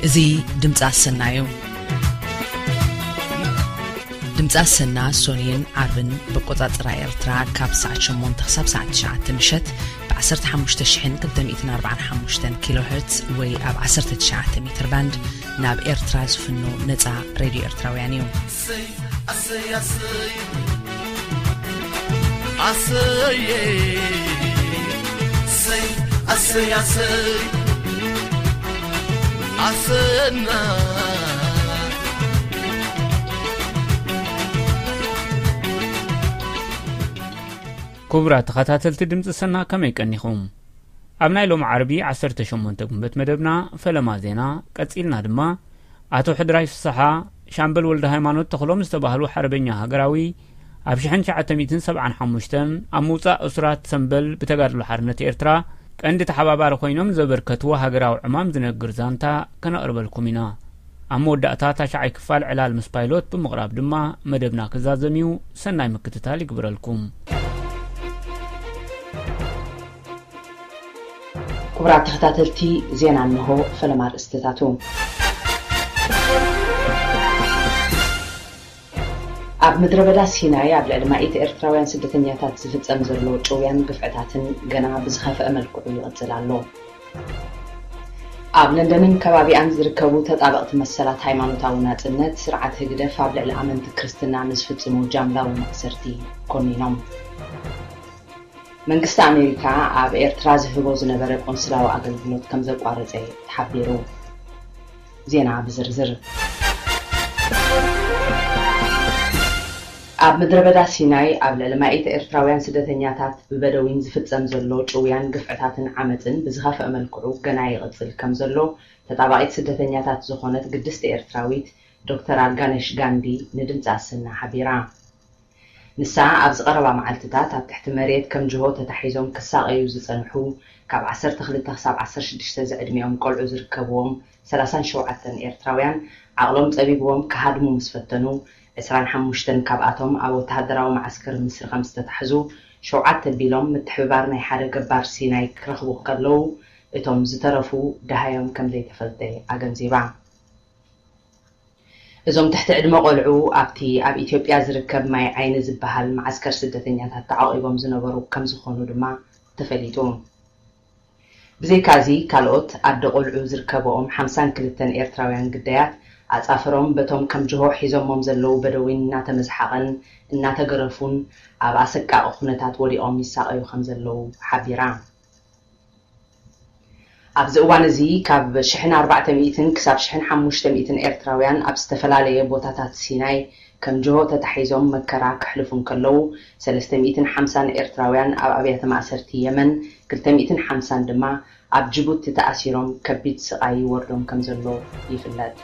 እዚ ድምፂ ኣሰና እዩ። ድምፂ ኣሰና ሶንየን ዓርብን ብቆፃፅራ ኤርትራ ካብ ሰዓት ሸሞንተ ክሳብ ሰዓት ትሽዓተ ምሸት ብ ዓሰርተ ሓሙሽተ ሽሕን ክልተ ሚእትን ኣርባዓን ሓሙሽተን ኪሎ ሄርትዝ ወይ ኣብ ዓሰርተ ትሽዓተ ሜትር ባንድ ናብ ኤርትራ ዝፍኖ ነፃ ሬድዮ ኤርትራውያን እዩ። ኣሰይ፣ ኣሰይ፣ ኣሰይ። ኣሰይ፣ ኣሰይ፣ ኣሰይ፣ ኣሰይ፣ ኣሰና። ክቡራት ተኸታተልቲ ድምፂ ሰና፣ ከመይ ቀኒኹም? ኣብ ናይ ሎሚ ዓርቢ ዓሰርተ ሸሞንተ ጉንበት መደብና ፈለማ ዜና ቀጺልና ድማ፣ ኣቶ ሕድራይ ፍስሓ፣ ሻምበል ወልደ ሃይማኖት ተኽሎም ዝተባህሉ ሓርበኛ ሃገራዊ ኣብ ሽሕን ትሽዓተ ሚእትን ሰብዓን ሓሙሽተን ኣብ ምውጻእ እሱራት ሰምበል ብተጋድሎ ሓርነት ኤርትራ ቀንዲ ተሓባባሪ ኮይኖም ዘበርከትዎ ሃገራዊ ዕማም ዝነግር ዛንታ ከነቕርበልኩም ኢና። ኣብ መወዳእታ ታሽዓይ ክፋል ዕላል ምስ ፓይሎት ብምቕራብ ድማ መደብና ክዛዘም እዩ። ሰናይ ምክትታል ይግብረልኩም። ክቡራት ተኸታተልቲ ዜና፣ እንሆ ፈለማ ኣርእስትታቱ። ኣብ ምድረ በዳ ሲናይ ኣብ ልዕሊ ማኢት ኤርትራውያን ስደተኛታት ዝፍጸም ዘሎ ጭውያን ግፍዕታትን ገና ብዝኸፍአ መልክዑ ይቕጽል ኣሎ። ኣብ ለንደንን ከባቢኣን ዝርከቡ ተጣበቕቲ መሰላት ሃይማኖታዊ ናጽነት፣ ስርዓት ህግደፍ ኣብ ልዕሊ ኣመንቲ ክርስትና ንዝፍጽሞ ጃምላዊ ማእሰርቲ ኮኒኖም። መንግስቲ ኣሜሪካ ኣብ ኤርትራ ዝህቦ ዝነበረ ቆንስላዊ ኣገልግሎት ከም ዘቋረጸ ተሓቢሩ። ዜና ብዝርዝር። ኣብ ምድረ በዳ ሲናይ ኣብ ልዕሊ ማኢት ኤርትራውያን ስደተኛታት ብበደዊን ዝፍጸም ዘሎ ጭውያን ግፍዕታትን ዓመጽን ብዝኸፍአ መልክዑ ገና ይቕጽል ከም ዘሎ ተጣባቒት ስደተኛታት ዝኾነት ግድስቲ ኤርትራዊት ዶክተር ኣልጋነሽ ጋንዲ ንድምጺ ኣሰና ሓቢራ። ንሳ ኣብዚ ቀረባ መዓልትታት ኣብ ትሕቲ መሬት ከም ጅሆ ተታሒዞም ክሳቐዩ ዝጸንሑ ካብ ዓሰርተ ክልተ ክሳብ ዓሰርተ ሽዱሽተ ዝዕድሚኦም ቆልዑ ዝርከብዎም ሰላሳን ሸውዓተን ኤርትራውያን ዓቕሎም ጸቢብዎም ክሃድሙ ምስ ፈተኑ፣ ዕስራን ሓሙሽተን ካብኣቶም ኣብ ወተሃደራዊ መዓስከር ምስሪ ከም ዝተታሕዙ፣ ሸውዓተ ቢሎም ምትሕብባር ናይ ሓደ ገባር ሲናይ ክረኽቡ ከለዉ፣ እቶም ዝተረፉ ደሃዮም ከም ዘይተፈልጠ ኣገንዚባ። እዞም ትሕቲ ዕድመ ቆልዑ ኣብቲ ኣብ ኢትዮጵያ ዝርከብ ማይ ዓይኒ ዝበሃል መዓስከር ስደተኛታት ተዓቒቦም ዝነበሩ ከም ዝኾኑ ድማ ተፈሊጡ። ብዘይካዚ ካልኦት ኣደ ቆልዑ ዝርከበኦም ሓምሳን ክልተን ኤርትራውያን ግዳያት ኣጻፍሮም በቶም ከም ጅሆ ሒዞሞም ዘለዉ በደዊን እናተመዝሓቐን እናተገረፉን ኣብ ኣሰቃቒ ኩነታት ወዲቖም ይሳቐዩ ከም ዘለዉ ሓቢራ። ኣብዚ እዋን እዚ ካብ ሽሕን ኣርባዕተ ሚእትን ክሳብ ሽሕን ሓሙሽተ ሚእትን ኤርትራውያን ኣብ ዝተፈላለየ ቦታታት ሲናይ ከም ጅሆ ተታሒዞም መከራ ከሕልፉ እንከለዉ፣ ሰለስተ ሚእትን ሓምሳን ኤርትራውያን ኣብ ኣብያተ ማእሰርቲ የመን፣ ክልተ ሚእትን ሓምሳን ድማ ኣብ ጅቡቲ ተኣሲሮም ከቢድ ስቓይ ይወርዶም ከም ዘሎ ይፍለጥ።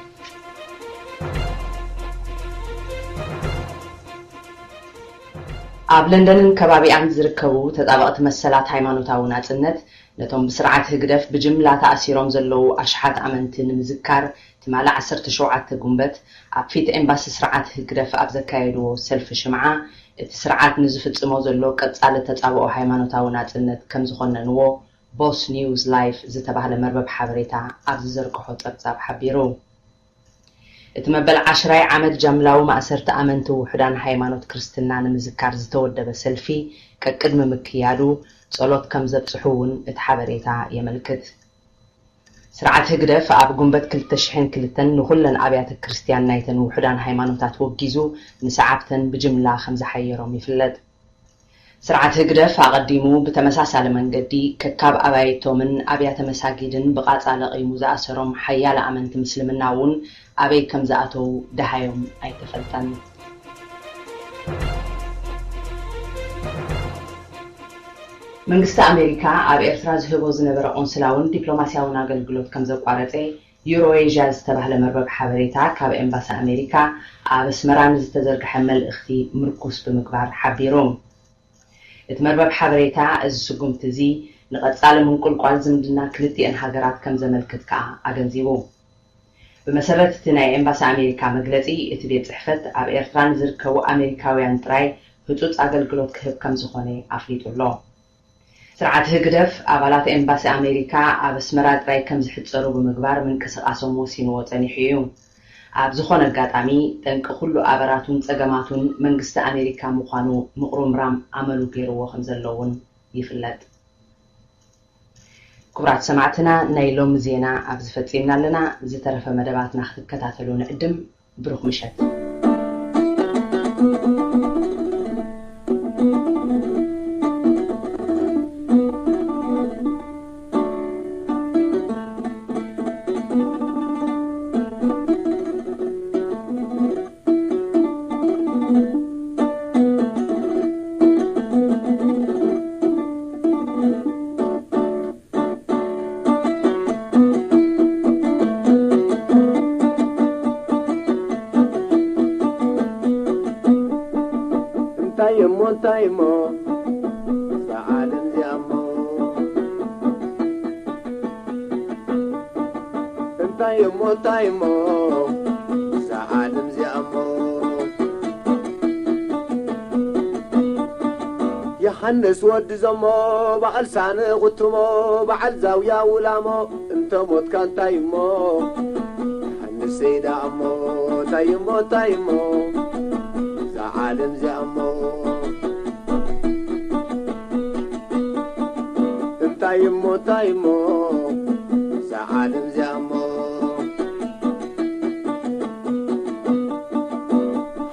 ኣብ ለንደንን ከባቢኣን ዝርከቡ ተጣበቕቲ መሰላት ሃይማኖታዊ ናጽነት፣ ነቶም ብስርዓት ህግደፍ ብጅምላ ተኣሲሮም ዘለዉ ኣሽሓት ኣመንቲ ንምዝካር፣ ትማሊ ዓሰርተ ሸውዓተ ጉንበት ኣብ ፊት ኤምባሲ ስርዓት ህግደፍ ኣብ ዘካየድዎ ሰልፊ ሽምዓ፣ እቲ ስርዓት ንዝፍጽሞ ዘሎ ቀጻሊ ተጻብኦ ሃይማኖታዊ ናጽነት ከም ዝኾነንዎ ቦስ ኒውስ ላይፍ ዝተባህለ መርበብ ሓበሬታ ኣብ ዝዘርግሖ ጸብጻብ ሓቢሩ። እቲ መበል ዓሽራይ ዓመት ጃምላዊ ማእሰርቲ ኣመንቲ ውሑዳን ሃይማኖት ክርስትና ንምዝካር ዝተወደበ ሰልፊ ቀቅድሚ ምክያዱ ጸሎት ከም ዘብጽሑ እውን እቲ ሓበሬታ የመልክት። ስርዓት ህግደፍ ኣብ ጉንበት ክልተ ሽሕን ክልተን ንኹለን ኣብያተ ክርስትያን ናይተን ውሑዳን ሃይማኖታት ወጊዙ ንሰዓብተን ብጅምላ ከም ዝሓየሮም ይፍለጥ። ስርዓት ህግደፍ ኣቐዲሙ ብተመሳሳሊ መንገዲ ከካብ ኣባይቶምን ኣብያተ መሳጊድን ብቓጻ ለቒሙ ዝኣሰሮም ሓያለ ኣመንቲ ምስልምና እውን ኣበይ ከም ዝኣተዉ ደሃዮም ኣይተፈልጠን። መንግስቲ ኣሜሪካ ኣብ ኤርትራ ዝህቦ ዝነበረ ቆንስላውን ዲፕሎማስያውን ኣገልግሎት ከም ዘቋረጸ ዩሮ ኤዥያ ዝተባህለ መርበብ ሓበሬታ ካብ ኤምባሲ ኣሜሪካ ኣብ ኣስመራ ንዝተዘርግሐ መልእኽቲ ምርኩስ ብምግባር ሓቢሩ። እቲ መርበብ ሓበሬታ፣ እዚ ስጉምቲ እዚ ንቐጻሊ ምንቁልቋል ዝምድና ክልቲኤን ሃገራት ከም ዘመልክት ከኣ ኣገንዚቡ። ብመሰረት እቲ ናይ ኤምባሲ ኣሜሪካ መግለጺ፣ እቲ ቤት ጽሕፈት ኣብ ኤርትራ ንዝርከቡ ኣሜሪካውያን ጥራይ ህጹጽ ኣገልግሎት ክህብ ከም ዝኾነ ኣፍሊጡ ኣሎ። ስርዓት ህግደፍ ኣባላት ኤምባሲ ኣሜሪካ ኣብ ኣስመራ ጥራይ ከም ዝሕጸሩ ብምግባር ምንቅስቓሶም ወሲንዎ ጸኒሑ እዩ። ኣብ ዝኾነ ኣጋጣሚ፣ ጠንቂ ኩሉ ኣበራቱን ጸገማቱን መንግስቲ ኣሜሪካ ምዃኑ ምቑርምራም ኣመሉ ገይርዎ ከም ዘሎ እውን ይፍለጥ። ክቡራት ሰማዕትና፣ ናይ ሎሚ ዜና ኣብዚ ፈጺምና ኣለና። ዝተረፈ መደባትና ክትከታተሉ ንዕድም። ብሩኽ ምሸት። እንታይ እሞ እንታይ እሞ እዛ ዓለም እዚኣ እሞ እንታይ እሞ እንታይ እሞ እዛ ዓለም እዚኣ እሞ ዮሃንስ ወዲ ዘሞ በዓል ሳነ ቁትሞ በዓል ዛውያ ውላሞ እንተ ሞትካ እንታይ እሞ ዮሃንስ ሰይዳ እሞ እንታይ እሞ እንታይ እሞ እዛ ዓለም እዚኣ እሞ እንታይ እሞ እንታይ እሞ እዛ ዓለም እዚኣ እሞ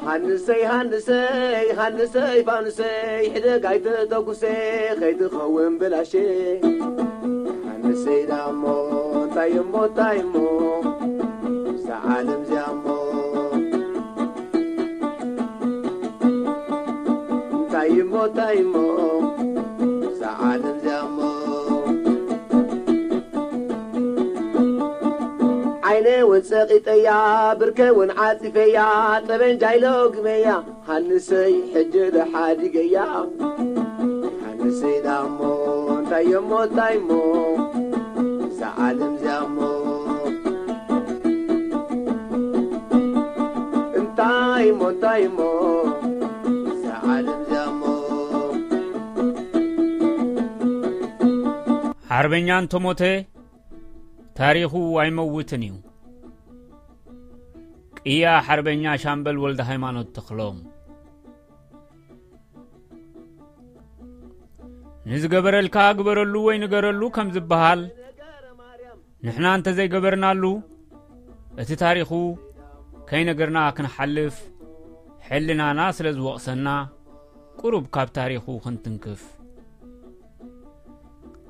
ሃንሰይ ሃንሰይ ሃንሰይ ፋንሰይ ሕደግ ኣይተተኩሰ ከይትኸውን ብላሸ ሃንሰይ ዳሞ እንታይ እሞ እንታይ እሞ እዛ ዓለም እዚኣ እሞ እንታይ እሞ እንታይ እሞ እዛ ዓለም እዚኣ እሞ ዓይነ እውን ጸቒጠያ ብርከ እውን ዓጺፈያ ጠበንጃ ኢሎግመያ ሃንሰይ ሕጂ ደሓዲገያ ሃንሰይ ዳሞ እንታይ እሞ እንታይ እሞ እዛ ዓለም እዚኣ እሞ እንታይ እሞ እንታይ እሞ እዛ ዓለም እዚኣ እሞ ሓርበኛ እንተሞተ ታሪኹ ኣይመውትን እዩ። ቅያ ሓርበኛ ሻምበል ወልደ ሃይማኖት ተኽሎም። ንዝገበረልካ ግበረሉ ወይ ንገረሉ ከም ዝበሃል፣ ንሕና እንተዘይገበርናሉ፣ እቲ ታሪኹ ከይነገርና ክንሓልፍ ሕልናና ስለ ዝወቕሰና፣ ቁሩብ ካብ ታሪኹ ክንትንክፍ።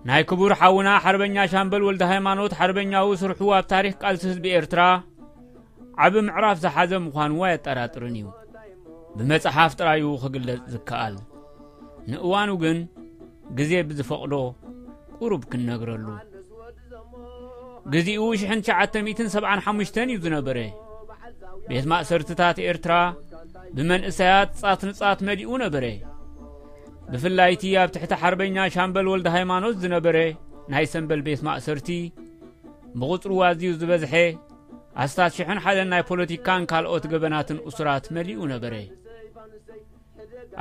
ናይ ክቡር ሓውና ሓርበኛ ሻምበል ወልደ ሃይማኖት ሓርበኛዊ ስርሑ ኣብ ታሪኽ ቃልሲ ህዝቢ ኤርትራ ዓቢ ምዕራፍ ዝሓዘ ምዃኑ ኣየጠራጥርን እዩ። ብመጽሓፍ ጥራዩ ክግለጽ ዝከኣል። ንእዋኑ ግን ግዜ ብዝፈቕዶ ቁሩብ ክንነግረሉ። ግዚኡ ሽሕን ትሽዓተ ሚእትን ሰብዓን ሓሙሽተን እዩ ዝነበረ። ቤት ማእሰርትታት ኤርትራ ብመንእሰያት ጻት ንጻት መሊኡ ነበረ። ብፍላይ እቲ ኣብ ትሕቲ ሓርበኛ ሻምበል ወልደ ሃይማኖት ዝነበረ ናይ ሰምበል ቤት ማእሰርቲ፣ ብቑጽሩ ኣዝዩ ዝበዝሐ ኣስታት ሽሕን ሓደን ናይ ፖለቲካን ካልኦት ገበናትን እሱራት መሊኡ ነበረ።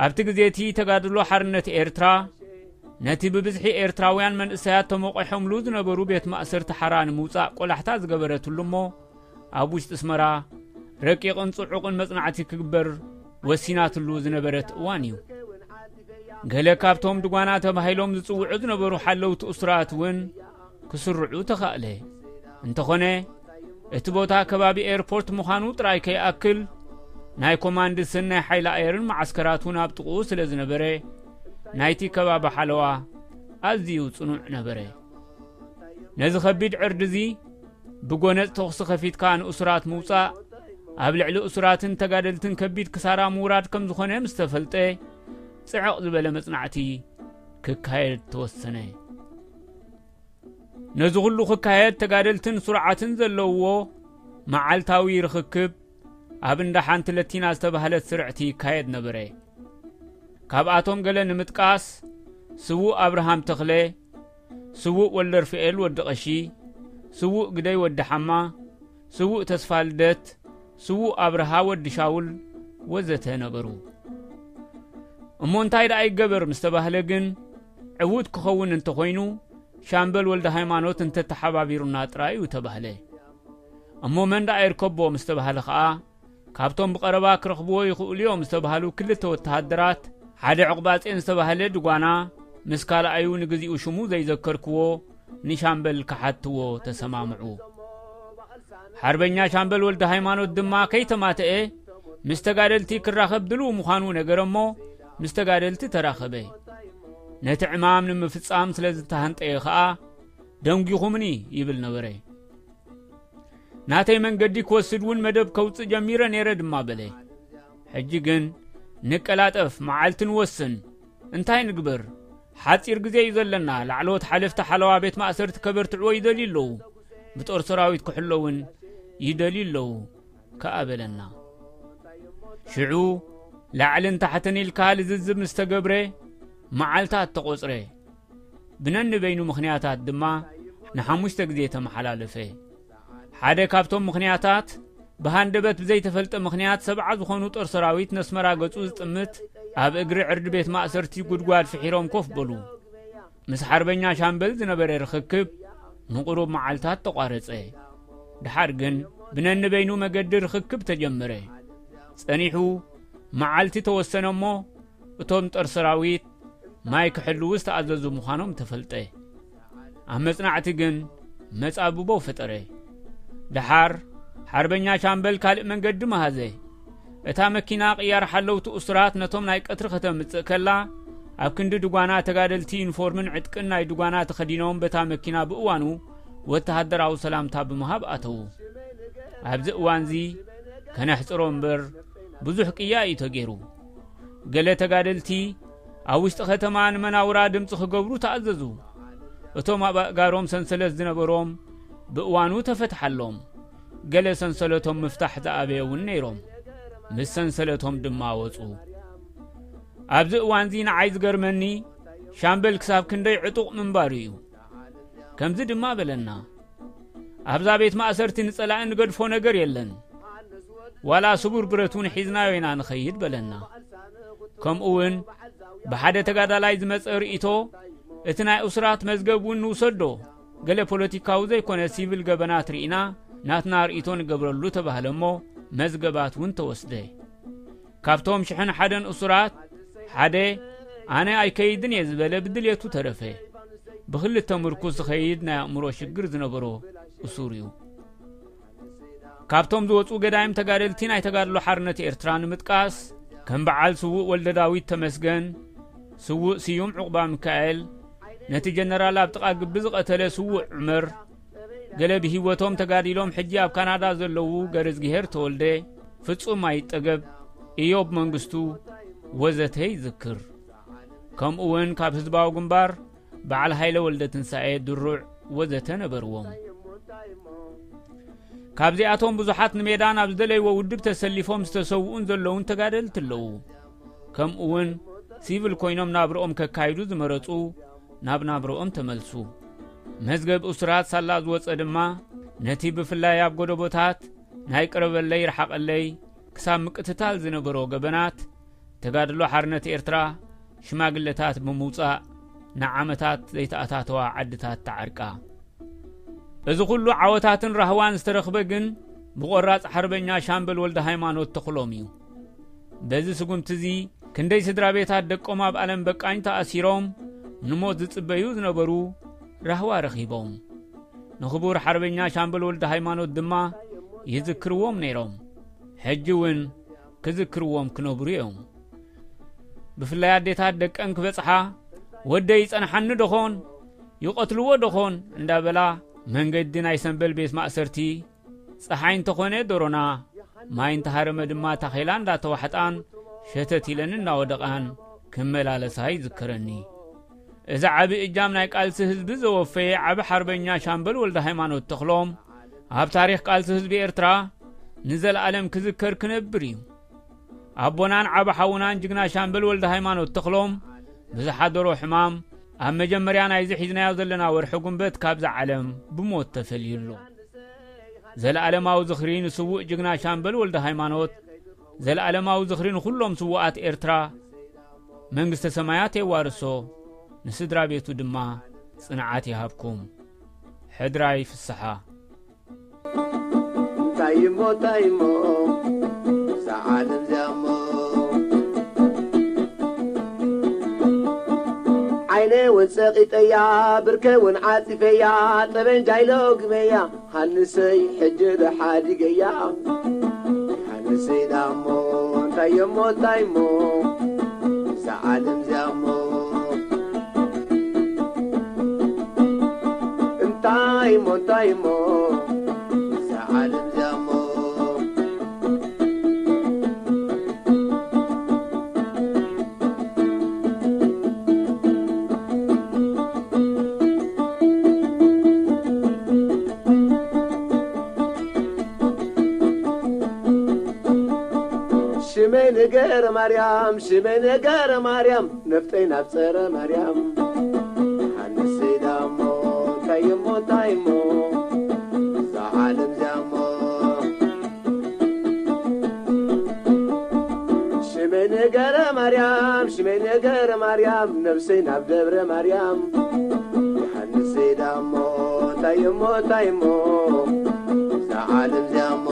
ኣብቲ ግዜ እቲ ተጋድሎ ሓርነት ኤርትራ፣ ነቲ ብብዝሒ ኤርትራውያን መንእሰያት ተሞቒሖምሉ ዝነበሩ ቤት ማእሰርቲ ሓራ ንምውጻእ ቆላሕታ ዝገበረትሉ እሞ፣ ኣብ ውሽጢ ኣስመራ ረቂቕን ጽዑቕን መጽናዕቲ ክግበር ወሲናትሉ ዝነበረት እዋን እዩ። ገለ ካብቶም ድጓና ተባሂሎም ዝጽውዑ ዝነበሩ ሓለውቲ እሱራት እውን ክስርዑ ተኻእለ። እንተኾነ፣ እቲ ቦታ ከባቢ ኤርፖርት ምዃኑ ጥራይ ከይኣክል፣ ናይ ኮማንድስን ናይ ሓይሊ ኣየርን መዓስከራት እውን ኣብ ጥቕኡ ስለ ዝነበረ፣ ናይቲ ከባቢ ሓለዋ ኣዝዩ ጽኑዕ ነበረ። ነዚ ከቢድ ዕርዲ እዚ ብጎነጽ ተኹሲ ከፊትካ ንእሱራት ምውጻእ፣ ኣብ ልዕሊ እሱራትን ተጋደልትን ከቢድ ክሳራ ምውራድ ከም ዝኾነ ምስ ተፈልጠ፣ ጽዕቕ ዝበለ መጽናዕቲ ክካየድ ተወሰነ። ነዚ ኩሉ ክካየድ ተጋደልትን ስሩዓትን ዘለውዎ መዓልታዊ ርኽክብ ኣብ እንዳ ሓንቲ ለቲና ዝተባህለት ስርዕቲ ይካየድ ነበረ። ካብኣቶም ገለ ንምጥቃስ፣ ስዉእ ኣብርሃም ተኽለ፣ ስዉእ ወልደርፍኤል ወዲ ቐሺ፣ ስዉእ ግደይ ወዲ ሓማ፣ ስዉእ ተስፋ ልደት፣ ስዉእ ኣብርሃ ወዲ ሻውል ወዘተ ነበሩ። እሞ እንታይ ደኣ ይገበር ምስ ተባህለ ግን፣ ዕዉት ክኸውን እንተኾይኑ፣ ሻምበል ወልደ ሃይማኖት እንተተሓባቢሩና ጥራይ እዩ ተባህለ። እሞ መን ደኣ ይርከቦ ምስ ተባህለ ኸኣ፣ ካብቶም ብቐረባ ክረኽብዎ ይኽእሉ እዮም ዝተባህሉ ክልተ ወተሃደራት፣ ሓደ ዕቑባጼን ዝተባህለ ድጓና፣ ምስ ካልኣዩ ንግዚኡ ሽሙ ዘይዘከርክዎ ንሻምበል ክሓትዎ ተሰማምዑ። ሓርበኛ ሻምበል ወልደ ሃይማኖት ድማ ከይተማተአ ምስ ተጋደልቲ ክራኸብ ድልው ምዃኑ ነገረ እሞ ምስ ተጋደልቲ ተራኸበ። ነቲ ዕማም ንምፍጻም ስለ ዝተሃንጠየ ኸኣ፣ "ደንጒኹምኒ" ይብል ነበረ። ናተይ መንገዲ ክወስድ እውን መደብ ከውጽእ ጀሚረ ነይረ ድማ በለ። ሕጂ ግን ንቀላጠፍ፣ መዓልቲ ንወስን። እንታይ ንግበር? ሓጺር ግዜ እዩ ዘለና። ላዕለዎት ሓለፍቲ ሓለዋ ቤት ማእሰርቲ ከበርትዕዎ ይደልዩ ኣለዉ። ብጦር ሰራዊት ክሕሎ እውን ይደልዩ ኣለዉ ከኣ በለና። ሽዑ ላዕልን ታሕትን ኢልካ ልዝዝብ ምስ ተገብረ መዓልታት ተቖጽረ። ብነንበይኑ ምኽንያታት ድማ ንሓሙሽተ ግዜ ተመሓላለፈ። ሓደ ካብቶም ምኽንያታት፣ ብሃንደበት ብዘይተፈልጠ ምኽንያት ሰብዓ ዝኾኑ ጦር ሰራዊት ነስመራ ገጹ ዝጥምት ኣብ እግሪ ዕርዲ ቤት ማእሰርቲ ጉድጓድ ፍሒሮም ኮፍ በሉ። ምስ ሓርበኛ ሻምበል ዝነበረ ርኽክብ ንቑሩብ መዓልታት ተቋረጸ። ድሓር ግን ብነንበይኑ መገዲ ርኽክብ ተጀመረ። ጸኒሑ መዓልቲ ተወሰነ እሞ፣ እቶም ጦር ሰራዊት ማይ ክሕልዉ ዝተኣዘዙ ምዃኖም ተፈልጠ። ኣብ መጽናዕቲ ግን መጻብቦ ፈጠረ። ደሓር ሓርበኛ ሻምበል ካልእ መንገዲ መሃዘ። እታ መኪና ቅያር ሓለውቲ እሱራት ነቶም ናይ ቀትሪ ከተምጽእ ከላ፣ ኣብ ክንዲ ድጓና ተጋደልቲ ዩኒፎርምን ዕጥቅን ናይ ድጓና ተኸዲኖም በታ መኪና ብእዋኑ ወተሃደራዊ ሰላምታ ብምሃብ ኣተዉ። ኣብዚ እዋንዚ ከነሕጽሮ እምበር ብዙሕ ቅያ እዩ ተገይሩ። ገለ ተጋደልቲ ኣብ ውሽጢ ከተማ ንመናውራ ድምጺ ክገብሩ ተኣዘዙ። እቶም ኣብ ኣእጋሮም ሰንሰለት ዝነበሮም ብእዋኑ ተፈትሓሎም። ገለ ሰንሰለቶም ምፍታሕ ዝኣበየ እውን ነይሮም። ምስ ሰንሰለቶም ድማ ወጹ። ኣብዚ እዋንዚ ንዓይ ዝገርመኒ ሻምበል ክሳብ ክንደይ ዕጡቕ ምንባሩ እዩ። ከምዚ ድማ በለና፣ "ኣብዛ ቤት ማእሰርቲ ንጸላኢ ንገድፎ ነገር የለን። ዋላ ስቡር ብረት እውን ሒዝናዮ ኢና ንኸይድ" በለና። ከምኡ እውን ብሓደ ተጋዳላይ ዝመጸ ርእይቶ፣ "እቲ ናይ እሱራት መዝገብ እውን ንውሰዶ፣ ገለ ፖለቲካዊ ዘይኮነ ሲቪል ገበናት ርኢና ናትና ርእይቶ ንገብረሉ" ተባህለ እሞ መዝገባት እውን ተወስደ። ካብቶም ሽሕን ሓደን እሱራት ሓደ ኣነ ኣይከይድን እየ ዝበለ ብድልየቱ ተረፈ። ብኽልተ ምርኩስ ዝኸይድ ናይ ኣእምሮ ሽግር ዝነበሮ እሱር እዩ። ካብቶም ዝወፁ ገዳይም ተጋደልቲ ናይ ተጋድሎ ሓርነት ኤርትራ ንምጥቃስ ከም በዓል ስዉእ ወልደ ዳዊት ተመስገን፣ ስዉእ ስዩም ዕቑባ ሚካኤል፣ ነቲ ጀነራል ኣብ ጥቓ ግቢ ዝቐተለ ስዉእ ዑመር፣ ገለ ብህይወቶም ተጋዲሎም ሕጂ ኣብ ካናዳ ዘለዉ ገረዝግሄር ተወልደ፣ ፍጹም ኣይጠገብ፣ ኢዮብ መንግስቱ ወዘተ ይዝክር። ከምኡ እውን ካብ ህዝባዊ ግንባር በዓል ሃይለ ወልደ ትንሳኤ ድሩዕ ወዘተ ነበርዎም። ካብዚኣቶም ብዙሓት ንሜዳ ናብ ዝደለይዎ ውድብ ተሰሊፎም ዝተሰውኡን ዘለውን ተጋደልቲ ኣለዉ። ከምኡ እውን ሲቪል ኮይኖም ናብርኦም ከካይዱ ዝመረጹ ናብ ናብርኦም ተመልሱ። መዝገብ እሱራት ሳላ ዝወጸ ድማ ነቲ ብፍላይ ኣብ ጎደቦታት ናይ ቅረበለይ ርሓቐለይ ክሳብ ምቅትታል ዝነበሮ ገበናት ተጋድሎ ሓርነት ኤርትራ ሽማግለታት ብምውጻእ ንዓመታት ዘይተኣታተዋ ዓድታት ተዓርቃ። እዚ ኩሉ ዓወታትን ራህዋን ዝተረኽበ ግን ብቆራጽ ሓርበኛ ሻምበል ወልደ ሃይማኖት ተኽሎም እዩ። በዚ ስጉምቲ እዚ ክንደይ ስድራ ቤታት ደቆም ኣብ ኣለም በቃኝ ተኣሲሮም ንሞት ዝጽበዩ ዝነበሩ ራህዋ ረኺቦም። ንኽቡር ሓርበኛ ሻምበል ወልደ ሃይማኖት ድማ ይዝክርዎም ነይሮም። ሕጂ እውን ክዝክርዎም ክነብሩ እዮም። ብፍላይ ኣዴታት ደቀን ክበጽሓ፣ "ወደይ ይጸንሓኒ ደኾን? ይቐትልዎ ደኾን?" እንዳበላ መንገዲ ናይ ሰምበል ቤት ማእሰርቲ፣ ጸሓይ እንተኾነ ዶሮና፣ ማይ እንተሃረመ ድማ ታኼላ እንዳተዋሕጣን ሸተት ኢለን እናወደቓን ክመላለሳ ይዝከረኒ። እዚ ዓቢ እጃም ናይ ቃልሲ ህዝቢ ዘወፈየ ዓቢ ሓርበኛ ሻምበል ወልደ ሃይማኖት ተኽሎም ኣብ ታሪኽ ቃልሲ ህዝቢ ኤርትራ ንዘለኣለም ክዝከር ክነብር እዩ። ኣቦናን ዓቢ ሓውናን ጅግና ሻምበል ወልደ ሃይማኖት ተኽሎም ብዝሓደሮ ሕማም ኣብ መጀመርያ ናይዚ ሒዝናዮ ዘለና ወርሒ ጉንበት ካብዛ ዓለም ብሞት ተፈልዩ ኣሎ። ዘለኣለማዊ ዝኽሪ ንስዉእ ጅግና ሻምበል ወልደ ሃይማኖት፣ ዘለኣለማዊ ዝኽሪ ንኹሎም ስዉኣት ኤርትራ። መንግስተ ሰማያት የዋርሶ። ንስድራ ቤቱ ድማ ጽንዓት ይሃብኩም። ሕድራይ ፍስሓ። እንታይ እሞ፣ እንታይ እሞ፣ እዛ ዓለም እዚኣ እሞ። ዓይነ እውን ጸቒጠያ፣ ብርከ እውን ዓጺፈያ፣ ጠበንጃይ ሎግመያ፣ ሃንሰይ ሕጂ ዶ ሓዲገያ። ሃንሰይ ዳሞ፣ እንታይ እሞ፣ እንታይ እሞ፣ እዛ ዓለም እዚኣ እሞ። እንታይ እሞ፣ እንታይ እሞ፣ እዛ ዓለም እዚኣ እሞ። ሽመይ ነገረ ማርያም፣ ሽመይ ነገረ ማርያም፣ ነፍጠይ ናብ ጸረ ማርያም። ሃንሰይ ዳሞ፣ እንታይ እሞ፣ እንታይ እሞ፣ እዛ ዓለም እዚኣ እሞ። ሽመይ ነገረ ማርያም፣ ሽመይ ነገረ ማርያም፣ ነፍሰይ ናብ ደብረ ማርያም። ሃንሰይ ዳሞ፣ እንታይ እሞ፣ እንታይ እሞ፣ እዛ ዓለም እዚኣ እሞ።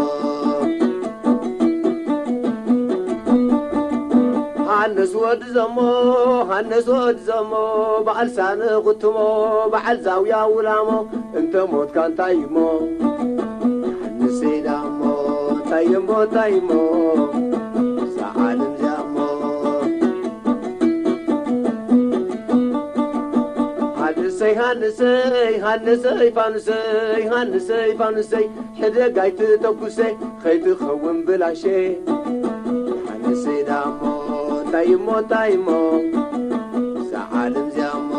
ሃንስ ወዲ ዘሞ፣ ሃንስ ወዲ ዘሞ፣ በዓል ሳነ ቁትሞ፣ በዓል ዛውያ ውላሞ፣ እንተ ሞትካ እንታይ እሞ። ሃንሰይ ዳሞ፣ እንታይ እሞ፣ እንታይ እሞ፣ እዛ ዓለም እዚኣ እሞ። ሃንሰይ፣ ሃንሰይ፣ ሃንሰይ ፋኑሰይ፣ ሃንሰይ ፋኑሰይ፣ ሕደግ ኣይትተኩሰ፣ ከይትኸውን ብላሸ። ሃንሰይ ዳሞ፣ እንታይ እሞ፣ እንታይ እሞ፣ እዛ ዓለም እዚኣ እሞ።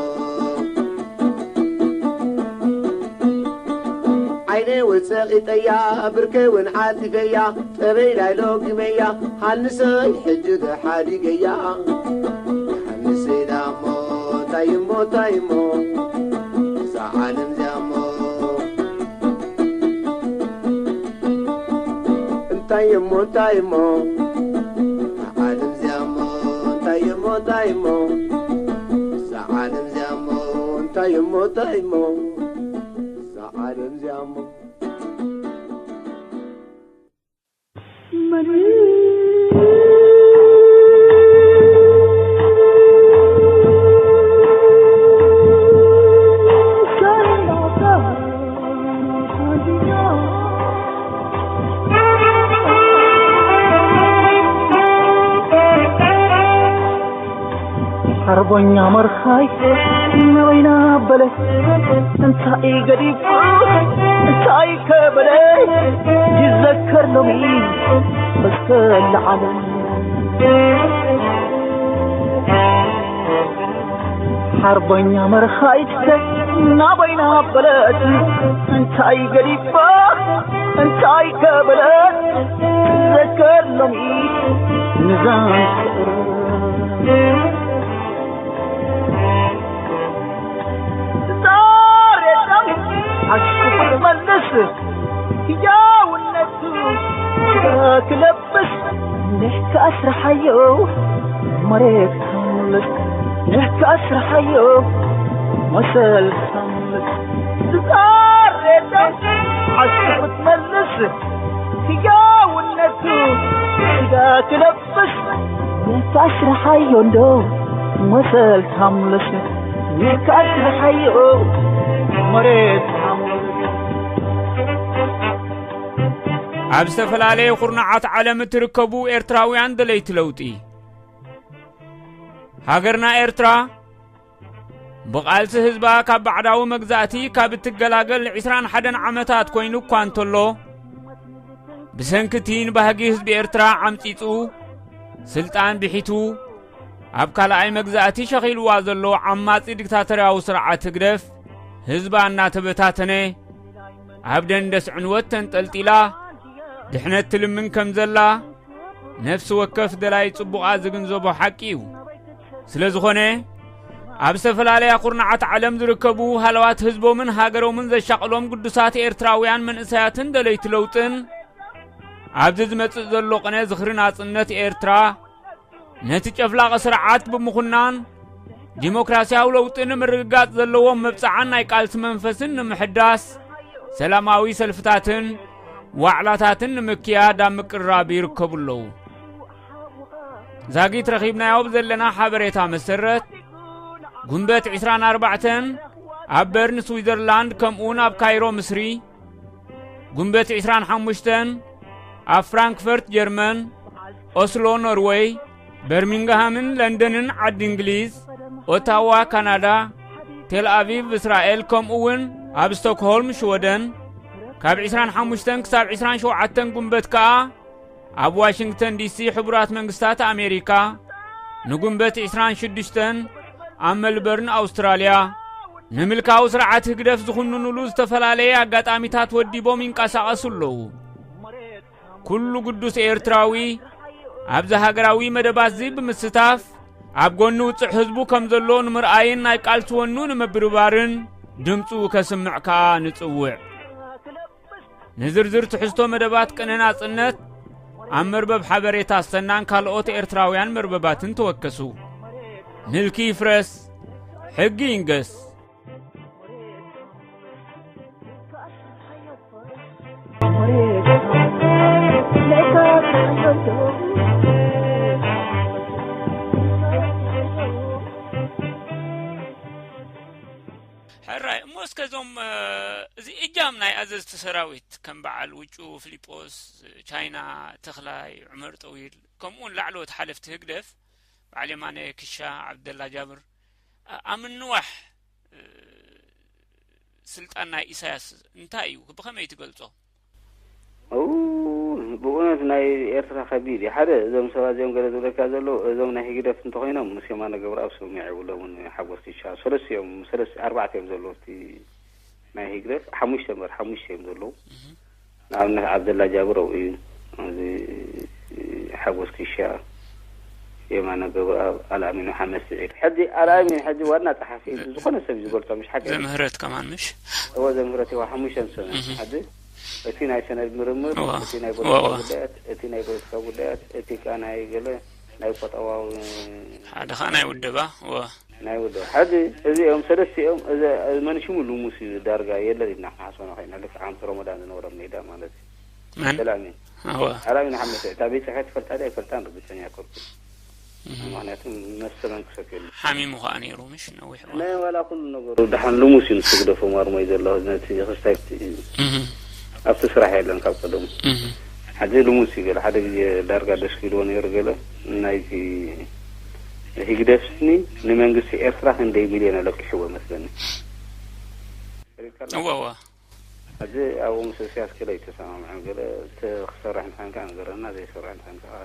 ዓይነ ወጸቒጠያ፣ ብርከ እውን ዓጺፈያ፣ ጠበይ ናይ ሎግመያ፣ ሃንሰይ ሕጂ ዶ ሓዲገያ። ሃንሰይ ዳሞ፣ እንታይ እሞ፣ እንታይ እሞ፣ እዛ ዓለም እዚኣ እሞ። እንታይ እሞ፣ እንታይ እሞ፣ እዛ ዓለም እዚኣ እሞ። እንታይ እሞ፣ እንታይ እሞ፣ እዛ ዓለም እዚኣ እሞ። እንታይ እሞ፣ እንታይ እሞ፣ እዛ ዓለም እዚኣ እሞ። ሓርቦኛ መርኻይ ናበይና በለ፣ እንታይ ገዲፉ እንታይ ከበለ፣ ይዘከር ሎሚ እስከ ለዓለም። ሓርቦኛ መርኻይት ናበይና በለት፣ እንታይ ገዲፋ እንታይ ከበለት፣ ዘከር ሎሚ ንዛን ፍቕር። ዛሬ ደም ዓሽቁ ክትመልስ፣ ህያውነቱ ክለብ በስ ንሕካ ኣስርሓዮ መሬት ተምልስ፣ ንሕካ ኣስርሓዮ መሰል ተምልስ። ዝዛሬ ደም ዓሽቁ ክትመልስ፣ ህያውነቱ ስጋ ክለብስ፣ ንሕካ ኣስርሓዮ እንዶ መሰል ተምልስ፣ ንሕካ ኣስርሓዮ መሬት ተምልስ። ኣብ ዝተፈላለየ ኩርናዓት ዓለም እትርከቡ ኤርትራውያን ደለይቲ ለውጢ፣ ሃገርና ኤርትራ ብቓልሲ ህዝባ ካብ ባዕዳዊ መግዛእቲ ካብ እትገላገል ዕስራን ሓደን ዓመታት ኮይኑ እኳ እንተሎ፣ ብሰንኪ እቲ ንባህጊ ህዝቢ ኤርትራ ዓምጺጹ፣ ስልጣን ብሒቱ፣ ኣብ ካልኣይ መግዛእቲ ሸኺልዋ ዘሎ ዓማጺ ዲክታቶርያዊ ስርዓት ህግደፍ፣ ህዝባ እናተበታተነ፣ ኣብ ደንደስ ዕንወት ተንጠልጢላ፣ ድሕነት ትልምን ከም ዘላ፣ ነፍሲ ወከፍ ደላይ ጽቡቓ ዝግንዘቦ ሓቂ እዩ። ስለ ዝኾነ፣ ኣብ ዝተፈላለያ ኩርናዓት ዓለም ዝርከቡ ሃለዋት ህዝቦምን ሃገሮምን ዘሻቕሎም ግዱሳት ኤርትራውያን መንእሰያትን ደለይቲ ለውጥን፣ ኣብዚ ዝመጽእ ዘሎ ቅነ ዝኽሪ ናጽነት ኤርትራ፣ ነቲ ጨፍላቒ ስርዓት ብምኹናን፣ ዲሞክራሲያዊ ለውጢ ንምርግጋጽ ዘለዎም መብጽዓን ናይ ቃልሲ መንፈስን ንምሕዳስ፣ ሰላማዊ ሰልፍታትን ዋዕላታትን ንምክያድ ኣብ ምቅርራብ ይርከቡ ኣለዉ። ዛጊት ረኺብናዮ ብዘለና ሓበሬታ መሰረት፣ ጉንበት ዕስራን ኣርባዕተን ኣብ በርን ስዊዘርላንድ፣ ከምኡውን ኣብ ካይሮ ምስሪ፣ ጉንበት ዕስራን ሓሙሽተን ኣብ ፍራንክፈርት ጀርመን፣ ኦስሎ ኖርወይ፣ በርሚንግሃምን ለንደንን ዓዲ እንግሊዝ፣ ኦታዋ ካናዳ፣ ቴል ኣቪቭ እስራኤል፣ ከምኡ እውን ኣብ ስቶክሆልም ሽወደን፣ ካብ ዕስራን ሓሙሽተን ክሳብ ዕስራን ሸውዓተን ጉንበት ከኣ ኣብ ዋሽንግተን ዲሲ ሕቡራት መንግስታት ኣሜሪካ፣ ንጉንበት ዕስራን ሽዱሽተን ኣብ መልበርን ኣውስትራልያ፣ ንምልካዊ ስርዓት ህግደፍ ዝኹንኑሉ ዝተፈላለየ ኣጋጣሚታት ወዲቦም ይንቀሳቐሱ ኣለዉ። ኩሉ ግዱስ ኤርትራዊ ኣብዚ ሃገራዊ መደባትዚ ብምስታፍ፣ ኣብ ጎኒ ውጽዕ ህዝቡ ከም ዘሎ ንምርኣይን ናይ ቃልሲ ወኑ ንምብርባርን ድምጹ ከስምዕ ከኣ ንጽውዕ። ንዝርዝር ትሕዝቶ መደባት ቅነ ናጽነት ኣብ መርበብ ሓበሬታ ኣሰናን ካልኦት ኤርትራውያን መርበባትን ተወከሱ። ምልኪ ይፍረስ፣ ሕጊ ይንገስ። ሕራይ እሞ እስከ እዞም፣ እ፣ እዚ እጃም ናይ ኣዘዝቲ ሰራዊት ከም በዓል ውጩ፣ ፍሊጶስ፣ ቻይና፣ ተኽላይ፣ ዑመር ጠዊል፣ ከምኡውን ላዕለዎት ሓለፍቲ ህግደፍ፣ በዓል የማነ ክሻ፣ ዓብደላ ጃብር፣ ኣ-፣ ኣብ ምንዋሕ፣ እ፣ ስልጣን ናይ ኢሳያስ እንታይ እዩ? ብኸመይ ትገልጾ? ኡ፣ ብእውነት ናይ ኤርትራ ከቢድ እዩ። ሓደ፣ እዞም ሰባት እዚኦም ገለ ዝብለካ ዘለዉ፣ እዞም ናይ ህግደፍ እንተኾይኖም፣ ምስ የማነ ገብረኣብ ስምምዕ የብሎምን፣ ሓጎስ ኪሻ፣ ሰለስቲኦም፣ ሰለስቲ-፣ ኣርባዕተ እዮም ዘለዉ፣ እቲ ናይ ህግደፍ፣ ሓሙሽተ እምበር፣ ሓሙሽተ እዮም ዘለዉ። እህ። ንኣብነት፣ ዓብደላ ጃብር ኣብኡ እዩ። እዚ ሓጎስ ኪሻ፣ የማነ ገብረኣብ፣ ኣልኣሚን ሓመድ ስዒድ። ሕጂ ኣልኣሚን ሕጂ ዋና ጸሓፊ እዩ። ዝኾነ ሰብ እዩ ዝገልጾ፣ ምሽ ሓቂ እዩ። ዘምህረት ከማን ምሽ? እወ፣ ዘምህረት እዋ፣ ሓሙሽተ ሰብ። እህ። ሕጂ እቲ ናይ ሰነድ ምርምር፣ እዋ። እቲ ናይ እዋ፣ ፖለቲካ እዋ። ጉዳያት፣ እቲ ናይ ፖለቲካ ጉዳያት፣ እቲ ከኣ ናይ ገለ ናይ ቁጠባዊ ሓደ ከኣ ናይ ውደባ፣ እዋ። ናይ ውደባ። ሕጂ እዚኦም ሰለስቲኦም፣ እዚ፣ እዚ መን ሽሙ ልሙስ እዩ፣ ዳርጋ የለን ኢልና ክንሓስቦ ንኽእል ኢና። ልክዕ ከምቲ ሮሞዳን ዝነበሮም ሜዳ ማለት እዩ። መን? ኣልኣሚን። እዋ። ኣልኣሚን ሓመድ ስዒድ፣ እታ ቤት ጽሕፈት ትፈልጣ ድያ? ኣይፈልጣን፣ ርግጸኛ ኣይኮንኩን። እህ። ምኽንያቱ መሰለን ክሰትየሉ። ሓሚሙ ከኣ ነይሩ፣ ምሽ ነዊሕ እዋን። ናይ ዋላ ኩሉ ነገሩ ደሓን ልሙስ እዩ፣ ንሱ ግደፎ፣ ማርሞ እዩ ዘሎ፣ ነቲ ክስታይ እዩ። እህ። ኣብቲ ስራሕ የለን ካብ ቀደሙ። እህ። ሕጂ ልሙስ እዩ ገለ፣ ሓደ ግዜ ዳርጋ ደስ ክብልዎ ነይሩ ገለ፣ ናይቲ ህግደፍስኒ ንመንግስቲ ኤርትራ ክንደይ ሚልዮን ኣለቂሕዎ መስለኒ። እዋ፣ እዋ። ሕጂ ኣብኡ ምስ እስያስ ገለ ኣይተሰማምዐን፣ ገለ እቲ ክሰርሕ እንተኾይንካ ንገረና፣ ዘይሰርሕ እንተኾይንካ ከኣ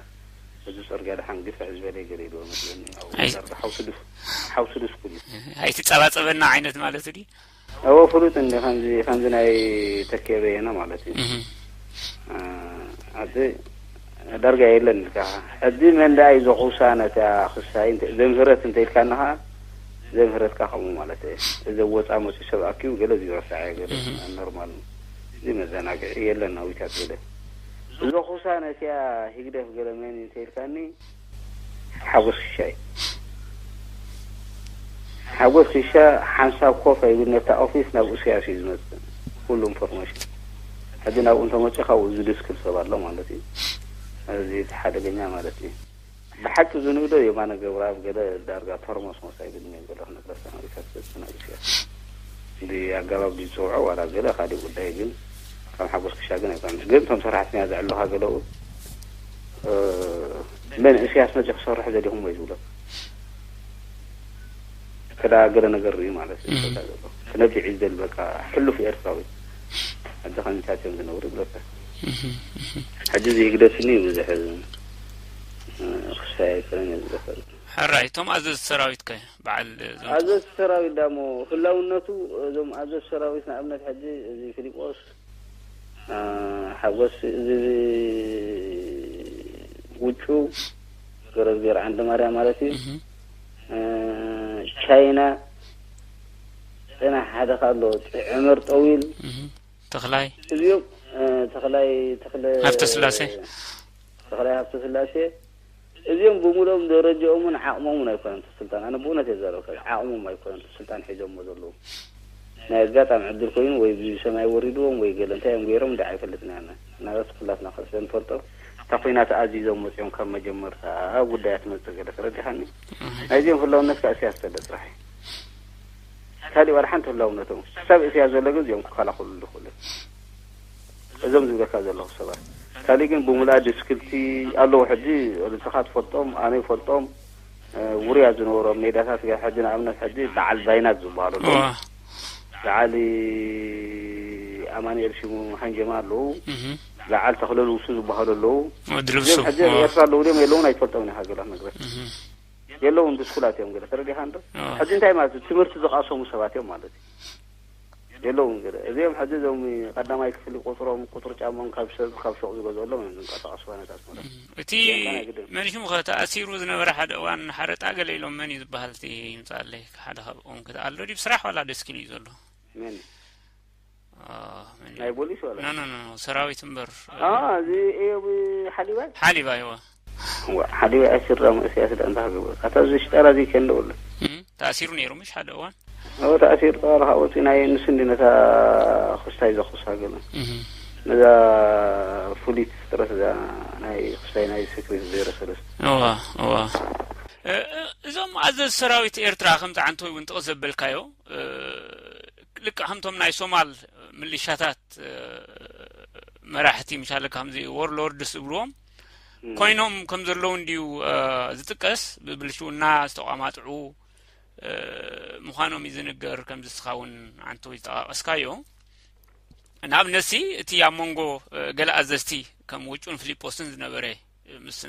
እዚ ጽርግያ ደሓን ግፍሕ ዝበለ ገለ ኢልዎ መስለኒ። ኣብኡ ኣይ- ዳርጋ ሓውሲ ድስ-፣ ሓውሲ ድስኩል እዩ። ኣይትጸባጸበና ዓይነት ማለት ድዩ? እወ፣ ፍሉጥ እንዲ ከምዚ፣ ከምዚ ናይ ተኬ በየነ ማለት እዩ። እህ። እ፣ ኣብዚ ዳርጋ የለን ኢልካ። ሕጂ መን ደኣ እዩ ዘኹሳ ነታ ክሳይ እንተ-፣ ዘምህረት እንተ ኢልካኒ ኸዓ፣ ዘምህረት ከኣ ከምኡ ማለት እየ። እዚ ወጻ መጺኡ ሰብ ኣኪቡ ገለ ዝረሳዐ ገለ እህ። ኖርማል። እዚ መዘናግዒ የለን፣ ኣዊታት ገለ። ዘኹሳ ነቲኣ ህግደፍ ገለ መን እንተ ኢልካኒ፣ ሓጎስ ክሻ እዩ። ሓጎስ ክሻ ሓንሳብ ኮፍ ኣይብል፣ ነታ ኦፊስ ናብ እስያስ እዩ ዝመጽእ። ኩሉ ኢንፎርሜሽን። ሕጂ ናብኡ እንተመጺኡ ካብኡ ዝድስክል ሰብ ኣሎ ማለት እዩ። እዚ እቲ ሓደገኛ ማለት እዩ። ብሓቂ ዝንእዶ የማነ ገብረኣብ ገለ ዳርጋ ተርሞስሞስ ኣይብልን እዮም ገለ ክነግረካ ናብታት ተናግስያ። ብኣገባብ ድዩ ዝጸውዖ ዋላ ገለ ካልእ ጉዳይ ግን ካብ ሓጎስ ክሻ ግን ኣይኮነን። ግን እቶም ሰራሕተኛ ዘዕለኻ ገለኡ፣ እ፣ መን እስያስ መጺኡ ክሰርሕ ደሊኹም ወይ ዝብሎ። ከዳ ገለ ነገር ርእዩ ማለት እዩ። እም። ከዳ ዘሎ። ክነብዕ እዩ ዝደሊ በቃ ሕሉፍ ኤርትራዊ። ኣብዚ ከምዚታት እዮም ዝነብሩ ይብለካ። እህ፣ እህ። ሕጂ እዚ ህግደፍኒ ብዙሕ፣ እ፣ ክሳይ ኣይኮነን እዩ ዝብለካ። ሕራይ፣ እቶም ኣዘዝቲ ሰራዊት ከ በዓል እዞም ኣዘዝቲ ሰራዊት ዳሞ ህላውነቱ፣ እዞም ኣዘዝቲ ሰራዊት ንኣብነት ሕጂ እዚ ፊሊጶስ፣ እ፣ ሓጎስ፣ እዚ ውጩ፣ ገረዝጌር ዓንደ ማርያም ማለት እዩ። እህ። እ፣ ቻይና፣ ጽናሕ ሓደ ካሎ፣ ዑመር ጠዊል። እህ። ተኽላይ። እዚኦም፣ እ፣ ተኽላይ፣ ተኽለ-፣ ሃብተ ስላሴ። ተኽላይ ሃብተ ስላሴ። እዚኦም ብምሉኦም ደረጃኦምን ዓቕሞምን ኣይኮነን እቲ ስልጣን። ኣነ ብእውነት እየ ዘረብካ፣ ዓቕሞም ኣይኮነን እቲ ስልጣን ሒዞሞ ዘለዉ። ናይ ኣጋጣሚ ዕድል ኮይኑ ወይ ብሰማይ ወሪድዎም ወይ ገለ እንታይ እዮም ገይሮም እንዲ ኣይፈልጥን ኢና። ናበት ኩላትና ከስለ ንፈልጦ እታ ኮይና ተኣዚዞም መፂኦም ካብ መጀመርታ ኣብ ጉዳያ ትመፅእ ገለ ተረዲኻኒ። ናይዚኦም ህላውነት ከዓ እስያስ ተለ ጥራሕ እዩ። ካሊእ ዋላ ሓንቲ ህላውነቶም ክሳብ እስያስ ዘሎ ግን እዚኦም ክከላኸሉ ይኽእሉ እዮም። እዞም ዝብለካ ዘለኹ ሰባት ካሊእ ግን ብምልኣ ድስክልቲ ኣለዉ። ሕጂ ርእስኻ ትፈልጦም፣ ኣነ ይፈልጦም፣ ውርያ ዝነበሮም ሜዳታት ገ-፣ ሕጂ ንኣብነት ሕጂ በዓል ቫይናት ዝበሃሉ ኣለዉ። በዓል ኣማኑኤል ሽሙ ሓንጀማ ኣለዉ። በዓል ተኽለ ልውሱ ዝበሃሉ ኣለዉ። እዚኦም ሕጂ ኣብ ኤርትራ ኣለዉ ድዮም የለውን ኣይትፈልጦም ኢኻ ገለ ክነግረካ። የለውን ድስኩላት እዮም ገለ ተረዲኻ እንዶ። ሕጂ እንታይ ማለት እዩ? ትምህርቲ ዝቐሰሙ ሰባት እዮም ማለት እዩ። የለውን ገለ እዚኦም ሕጂ እዞም ቀዳማይ ክፍሊ ቁፅሮም ቁፅሪ ጫሞም ካብ ሰብ ካብ ሾቕ ዝገዝኦም እዮም ዝንቀሳቐሱ ባነታት ማለት እዩ። እቲ መን ሽሙ ከ ተኣሲሩ ዝነበረ ሓደ እዋን ሓረጣ ገለ ኢሎም መን እዩ ዝበሃል እቲ ይምፃለይ ሓደ ካብኦም ከ ኣሎ ድዩ ስራሕ ዋላ ደስኪል እዩ ዘሎ? መን ናይ ፖሊስ ወላ ኖ ኖ ኖ ሰራዊት እምበር እዚ እዮም ሓሊባይ ሓሊባይ እዋ ሓሊባይ ኣሲርና መእስያስ ዳ እንታይ ክገብር ኣታ እዚ ሽጠራ እዚ ከንደውለ ተኣሲሩ ነይሩ ምሽ ሓደ እዋን ተኣሲሩ ጠዋላ ካብኡ ናይ ንሱ እንዲ ነታ ክስታይ ዘኽሳ ገለ ነዛ ፍሉይት ጥረት እዛ ናይ ክስታይ ናይ ሴክሬት ዜሮ ሰለስተ እዋ እዋ እዞም ኣዘዝ ሰራዊት ኤርትራ ከምቲ ዓንተወይ እውን ጥቕስ ዘበልካዮ ልክዕ ከምቶም ናይ ሶማል ምልሻታት መራሕቲ ምሻለ ከምዚ ዎርሎርድስ ዝብልዎም ኮይኖም ከም ዘለዉ እንድዩ ዝጥቀስ ብብልሽውና ዝተቋማጥዑ ምዃኖም እዩ ዝንገር ከምዚ ስኻ እውን ዓንተወይ ዝጠቃቀስካዮ ንኣብነትሲ እቲ ኣብ መንጎ ገለ ኣዘዝቲ ከም ውጩን ፍሊጶስን ዝነበረ ምስ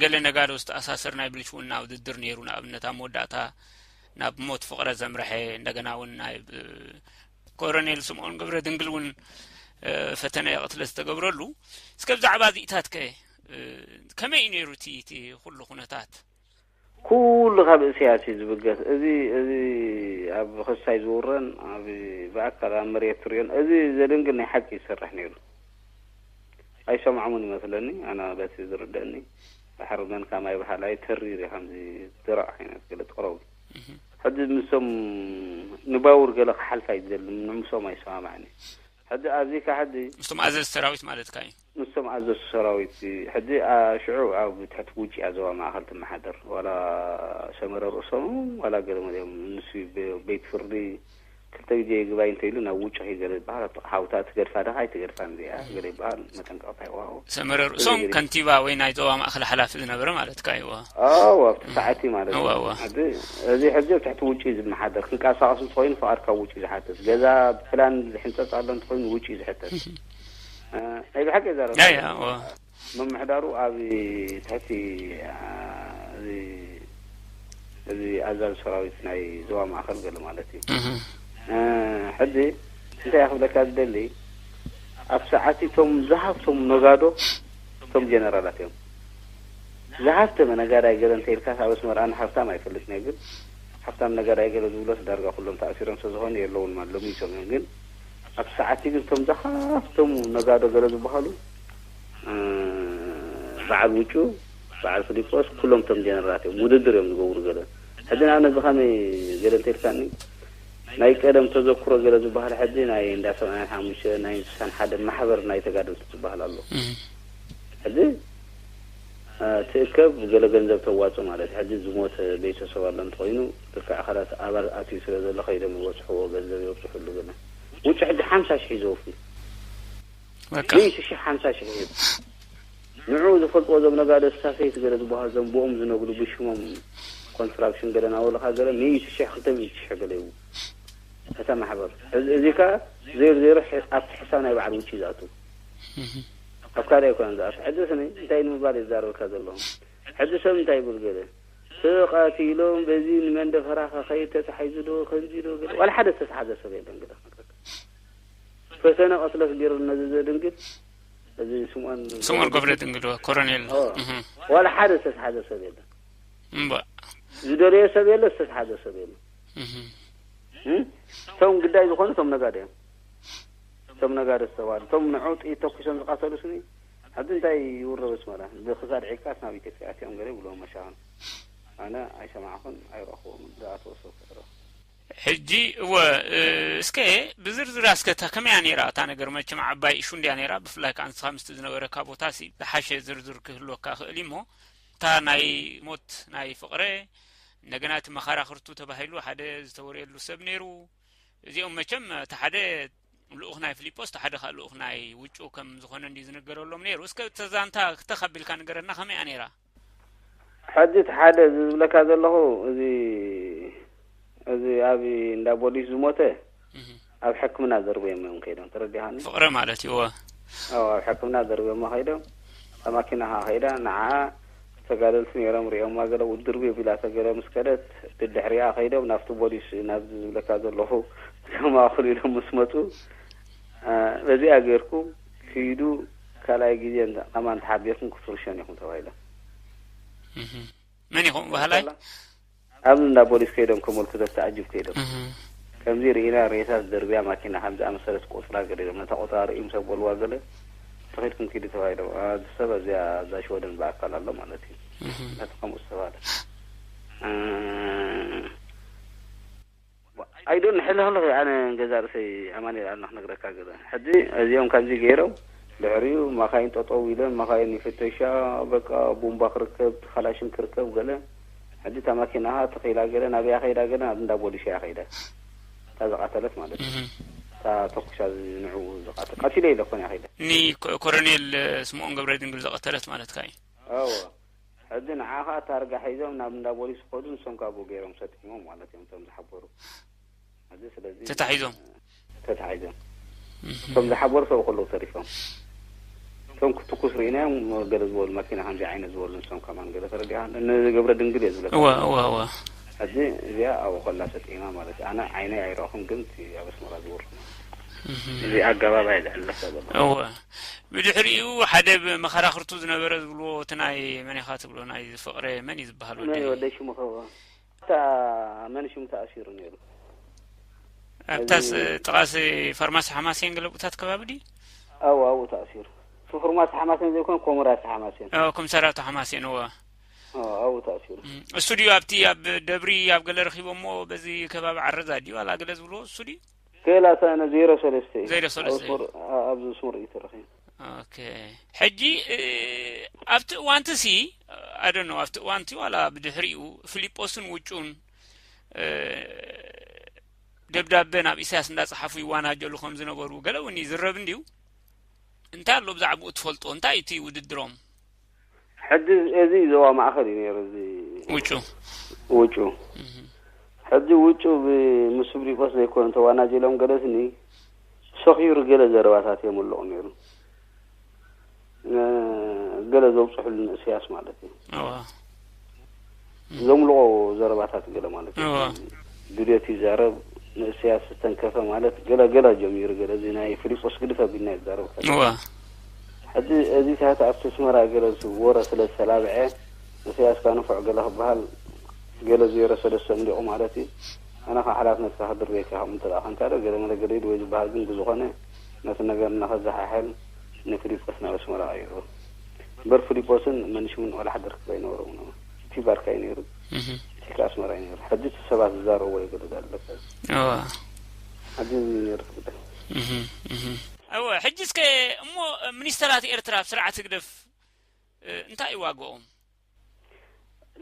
ገለ ነጋዶ ዝተኣሳሰር ናይ ብልሽውና ውድድር ነይሩ ንኣብነት ኣብ መወዳእታ ናብ ሞት ፍቕረ ዘምረሐ እንደገና እውን ናይ ኮረኔል ስምኦን ገብረ ድንግል እውን ፈተነ ቅትለት ዝተገብረሉ እስከ ብዛዕባ እዚኢታት ከ ከመይ እዩ ነይሩ እቲ እቲ ኩሉ ኩነታት ኩሉ ካብ እስያስ እዩ ዝብገስ። እዚ እዚ ኣብ ክሳይ ዝውረን ኣብ ብኣካል ኣብ መሬት ትሪኦን እዚ ዘደንግል ናይ ሓቂ ይሰርሕ ነይሩ። ኣይሰምዖምን ይመስለኒ ኣነ በቲ ዝርደአኒ ባሕሪ መን ካማይ በሃል ኣይተሪር እዩ ከምዚ ድራዕ ዓይነት ገለ ጥረው ሕጂ ምስቶም ንባውር ገለ ክሓልፍ ኣይደልን ንምሶም ኣይሰማማዕን እዩ ሕጂ ኣብዚ ካሕዲ ምስቶም ኣዘዝ ሰራዊት ማለትካ እዩ ምስቶም ኣዘዝቲ ሰራዊት ሕጂ ሽዑ ኣብ ትሕቲ ውጭ ኣዘዋ ማእኸል ትመሓደር ዋላ ሰመረ ርእሶም ዋላ ገለ መሊኦም ንሱ ቤት ፍርዲ ክልተ ግዜ ይግባይ እንተኢሉ ናብ ውጭ ከይገለ ይበሃል ኣብቲ ሓውታ ትገድፋ ደኻ ኣይትገድፋን እዚኣ ገለ ይበሃል መጠንቀቕታ ይወሃቦ ሰመረ ርእሶም ከንቲባ ወይ ናይ ዞባ ማእኸል ሓላፊ ዝነበረ ማለትካ እዩ ኣዎ ኣብቲ ሰዓት እዩ ማለት እዩ ሕጂ እዚ ሕጂ ኣብ ትሕቲ ውጭ እዩ ዝመሓደር ክንቀሳቐስ እንተኮይኑ ፍቓድ ካብ ውጭ እዩ ዝሓትት ገዛ ብፕላን ዝሕንፀፅ ኣሎ እንተኮይኑ ውጭ እዩ ዝሕተት ናይ ብሓቂ ይዛረብ ምምሕዳሩ ኣብ ትሕቲ እዚ ኣዛዚ ሰራዊት ናይ ዞባ ማእኸል ገለ ማለት እዩ ሕጂ እንታይ ክብለካ ዝደሊ ኣብ ሰዓት እቶም ዝሃብቶም ነጋዶ እቶም ጀነራላት እዮም ዝሃብተመ ነጋዳይ ገለ እንተ ኢልካ ኣብ ኣስመራ ኣነ ሃብታም ኣይፈልጥን እየ ግን ሃብታም ነጋዳይ ገለ ዝብሎስ ዳርጋ ኩሎም ተኣሲሮም ስለዝኾኑ የለውን ማለት ሎሚ ይሰምዑ ግን ኣብ ሰዓቲ ግን እቶም ዝሃብተሙ ነጋዶ ገለ ዝበሃሉ በዓል ውጩ በዓል ፍሊጶስ ኩሎም እቶም ጀነራላት እዮም ውድድር እዮም ዝገብሩ ገለ ሕጂ ንኣብነት ብኸመይ ገለ እንተኢልካኒ ናይ ቀደም ተዘክሮ ገለ ዝበሃል ሕጂ ናይ እንዳ ሰብዓን ሓሙሽተ ናይ ስሳን ሓደ ማሕበር ናይ ተጋደልቲ ዝበሃል ኣሎ ሕጂ ትእከብ ገለ ገንዘብ ተዋፅእ ማለት ሕጂ ዝሞተ ቤተሰብ ኣሎ እንተኮይኑ ልክዕ ኣካላት ኣባል ኣትዩ ስለ ዘሎ ከይዶም ይበፅሕዎ ገንዘብ የብፅሕሉ ገለ ውጭ ሕጂ ሓምሳ ሽሕ ይዘውፍ ሚእቲ ሽሕ ሓምሳ ሽሕ ይህብ ንዑ ዝፈልጥዎ ዞም ነጋዶ ስታፌት ገለ ዝበሃሉ ዞም ብኦም ዝነግዱ ብሽሞም ኮንስትራክሽን ገለ ናበሉካ ገለ ሚእቲ ሽሕ ክልተ ሚእቲ ሽሕ ገለ ይቡ እታ ማሕበር እዚ ከዓ ዜሮ ዜሮ ኣብቲ ሕሳብ ናይ በዓል ውጭ ዝኣቱ ኣብ ካልእ ኣይኮነን ዝኣቱ ሕጂ ስኒ እንታይ ንምባል እየ ዝዛረበካ ዘለኹ ሕጂ ሰብ እንታይ ይብል ገለ ተቐቲሎም በዚ ንመንደፈራ ከኸይድ ተታሒዙ ዶ ከምዚ ዶ ገለ ዋላ ሓደ ዝተተሓዘ ሰብ የለን ገለ ክነግረካ ፈተነ ቅትለት ገይሩ ነዚ ዘድንግል እዚ ስምኦን ስምኦን ገብረ ድንግል ኮሎኔል ዋላ ሓደ ዝተትሓዘ ሰብ የለን እምባ ዝደለዮ ሰብ የለ ዝተትሓዘ ሰብ የለ እቶም ግዳይ ዝኾኑ እቶም ነጋደ እዮም እቶም ነጋደ ዝተባሉ እቶም ንዑ ጥይት ተኩሶም ዝቃተሉ ስኒ ኣብዚ እንታይ ይውረብ ኣስመራ? ብክሳድ ዒካስ ናብ ኢትዮጵያ ኣትዮም ገለ ይብልዎም መሻኽን። ኣነ ኣይሰማዕኹን ኣይረእኽዎምን፣ ዝኣተወ ሰብ ክረኽብ። ሕጂ እወ፣ እስከ ብዝርዝር ኣስከታ ከመያ ነይራ እታ ነገር? መቸም ዓባይ እሹ እንድያ ነይራ። ብፍላይ ከዓ ንስኻ ምስቲ ዝነበረካ ቦታ ሲ ዝሓሸ ዝርዝር ክህልወካ ክእል እሞ፣ እታ ናይ ሞት ናይ ፍቕረ፣ እንደገና እቲ መኻራኽርቱ ተባሂሉ ሓደ ዝተወርየሉ ሰብ ነይሩ። እዚኦም መቸም እቲ ሓደ ልኡኽ ናይ ፊሊጶስ፣ እቲ ሓደ ከዓ ልኡኽ ናይ ውጩ ከም ዝኾነ እንዲ ዝንገረሎም ነይሩ። እስከ ተዛንታ ክተኻቢልካ ንገረና፣ ከመያ ነይራ? ሕጂ እቲ ሓደ ዝብለካ ዘለኹ፣ እዚ፣ እዚ ኣብ እንዳ ቦሊስ ዝሞተ፣ ኣብ ሕክምና ዘርብዮም እዮም ከይዶም፣ ተረዲኻኒ? ፍቕረ ማለት እዩ። እወ። ኣብ ሕክምና ዘርብዮማ ከይዶም፣ እታ ማኪና ከዓ ከይዳ፣ ንዓ ተጋደልቲ ነይሮም፣ ሪኦማ ገለ፣ ውድርብ የቢላተ ገለ ምስ ከደት፣ ድድሕሪኣ ከይዶም ናብቲ ቦሊስ፣ ናብዚ ዝብለካ ዘለኹ፣ ከማእኽሉ ኢሎም ምስ መፁ፣ በዚኣ ገይርኩም ኪዱ፣ ካልኣይ ግዜ ከማን ተሓቢርኩም ክትርሸኑ ኢኹም ተባሂሎም። መን ኢኹም ባህላይ? ኣብ እንዳ ፖሊስ ከይዶም ከመልክቶ ተዓጅብ ከይዶም፣ ከምዚ ርኢና፣ ሬሳ ዝደርብያ ማኪና ከምዚ ኣመሰለት ቆፅራ ገለ ኢሎም፣ ነታ ቆፅራ ርእዮም ሰብ በልዋ ገለ፣ ተኺድኩም ኪዱ ተባሂሎም። ኣዚ ሰብ ኣብዚኣ፣ ኣብዛ ሽወደን ብኣካል ኣሎ ማለት እዩ። ነቲ ከምኡ ዝተባለ ኣይዶን ሕልኽልኽ። ኣነ ገዛ ርእሰይ ኣማኑኤል ኣልና ክነግረካ ገለ። ሕጂ እዚኦም ከምዚ ገይሮም፣ ድሕሪኡ ማኻይን ጠጠው ኢለን፣ ማኻይን ይፍተሻ፣ በቃ ቡምባ ክርከብ፣ ካላሽን ክርከብ ገለ። ሕጂ እታ ማኪናኻ ተኺላ ገለ፣ ናበያ ከይዳ ገለ፣ ናብ እንዳ ቦሊስ እያ ከይዳ። እታ ዝቐተለት ማለት እዩ። እታ ተኩሻ ንዑ ዝቐተል ቀቲለ ኢለ ኮን እያ ከይዳ። ኒ ኮ- ኮሎኔል ስምኦን ገብረ ድንግል ዘቐተለት ማለትካ እዩ። ኣዎ። ሕጂ ንዓኻ ታርጋ ሒዞም ናብ እንዳ ቦሊስ ክኸዱ፣ ንሶም ካብኡ ገይሮም ሰጢሞም ማለት እዮም እቶም ዝሓበሩ። ሕጂ ስለዚ ተታሒዞም? ተታሒዞም። እቶም ዝሓበሩ ሰው ከለዉ ተሪፎም። እቶም ክትኩስ ርኢናዮም፣ ገለ ዝበሉ ማኪና ከምዚ ዓይነት ዝበሉ፣ ንሶም ከማን ገለ ተረዲኻ። ንገብረ ድንግል እየ ዝብለካ። እወ፣ እወ፣ እወ። ሕጂ እዚኣ ኣብኡ ከላ ሰጢማ ማለት እዩ። ኣነ ዓይነይ ኣይረእኹን፣ ግን እቲ ኣብ ኣስመራ ዝውርድ እዚ ኣገባብ ኣየ ዝሕለፍ ዘሎ። እወ። ብድሕሪኡ ሓደ ብመኸራኽርቱ ዝነበረ ዝብልዎ፣ እቲ ናይ መን ኢኻ ትብሎ፣ ናይ ፍቕረ መን እዩ ዝበሃል ወዲ? መን እዩ ወደይ ሽሙ ኸ? እታ መን ሽሙ ተኣሲሩ ነይሩ። ኣብታስ እዚ ጥቓስ ፋርማሲ ሓማሴን ገለ ቦታት ከባቢ ድዩ? ኣዎ፣ ኣብኡ ተኣሲሩ። እቲ ፋርማሲ ሓማሴን ዘይኮነ፣ ኮመራሲ ሓማሴን። ኣዎ፣ ኮምሳራቶ ሓማሴን፣ እወ። ኣዎ፣ ኣብኡ ተኣሲሩ። እም፣ እሱ ድዩ ኣብቲ ኣብ ደብሪ ኣብ ገለ ረኺቦሞ በዚ ከባቢ ዓረዛ ድዩ? ዋላ ገለ ዝብልዎ እሱ ድዩ? ገላ እታ ነ ዜሮ ሰለስተ እዩ። ዜሮ ሰለስተ እዩ። ኣብ ስሙር-፣ ኣ-፣ ኣብዚ ስሙር እዩ ተረኺቡ። ኦኬ። ሕጂ፣ እ፣ ኣብቲ እዋንቲ ሲ፣ I don't know፣ ኣብቲ እዋንቲ ዋላ ብድሕሪኡ ፊሊጶስን ውጩን፣ እ፣ ደብዳበ ናብ ኢሳያስ እንዳጸሓፉ ይዋናጀሉ ከም ዝነበሩ ገለ እውን ይዝረብ እንድዩ። እንታይ ኣሎ ብዛዕባኡ ትፈልጦ? እንታይ እቲ ውድድሮም? ሕጂ እዚ ዞባ ማእኸል እዩ ነይሩ፣ እዚ ውጩ። ውጩ። ሕጂ ውጩ ብ-፣ ምስ ፊሊጶስ ዘይኮነ ተዋናጀሎም ገለስኒ፣ ሰኺሩ ገለ ዘረባታት የምልቑ ነይሩ። እ፣ ገለ ዘብፅሑሉ ንእስያስ ማለት እዩ። እዋ። ዘምልቖ ዘረባታት ገለ ማለት እዩ። እዋ። ድልዮት ይዛረብ፣ ንእስያስ ዝተንከፈ ማለት ገለ ገለ ጀሚሩ፣ ገለ እዚ ናይ ፊሊጶስ ግድፍ ኣቢልና ይዛረብ ከሎ። እዋ። ሕጂ እዚ ታት ኣብቲ ኣስመራ ገለ ወረ ስለ ዝተላብዐ፣ እሰያስ ካ ንፉዕ ገለ ክበሃል፣ ገለ ዜሮ ሰለስተ ምሊቑ ማለት እዩ። ኣነ ኸዓ ሓላፍነትካ ክድርበየካ፣ ከምኡ እንተ ደኣ ኸንካ ዶ ገለ መለ ገለ ኢሉ ወይ ዝበሃል፣ ግን ብዝኾነ ነቲ ነገር እናኸዘሓሕል ንፊሊጶስ ናብ ኣስመራ ቀይርዎ። እምበር ፊሊጶስን መንሽምን ዋላ ሓደ ርክብ ኣይነበሮምን። እቲ ባርካ እዩ ነይሩ። እቲ ከኣ ኣስመራ እዩ ነይሩ። ሕጂ እቲ ሰባት ዝዛረብዎ እዩ ገለ ዘለካ። እዋ። ሕጂ እዚ እዩ ነይሩ እቲ ጉዳይ። እዋ፣ ሕጂ እስከ እሞ ሚኒስተራት ኤርትራ ኣብ ስርዓት ህግደፍ፣ እ፣ እንታይ እዩ ዋግኦም?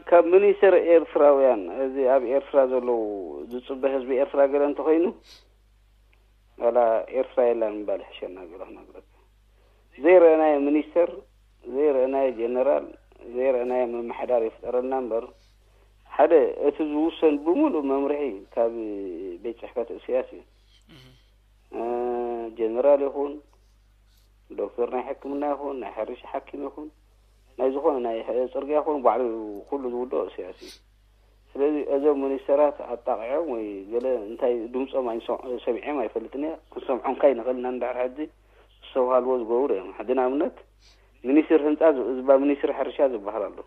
ካብ ሚኒስተር ኤርትራውያን፣ እዚ ኣብ ኤርትራ ዘለዉ ዝጽበ ህዝቢ ኤርትራ ገለ እንተኾይኑ፣ ዋላ ኤርትራ የላን ምባል ይሕሸና ገለ ክነግረካ። ዘይረኣናዮ ሚኒስተር፣ ዘይረኣናዮ ጀነራል፣ ዘይረኣናዮ ምምሕዳር ይፍጠረልና እምበር፣ ሓደ እቲ ዝውሰን ብምሉእ መምርሒ ካብ ቤት ጽሕፈት እስያስ እዩ። እ፣ ጀነራል ይኹን፣ ዶክተር ናይ ሕክምና ይኹን፣ ናይ ሕርሻ ሓኪም ይኹን፣ ናይ ዝኾነ ናይ ሕ-፣ ጽርግያ ይኹን፣ ባዕሉ ኩሉ ዝውድኦ እስያስ እዩ። ስለዚ እዞም ሚኒስተራት ኣጣቒዖም ወይ ገለ እንታይ ድምጾም ኣይንሰ-፣ ሰሚዖም ኣይፈልጥን እየ። ክንሰምዖም ከኣ ኣይንኽእልን ኢና። እንድሕር ሕጂ ዝተብሃልዎ ዝገብሩ እዮም። ሕጂ ንኣብነት ሚኒስትሪ ህንጻ ዝ-፣ ዝባ-፣ ሚኒስትሪ ሕርሻ ዝበሃል ኣሎ።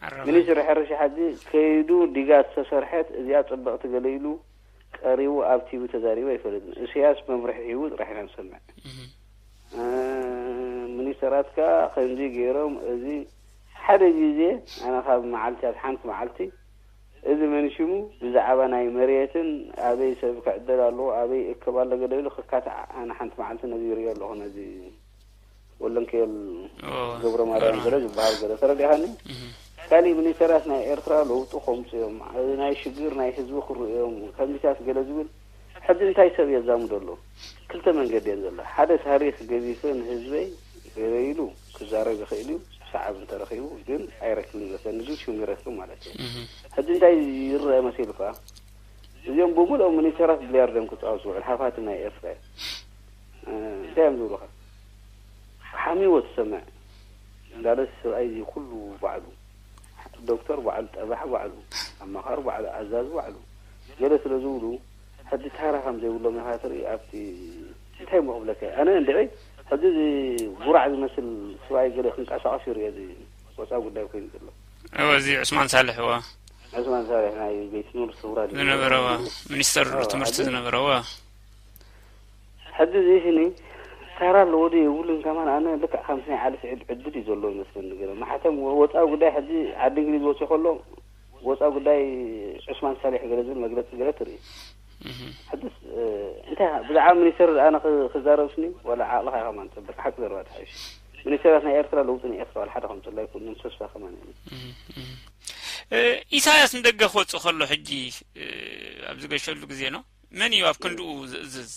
ኣራማይ። ሚኒስትሪ ሕርሻ ሕጂ ከይዱ ዲጋ ዝተሰርሐት እዚኣ ጽብቕቲ ገለ ኢሉ ቀሪቡ ኣብ ቲቪ ተዛሪቡ ኣይፈልጥን። እስያስ መምርሒ ሂቡ ጥራሕ ኢና ንሰምዕ። እ፣ ሚኒስትሪ ሚኒስተራት ከኣ ከምዚ ገይሮም። እዚ ሓደ ግዜ ኣነ ካብ መዓልቲ ኣብ ሓንቲ መዓልቲ እዚ መንሽሙ ብዛዕባ ናይ መሬትን ኣበይ ሰብ ክዕደል ኣለዎ ኣበይ እከብ ኣሎ ገለ ኢሉ ክካትዕ ኣነ ሓንቲ መዓልቲ ነዚ ይርእዮ ኣለኹ። ነዚ ወለንከየል ገብረ ማርያም ገለ ዝበሃል ገለ ተረዲኻኒ። ካሊእ ሚኒስተራት ናይ ኤርትራ ለውጢ ከምፁ እዮም፣ ናይ ሽግር ናይ ህዝቢ ክርኡ እዮም ከምዚታት ገለ ዝብል። ሕዚ እንታይ ሰብ የዛምዶ ኣሎ? ክልተ መንገዲ እየን ዘሎ። ሓደ ታሪኽ ገዚፈ ንህዝበይ ገለ ኢሉ ክዛረብ ይኽእል እዩ፣ ሰዓብ እንተረኺቡ። ግን ኣይረክብን መሰኒ ግን ሽሙ ይረክብ ማለት እዩ። ሕዚ እንታይ ይረአ መሲሉካ? እዚኦም ብምልኦም ሚኒስተራት ቢልያርድ እዮም ክፃወት ዝውዕል ሃፋት ናይ ኤርትራ እዮም። እንታይ እዮም ዝብሉኻ? ሓሚዎ ትሰምዕ። እንዳለስ ሰብኣይ እዚ ኩሉ ባዕሉ ዶክተር ባዕሉ ጠባሕ ባዕሉ ኣማኻሪ ባዕሉ ኣዛዚ ባዕሉ ገለ ስለ ዝብሉ ሕጂ ታራ ከም ዘይብሎም ኢኻ ትርኢ። ኣብቲ እንታይ እሞ ክብለካ እየ ኣነ እንድዒ ሕጂ እዚ ጉራዕ ዝመስል ስብኣይ ገለ ክንቀሳቐስ ይርኦ እዚ ወፃ ጉዳይ ኮይኑ ዘሎ። እወ እዚ ዑስማን ሳልሕ እወ ዑስማን ሳልሕ ናይ ቤት ትምህርቲ ውራድ ዝነበረዋ ሚኒስተር ትምህርቲ ዝነበረዋ ሕጂ እዚ ሽኒ ታራ ኣለዎ ዶ የብሉን ከማን ኣነ ልክዕ ከምቲ ናይ ዓሊ ስዒድ ዕድል እዩ ዘሎ ይመስለኒ ገለ ማሕተም ወፃኢ ጉዳይ ሕጂ ዓዲ እንግሊዝ ወፂኡ ከሎ ወፃኢ ጉዳይ ዑስማን ሳሊሕ ገለ ዝብል መግለፂ ገለ ትርኢ ሕድስ እንታይ ብዛዕባ ሚኒስተር ኣነ ክዛረብ ስኒ ዋላ ዓቕልኻ ኢኻ ማን ፀብቅ ሓቂ ዘረባ ትሓይሽ ሚኒስተራት ናይ ኤርትራ ለውጢ ናይ ኤርትራ ዋላ ሓደ ከምፅላ ይኩን ተስፋ ከማን ኢሳያስ ንደገ ክወፅእ ከሎ ሕጂ ኣብ ዝገሸሉ ግዜ ነው መን እዩ ኣብ ክንድኡ ዝእዝዝ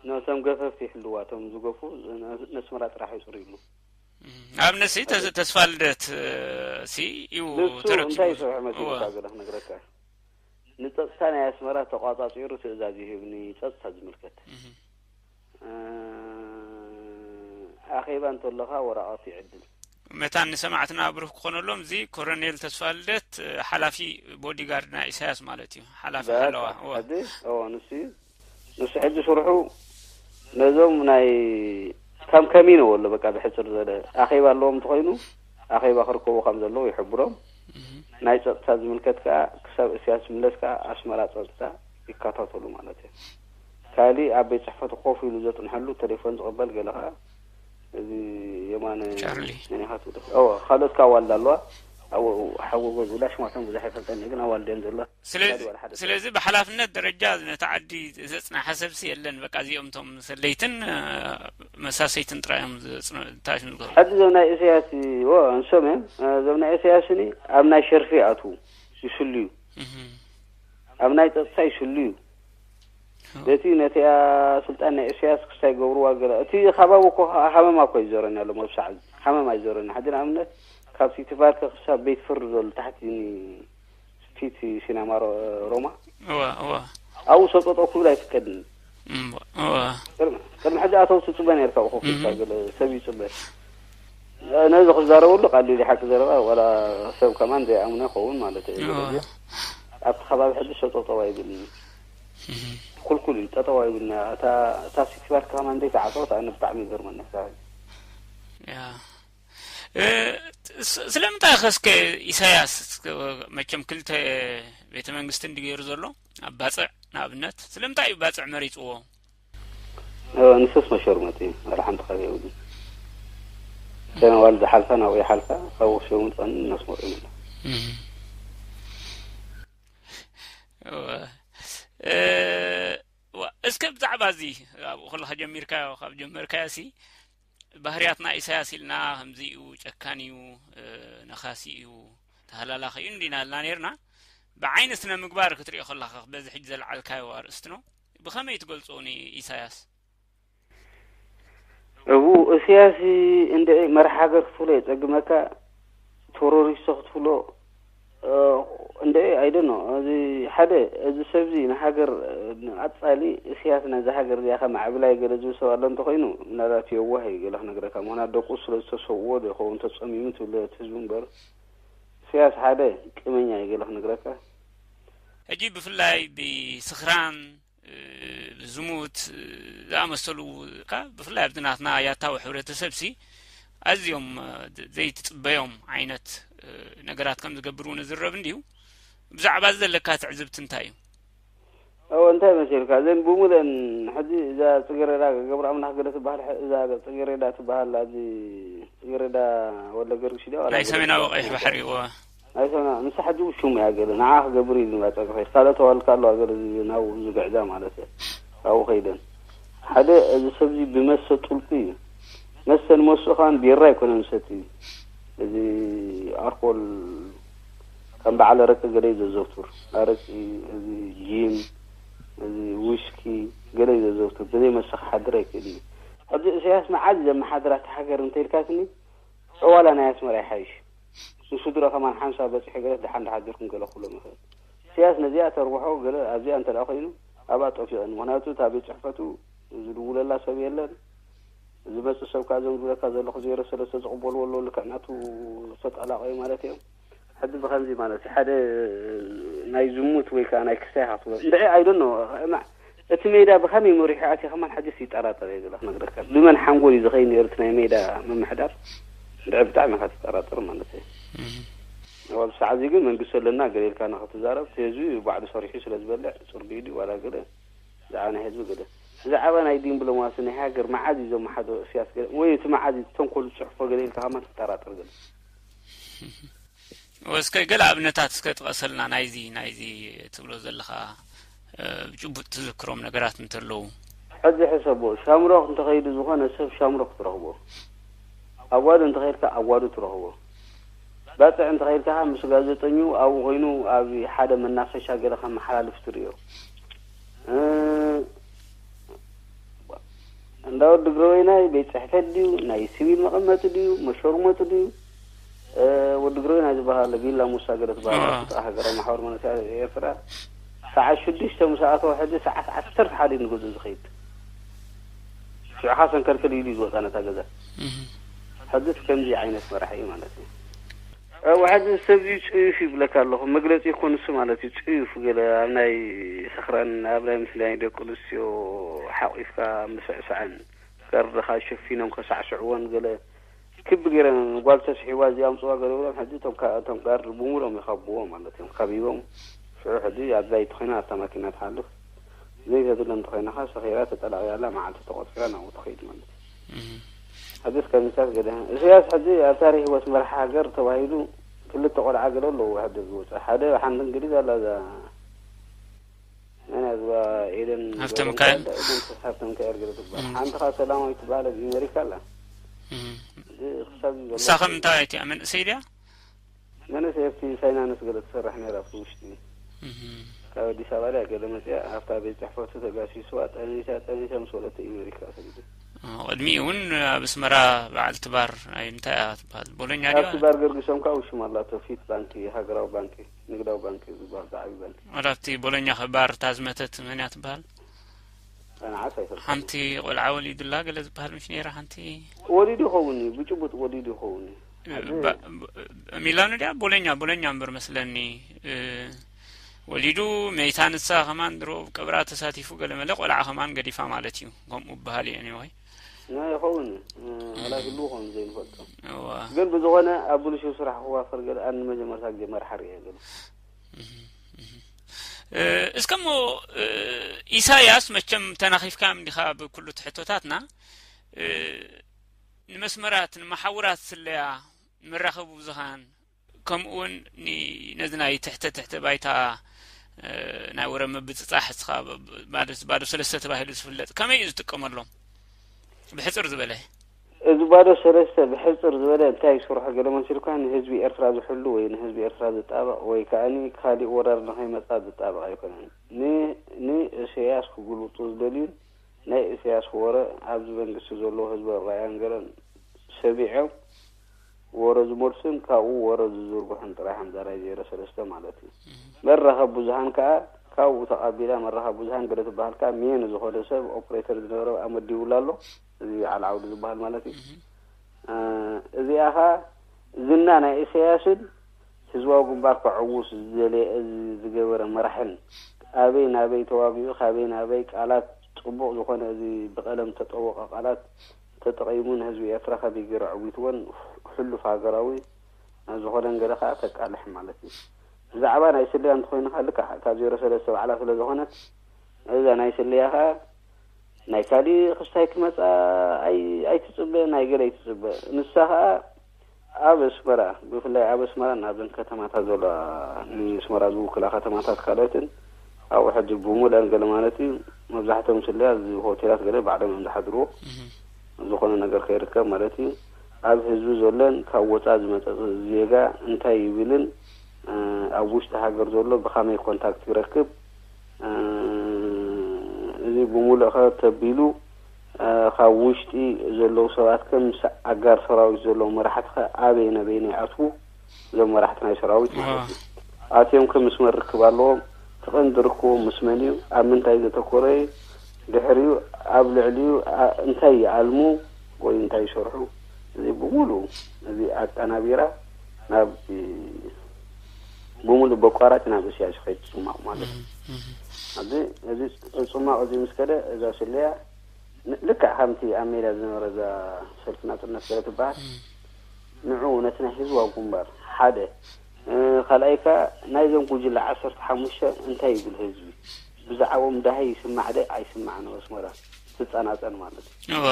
ነቶም ገፈፍቲ ይሕልዋ እቶም ዝገፉ ነስመራ ጥራሕ ይፅሩ ይብሉ ኣብነት ሲ ተስፋ ልደት ሲ እዩ ንሱ ተረኪቡ እንታይ ይሰርሑ መሲሉካ ገለ ክነግረካ ንፀጥታ ናይ ኣስመራ ተቋፃፂሩ ትእዛዝ ይህብኒ ፀጥታ ዝምልከት ኣኼባ እንተለኻ ወረቐት ይዕድል መታን ንሰማዕትና ብሩህ ክኾነሎም እዚ ኮረኔል ተስፋ ልደት ሓላፊ ቦዲጋርድ ናይ ኢሳያስ ማለት እዩ ሓላፊ ሓለዋ እወ ሕዚ እዎ ንሱ እዩ ንሱ ሕጂ ስርሑ ነዞም ናይ ከም ከሚኖ ወሎ በቃ ብሕፅር ዝበለ ኣኼባ ኣለዎም እንተኮይኑ ኣኼባ ክርከቡ ከም ዘለዉ ይሕብሮም ናይ ፀጥታ ዝምልከት ከዓ ክሳብ እስያስ ዝምለስ ከዓ ኣስመራ ፀጥታ ይከታተሉ ማለት እዩ ካሊእ ኣብ ቤት ፅሕፈቱ ኮፍ ኢሉ ዘፅንሐሉ ቴሌፎን ዝቕበል ገለ ከዓ እዚ የማነ ቻርሊ መኒኻ ትብሎ እወ ካልኦት ከዓ ኣዋልድ ኣለዋ ኣብኡ ሓጎ ገዝኡላ ሽማቶም ብዙሕ ኣይፈልጠኒ ግን ኣዋልድ እየን ዘለዋ ስለዚ ብሓላፍነት ደረጃ ነቲ ዓዲ ዘፅናሓ ሰብሲ የለን በቃ እዚኦም ቶም ሰለይትን መሳሰይትን ጥራይ እዮም ዝታሽኑ ዝገብሩ ሕዚ ዞም ናይ ኢሳያስ ዎ እንሶም እዮም ዞም ናይ ኢሳያስ ኒ ኣብ ናይ ሸርፊ ኣትዉ ይስሉ እዩ ኣብ ናይ ፀጥታ ይስሉ እዩ በቲ ነቲኣ ስልጣን ናይ ኢሳያስ ክስታይ ገብርዋ ገለ እቲ ካባብ እኮ ሃመማ እኮ ይዞረኒ ኣሎ መብሳዕ ሃመማ ይዞረኒ ሕዚ ንኣብነት ካብ ሲቲ ፓርክ ክሳብ ቤት ፍርድ ዘሎ ታሕቲ ፊት ሲናማ ሮማ እወ እወ ኣብኡ ሰጠጦ ክብል ኣይፍቀድን እምቦ እወ ቅድሚ ሕጂ ኣተው ትፅበ ነርካ ብኮ ክልካ ገለ ሰብ ይፅበ ነዚ ክዛረበሉ ቀሊል ሓቂ ዘረባ ዋላ ሰብ ከማን ዘይኣምኖ ይኸውን ማለት እዩ እወ ስለዚ ኣብቲ ከባቢ ሕጂ ሰጠጠው ኣይብልን ኩልኩል እዩ ጠጠው ኣይብልና እታ እታ ሲቲ ፓርክ ከማን ዘይተዓፀወት ኣነ ብጣዕሚ ይገርመኒ ክሳብ ሕጂ ያ እ፣ ስ- ስለምንታይ ከ እስከ ኢሳያስ እስከ መቸም ክልተ ቤተ መንግስቲ እንዲ ገይሩ ዘሎ ኣብ ባፅዕ ንኣብነት ስለምንታይ እዩ ባፅዕ መሪፅዎ ንሱስ መሸርመጢ እዩ ዋላ ሓንቲ ካብ የብሉን ተነዋል ዝሓልፋ ናብኡ ይሓልፋ ካብ ወክሸሙ ፃን እናስመጡ ይምለ እስከ ብዛዕባ እዚ ኣብኡ ከለካ ጀሚርካዮ ካብ ጀመርካዮ ሲ ባህርያት ናይ ኢሳያስ ኢልና ከምዚ እዩ ጨካን እዩ ነኻሲ እዩ ተሃላላኺ እዩ እንዲና ኢልና ነርና ብዓይኒ ስነ ምግባር ክትሪኦ ከለካ በዚ ሕጂ ዘልዓልካዮ ኣርእስቲ ነው ብኸመይ ትገልጾ ንኢሳያስ እቡ እስያሲ እንድዒ መራሕ ሃገር ክትብሎ የጸግመካ ቴሮሪስቶ ክትብሎ እንድዒ ኣይደኖ እዚ ሓደ እዚ ሰብዚ ንሃገር ኣጻሊ እስያስ ነዚ ሃገር እዚኣ ከማዕብላ እዩ ገለ ዝብል ሰብ ኣሎ እንተኮይኑ ምናልባት የዋህ እዩ ገለ ክነግረካ ምክንያት ደቁ ስለ ዝተሰውዎ ዶ ይኸውን ተጸሚሙ ትብሎ እቲ ህዝቢ እምበር እስያስ ሓደ ቂመኛ እዩ ገለ ክነግረካ ሕጂ ብፍላይ ብስኽራን ዝሙት ዝኣመሰሉ ብፍላይ ኣብዚ ናትና ያታዊ ሕብረተሰብ ሲ ኣዝዮም ዘይትፅበዮም ዓይነት ነገራት ከም ዝገብር እውን ዝረብ እንድዩ ብዛዕባ እዚ ዘለካ ትዕዝብቲ እንታይ እዩ እወ፣ እንታይ መሲልካ? እዘን ብሙሉአን ሕጂ እዛ ጽጌረዳ ገብረ ኣምላኽ ገለ ትበሃል፣ ሕ-፣ እዛ ጽጌረዳ ትበሃል፣ ኣብዚ ጽጌረዳ ወለ ገርግሽ ድያ? ዋላ ናይ ገለ ሰሜናዊ ትበሃል? ቀይሕ ባሕሪ፣ እወ። ናይ ሰሜና-፣ ንሳ ሕጂ ሽሙ እያ ገለ። ንዓ ክገብር ኢሉ ንባ ጸቅፈ። ካልኦት ኣዋልድ ከ ኣለዋ ገለ፣ እዚ ናብኡ ዝግዕዛ ማለት እየ። ካብኡ ከይደን። ሓደ፣ እዚ ሰብዚ ብመሰ ጥልቁ እዩ። መሰ ንመስኡ ከማን ቢራ ኣይኮነን ዝሰቲ። እዚ ኣልኮል ከም በዓል ኣረቂ ገለ እዩ ዘዘውትር። ኣረቂ፣ እዚ ጂን፣ እዚ ዊስኪ ገለ እዩ ዘዘውትር። ብዘይ መስተ ክሓድር ኣይክእል እዩ። ሕጂ ኢሳያስ መዓዝ እዩ ዘመሓድራ እታ ሃገር እንተኢልካትኒ፣ ጨዋላ ናይ ኣስመራ ይሓይሽ። ንሱ ድሮ ከማን ሓምሳ በጺሑ ገለ ደሓን ደሓዲርኩም ገለ ክብሎም ይኽእል። ኢሳያስ ነዚኣ ተርብሖ ገለ ኣብዚኣ እንተ ደኣ ኮይኑ ኣብኣ ጠፊቐኒ። ምኽንያቱ እታ ቤት ጽሕፈቱ ዝድውለላ ሰብ የለን። ዝመጽእ ሰብ ከኣ እዞም ዝብለካ ዘለኹ ዜሮ ሰለስተ ዝቕበልዎ ኣለዉ፣ ልክዕ ናቱ ዝተጠላቐዩ ማለት እዮም። ሕጂ ብኸምዚ ማለት እዩ፣ ሓደ ናይ ዝሙት ወይ ከኣ ናይ ክስታይ ኢኻ ክትብሎ። እንድዒ፣ I don't know፣ እቲ ሜዳ ብኸመይ መሪሑ ኣትዩ ከማን ሕጂስ ይጠራጠር እየ ገለ ክነግረካ። ብመን ሓንጎል እዩ ዝኸይድ ነይሩ እቲ ናይ ሜዳ ምምሕዳር? እንድዒ ብጣዕሚ ኢኻ ትጠራጠር ማለት እዩ። እህ። ኣብ ሰዓት እዚ ግን መንግስቲ ኣለና ገለ ኢልካ ንኽትዛረብ፣ እቲ ህዝቢ ባዕሉ ሰሪሑ ስለ ዝበልዕ፣ ጽርግዩ ድዩ ዋላ ገለ፣ ብዛዕባ ናይ ህዝቢ ገለ። ብዛዕባ ናይ ዲምብሎማሲ ናይ ሃገር መዓዝ እዩ ዘመሓድሮ ኢሳያስ ገለ፣ ወይ እቲ መዓዝ እዩ ተንኮል ዝጽሕፎ ገለ ኢልካ ከማን ትጠራጠር ገለ። እስከ ገለ ኣብነታት እስከ ጥቀሰልና ናይዚ፣ ናይዚ ትብሎ ዘለኻ፣ እ፣ ብጭቡጥ ትዝክሮም ነገራት እንተለዉ። ሕጂ ሕሰቦ፣ ሻምሮኽ እንተኸይዱ ዝኾነ ሰብ ሻምሮኽ ትረኽቦ። ኣጓዱ እንተኸይድካ ኣጓዱ ትረኽቦ። ባጽዕ እንተኸይድካ ምስ ጋዜጠኝኡ ኣብኡ ኮይኑ ኣብ ሓደ መናፈሻ ገለ ከመሓላልፍ ትርእዮ። እ፣ እንዳ ወዲ ግረወይናይ ቤት ጽሕፈት ድዩ? ናይ ሲቪል መቐመጢ ድዩ? መሸርመጢ ድዩ? እ፣ ወዲ ግረወይናይ ዝበሃል ቪላ ሙሳ ገለ ዝበሃል ኣዎ። ኣብ ጥቓ ሃገራዊ ማሕበር መንእሰያት ኤርትራ ሰዓት ሽዱሽተ ምስ ኣተወ ሕጂ ሰዓት ዓሰርተ ሓደ እዩ ንገዝኡ ዝኸይድ። ሽዑኻ ሰንከልከል ኢሉ እዩ ዝወጻ ነታ ገዛ። እህ። ሕጂስ ከምዚ ዓይነት መራሒ እዩ ማለት እዩ። እወ፣ ሕጂ ሰብዚ ጽዩፍ ይብለካ ኣለኹ። መግለጺ እኮ ንሱ ማለት እዩ። ጽዩፍ ገለ ኣብ ናይ ሰኽራን፣ ኣብ ናይ ምስናይ ደቂ ኣንስትዮ ሓቂፍካ ምስዕሳዕን፣ ከርድኻ ሸፊኖም ከሳዕስዕዎን ገለ ክቢ ገይረን ጓል ተስሒዋ እዚኣ ኣምጽዋ ገለ ብሎም፣ ሕጂ እቶም ካ-፣ እቶም ጋርድ ብምሉኦም ይኸብዎ ማለት እዮም። ከቢቦም፣ ሽዑ ሕጂ ኣድላይቲ ኮይና ኣብታ ማኪና ትሓልፍ። ዘይተድለ እንተኾይና ኸዓ ሰኺራ ተጠላቒያላ መዓልቲ ተቖጺራ ናብኡ ትኸይድ ማለት እዩ። እህ። ሕጂስ ከምዚታት ገለ። ኢሳያስ ሕጂ ኣብ ታሪኽ ህይወት መራሒ ሃገር ተባሂሉ ክልተ ቆልዓ ገለ ኣለዎ ሕጂ ዝወፀ። ሓደ ሓንቲ እንግሊዝ ኣላ እዛ መን እያ እዛ ኤደን ሃብተ ገብረ ሚካኤል? ሚካኤል፣ ኤደን ሃብተ ሚካኤል ገለ ትበሃል። እም። ሓንቲ ኸዓ ሰላማዊት ትበሃል ኣብ ኣሜሪካ ኣላ። እም። እዚ ክሳብ እዚ ዘሎ ንሳ ኸም እንታይ እያ? መንእሰይ ድያ? መንእሰይ ኣብቲ ፋይናንስ ገለ ትሰርሕ ነይራ ኣብቲ ውሽጢ። እህ። ካብ ኣዲስ ኣበባ ድያ ገለ መፅያ ኣብታ ቤት ፅሕፈቱ ተጋሲስዋ ጠኒሳ ጠኒሳ ምስ ወለተ ኣሜሪካ ሰዲዱ። ኦ፣ ቅድሚኡ እውን ኣብ ኣስመራ በዓልቲ ባር፣ ኣይ፣ እንታይ እያ ትበሃል? ቦሎኛ ድያ? ኣብቲ ባር ገርግሶም ከዓ ውሽም ኣላቶ፣ ፊት ባንኪ፣ ሃገራዊ ባንኪ፣ ንግዳዊ ባንኪ ዝበሃል ዝዓብዩ ባንኪ። ወላ ኣብቲ ቦሎኛ ባር እታ ዝመተት መን እያ ትበሃል? ጸናዓት ኣይፈልጥን። ሓንቲ ቆልዓ ወሊዱላ ገለ ዝበሃል ምሽ ነይራ ሓንቲ? ወሊዱ ይኸውን እዩ፣ ብጭቡጥ ወሊዱ ይኸውን እዩ። እ፣ ባ-፣ ብ-፣ ሚላኖ ድያ? ቦሎኛ፣ ቦሎኛ እምበር መስለኒ። እ፣ ወሊዱ መይታ ንሳ ከማን ድሮ ቀብራ ተሳቲፉ ገለ መለ ቆልዓ ከማን ገዲፋ ማለት እዩ። ከምኡ በሃል እዩ፣ anyway። ናይ ይኸውን፣ እ፣ ዋላ ህልው ኾን ዘይንፈልጦ። እዋ። ግን ብዝኾነ ኣብ ብልሽው ስራሕ ክዋፈር ገለ ኣነ መጀመርታ ግዜ መርሓ ርእየ ገለ። እህ፣ እህ። እ፣ እስከ እሞ፣ እ፣ ኢሳያስ መቸም ተናኺፍካዮም እንዲኻ ብኩሉ ትሕቶታትና፣ እ፣ ንመስመራት፣ ንመሓውራት ስለያ፣ ንመራኸቢ ብዙሃን፣ ከምኡ እውን ኒ-፣ ነዚ ናይ ትሕተ ትሕተ ባይታ፣ እ፣ ናይ ወረ ምብጽጻሕ እስኻ ብ-፣ ብ-፣ ባዶ፣ ባዶ ሰለስተ ተባሂሉ ዝፍለጥ ከመይ እዩ ዝጥቀመሎም? ብሕጽር ዝበለ። እዚ ባዶ ሰለስተ ብሕጽር ዝበለ እንታይ ይሰርሖ ገለ መሲልካ ንህዝቢ ኤርትራ ዝሕሉ ወይ ንህዝቢ ኤርትራ ዝጣበቕ ወይ ከኣኒ ካሊእ ወራር ንኸይመጻ ዝጣበቕ ኣይኮነን። ን-፣ ንእሰያስ ክጉልብጡ ዝደልዩን ናይ እሰያስ ወረ ኣብዚ መንግስቲ ዘሎ ህዝቢ ራያን ገለን ሰሚዖም ወረ ዝመልሱን ካብኡ ወረ ዝዝርግሑን ጥራይ እዮም እዛ ናይ ዜሮ ሰለስተ ማለት እዩ። መራኸቢ ብዙሃን ከኣ ካብኡ ተቐቢላ መራኸቢ ብዙሃን ገለ ትበሃል ከኣ ሜን ዝኾነ ሰብ ኦፕሬተር ዝነበረ ኣመዲቡላ ኣሎ። እዚ በዓል ዓውዲ ዝበሃል ማለት እዩ። እ፣ እዚኣ ኸኣ ዝና ናይ ኢሳያስን ህዝባዊ ግንባር ከዕውስ ዝደለየ፣ እዚ ዝገበረ መራሕን ኣበይ ናበይ ተዋጊኡ፣ ካበይ ናበይ ቃላት ጽቡቕ ዝኾነ እዚ ብቐለም ተጠወቐ ቃላት ተጠቒሙ ንህዝቢ ኤርትራ ከመይ ገይሩ ኣዕዊትዎን ሕሉፍ ሃገራዊ ዝኾነን ገለ ከኣ ተቃልሕ ማለት እዩ። ብዛዕባ ናይ ስለያ እንተኾይኑ ከኣ ልክዕ ካብ ዜሮ ሰለስተ ባዕላ ስለ ዝኾነት እዛ ናይ ስልያ ኸዓ ናይ ካሊእ ክስታይ ክመጻ ኣይ-፣ ኣይትጽበ፣ ናይ ገለ ኣይትጽበ። ንሳ ኸዓ ኣብ ኣስመራ፣ ብፍላይ ኣብ ኣስመራ ናብዘን ከተማታት ዘለዋ፣ ንኣስመራ ዝውክላ ከተማታት ካልኦትን ኣብኡ ሕጂ ብሙሉኣን ገለ ማለት እዩ፣ መብዛሕትኦም ስልያ እዚ ሆቴላት ገለ ባዕሎም እዮም ዝሓድርዎ። ዝኾነ ነገር ከይርከብ ማለት እዩ። ኣብ ህዝቢ ዘሎን ካብ ወጻኢ ዝመጸ ዜጋ እንታይ ይብልን፣ እ፣ ኣብ ውሽጢ ሃገር ዘሎ ብኸመይ ኮንታክት ይረክብ፣ እ፣ እዚ ብምሉእ ከ ተቢሉ፣ እ፣ ካብ ውሽጢ ዘለዉ ሰባት ከ ምስ ኣጋር ሰራዊት ዘለዉ መራሕቲ ከ ኣበይ ነበይ ይኣትዉ? እዞም መራሕቲ ናይ ሰራዊት ማለት እዩ። ኣትዮም ከ ምስ መን ርክብ ኣለዎም? እቲ ቀንዲ ርክቦም ምስ መን እዩ? ኣብ ምንታይ ዘተኮረ እዩ? ድሕሪኡ ኣብ ልዕሊኡ ኣ-፣ እንታይ ይኣልሙ ወይ እንታይ ይሰርሑ? እዚ ብምሉእ እዚ ኣቀናቢራ ናብ፣ ብምሉእ በቋራጭ ናብ እስያስ ከይድ ትስማዕ ማለት እዩ። ኣብዚ፣ እዚ ጽማቕ እዚ ምስ ከደ እዛ ስለያ ን-፣ ልክዕ ከምቲ ኣብ ሜዳ ዝነበረ እዛ ሰልፊ ናጽነት ስለ ትበሃል፣ ንዑ ነቲ ናይ ህዝባዊ ግንባር ሓደ፣ እ፣ ካልኣይ ከኣ ናይዞም ጉጅለ ዓሰርተ ሓሙሽተ እንታይ ይብል ህዝቢ? ብዛዕባኦም ደሃይ ይስማዕ ደ ኣይስማዕን ኣብ ኣስመራ ትጸናጸን ማለት እዩ። እወ።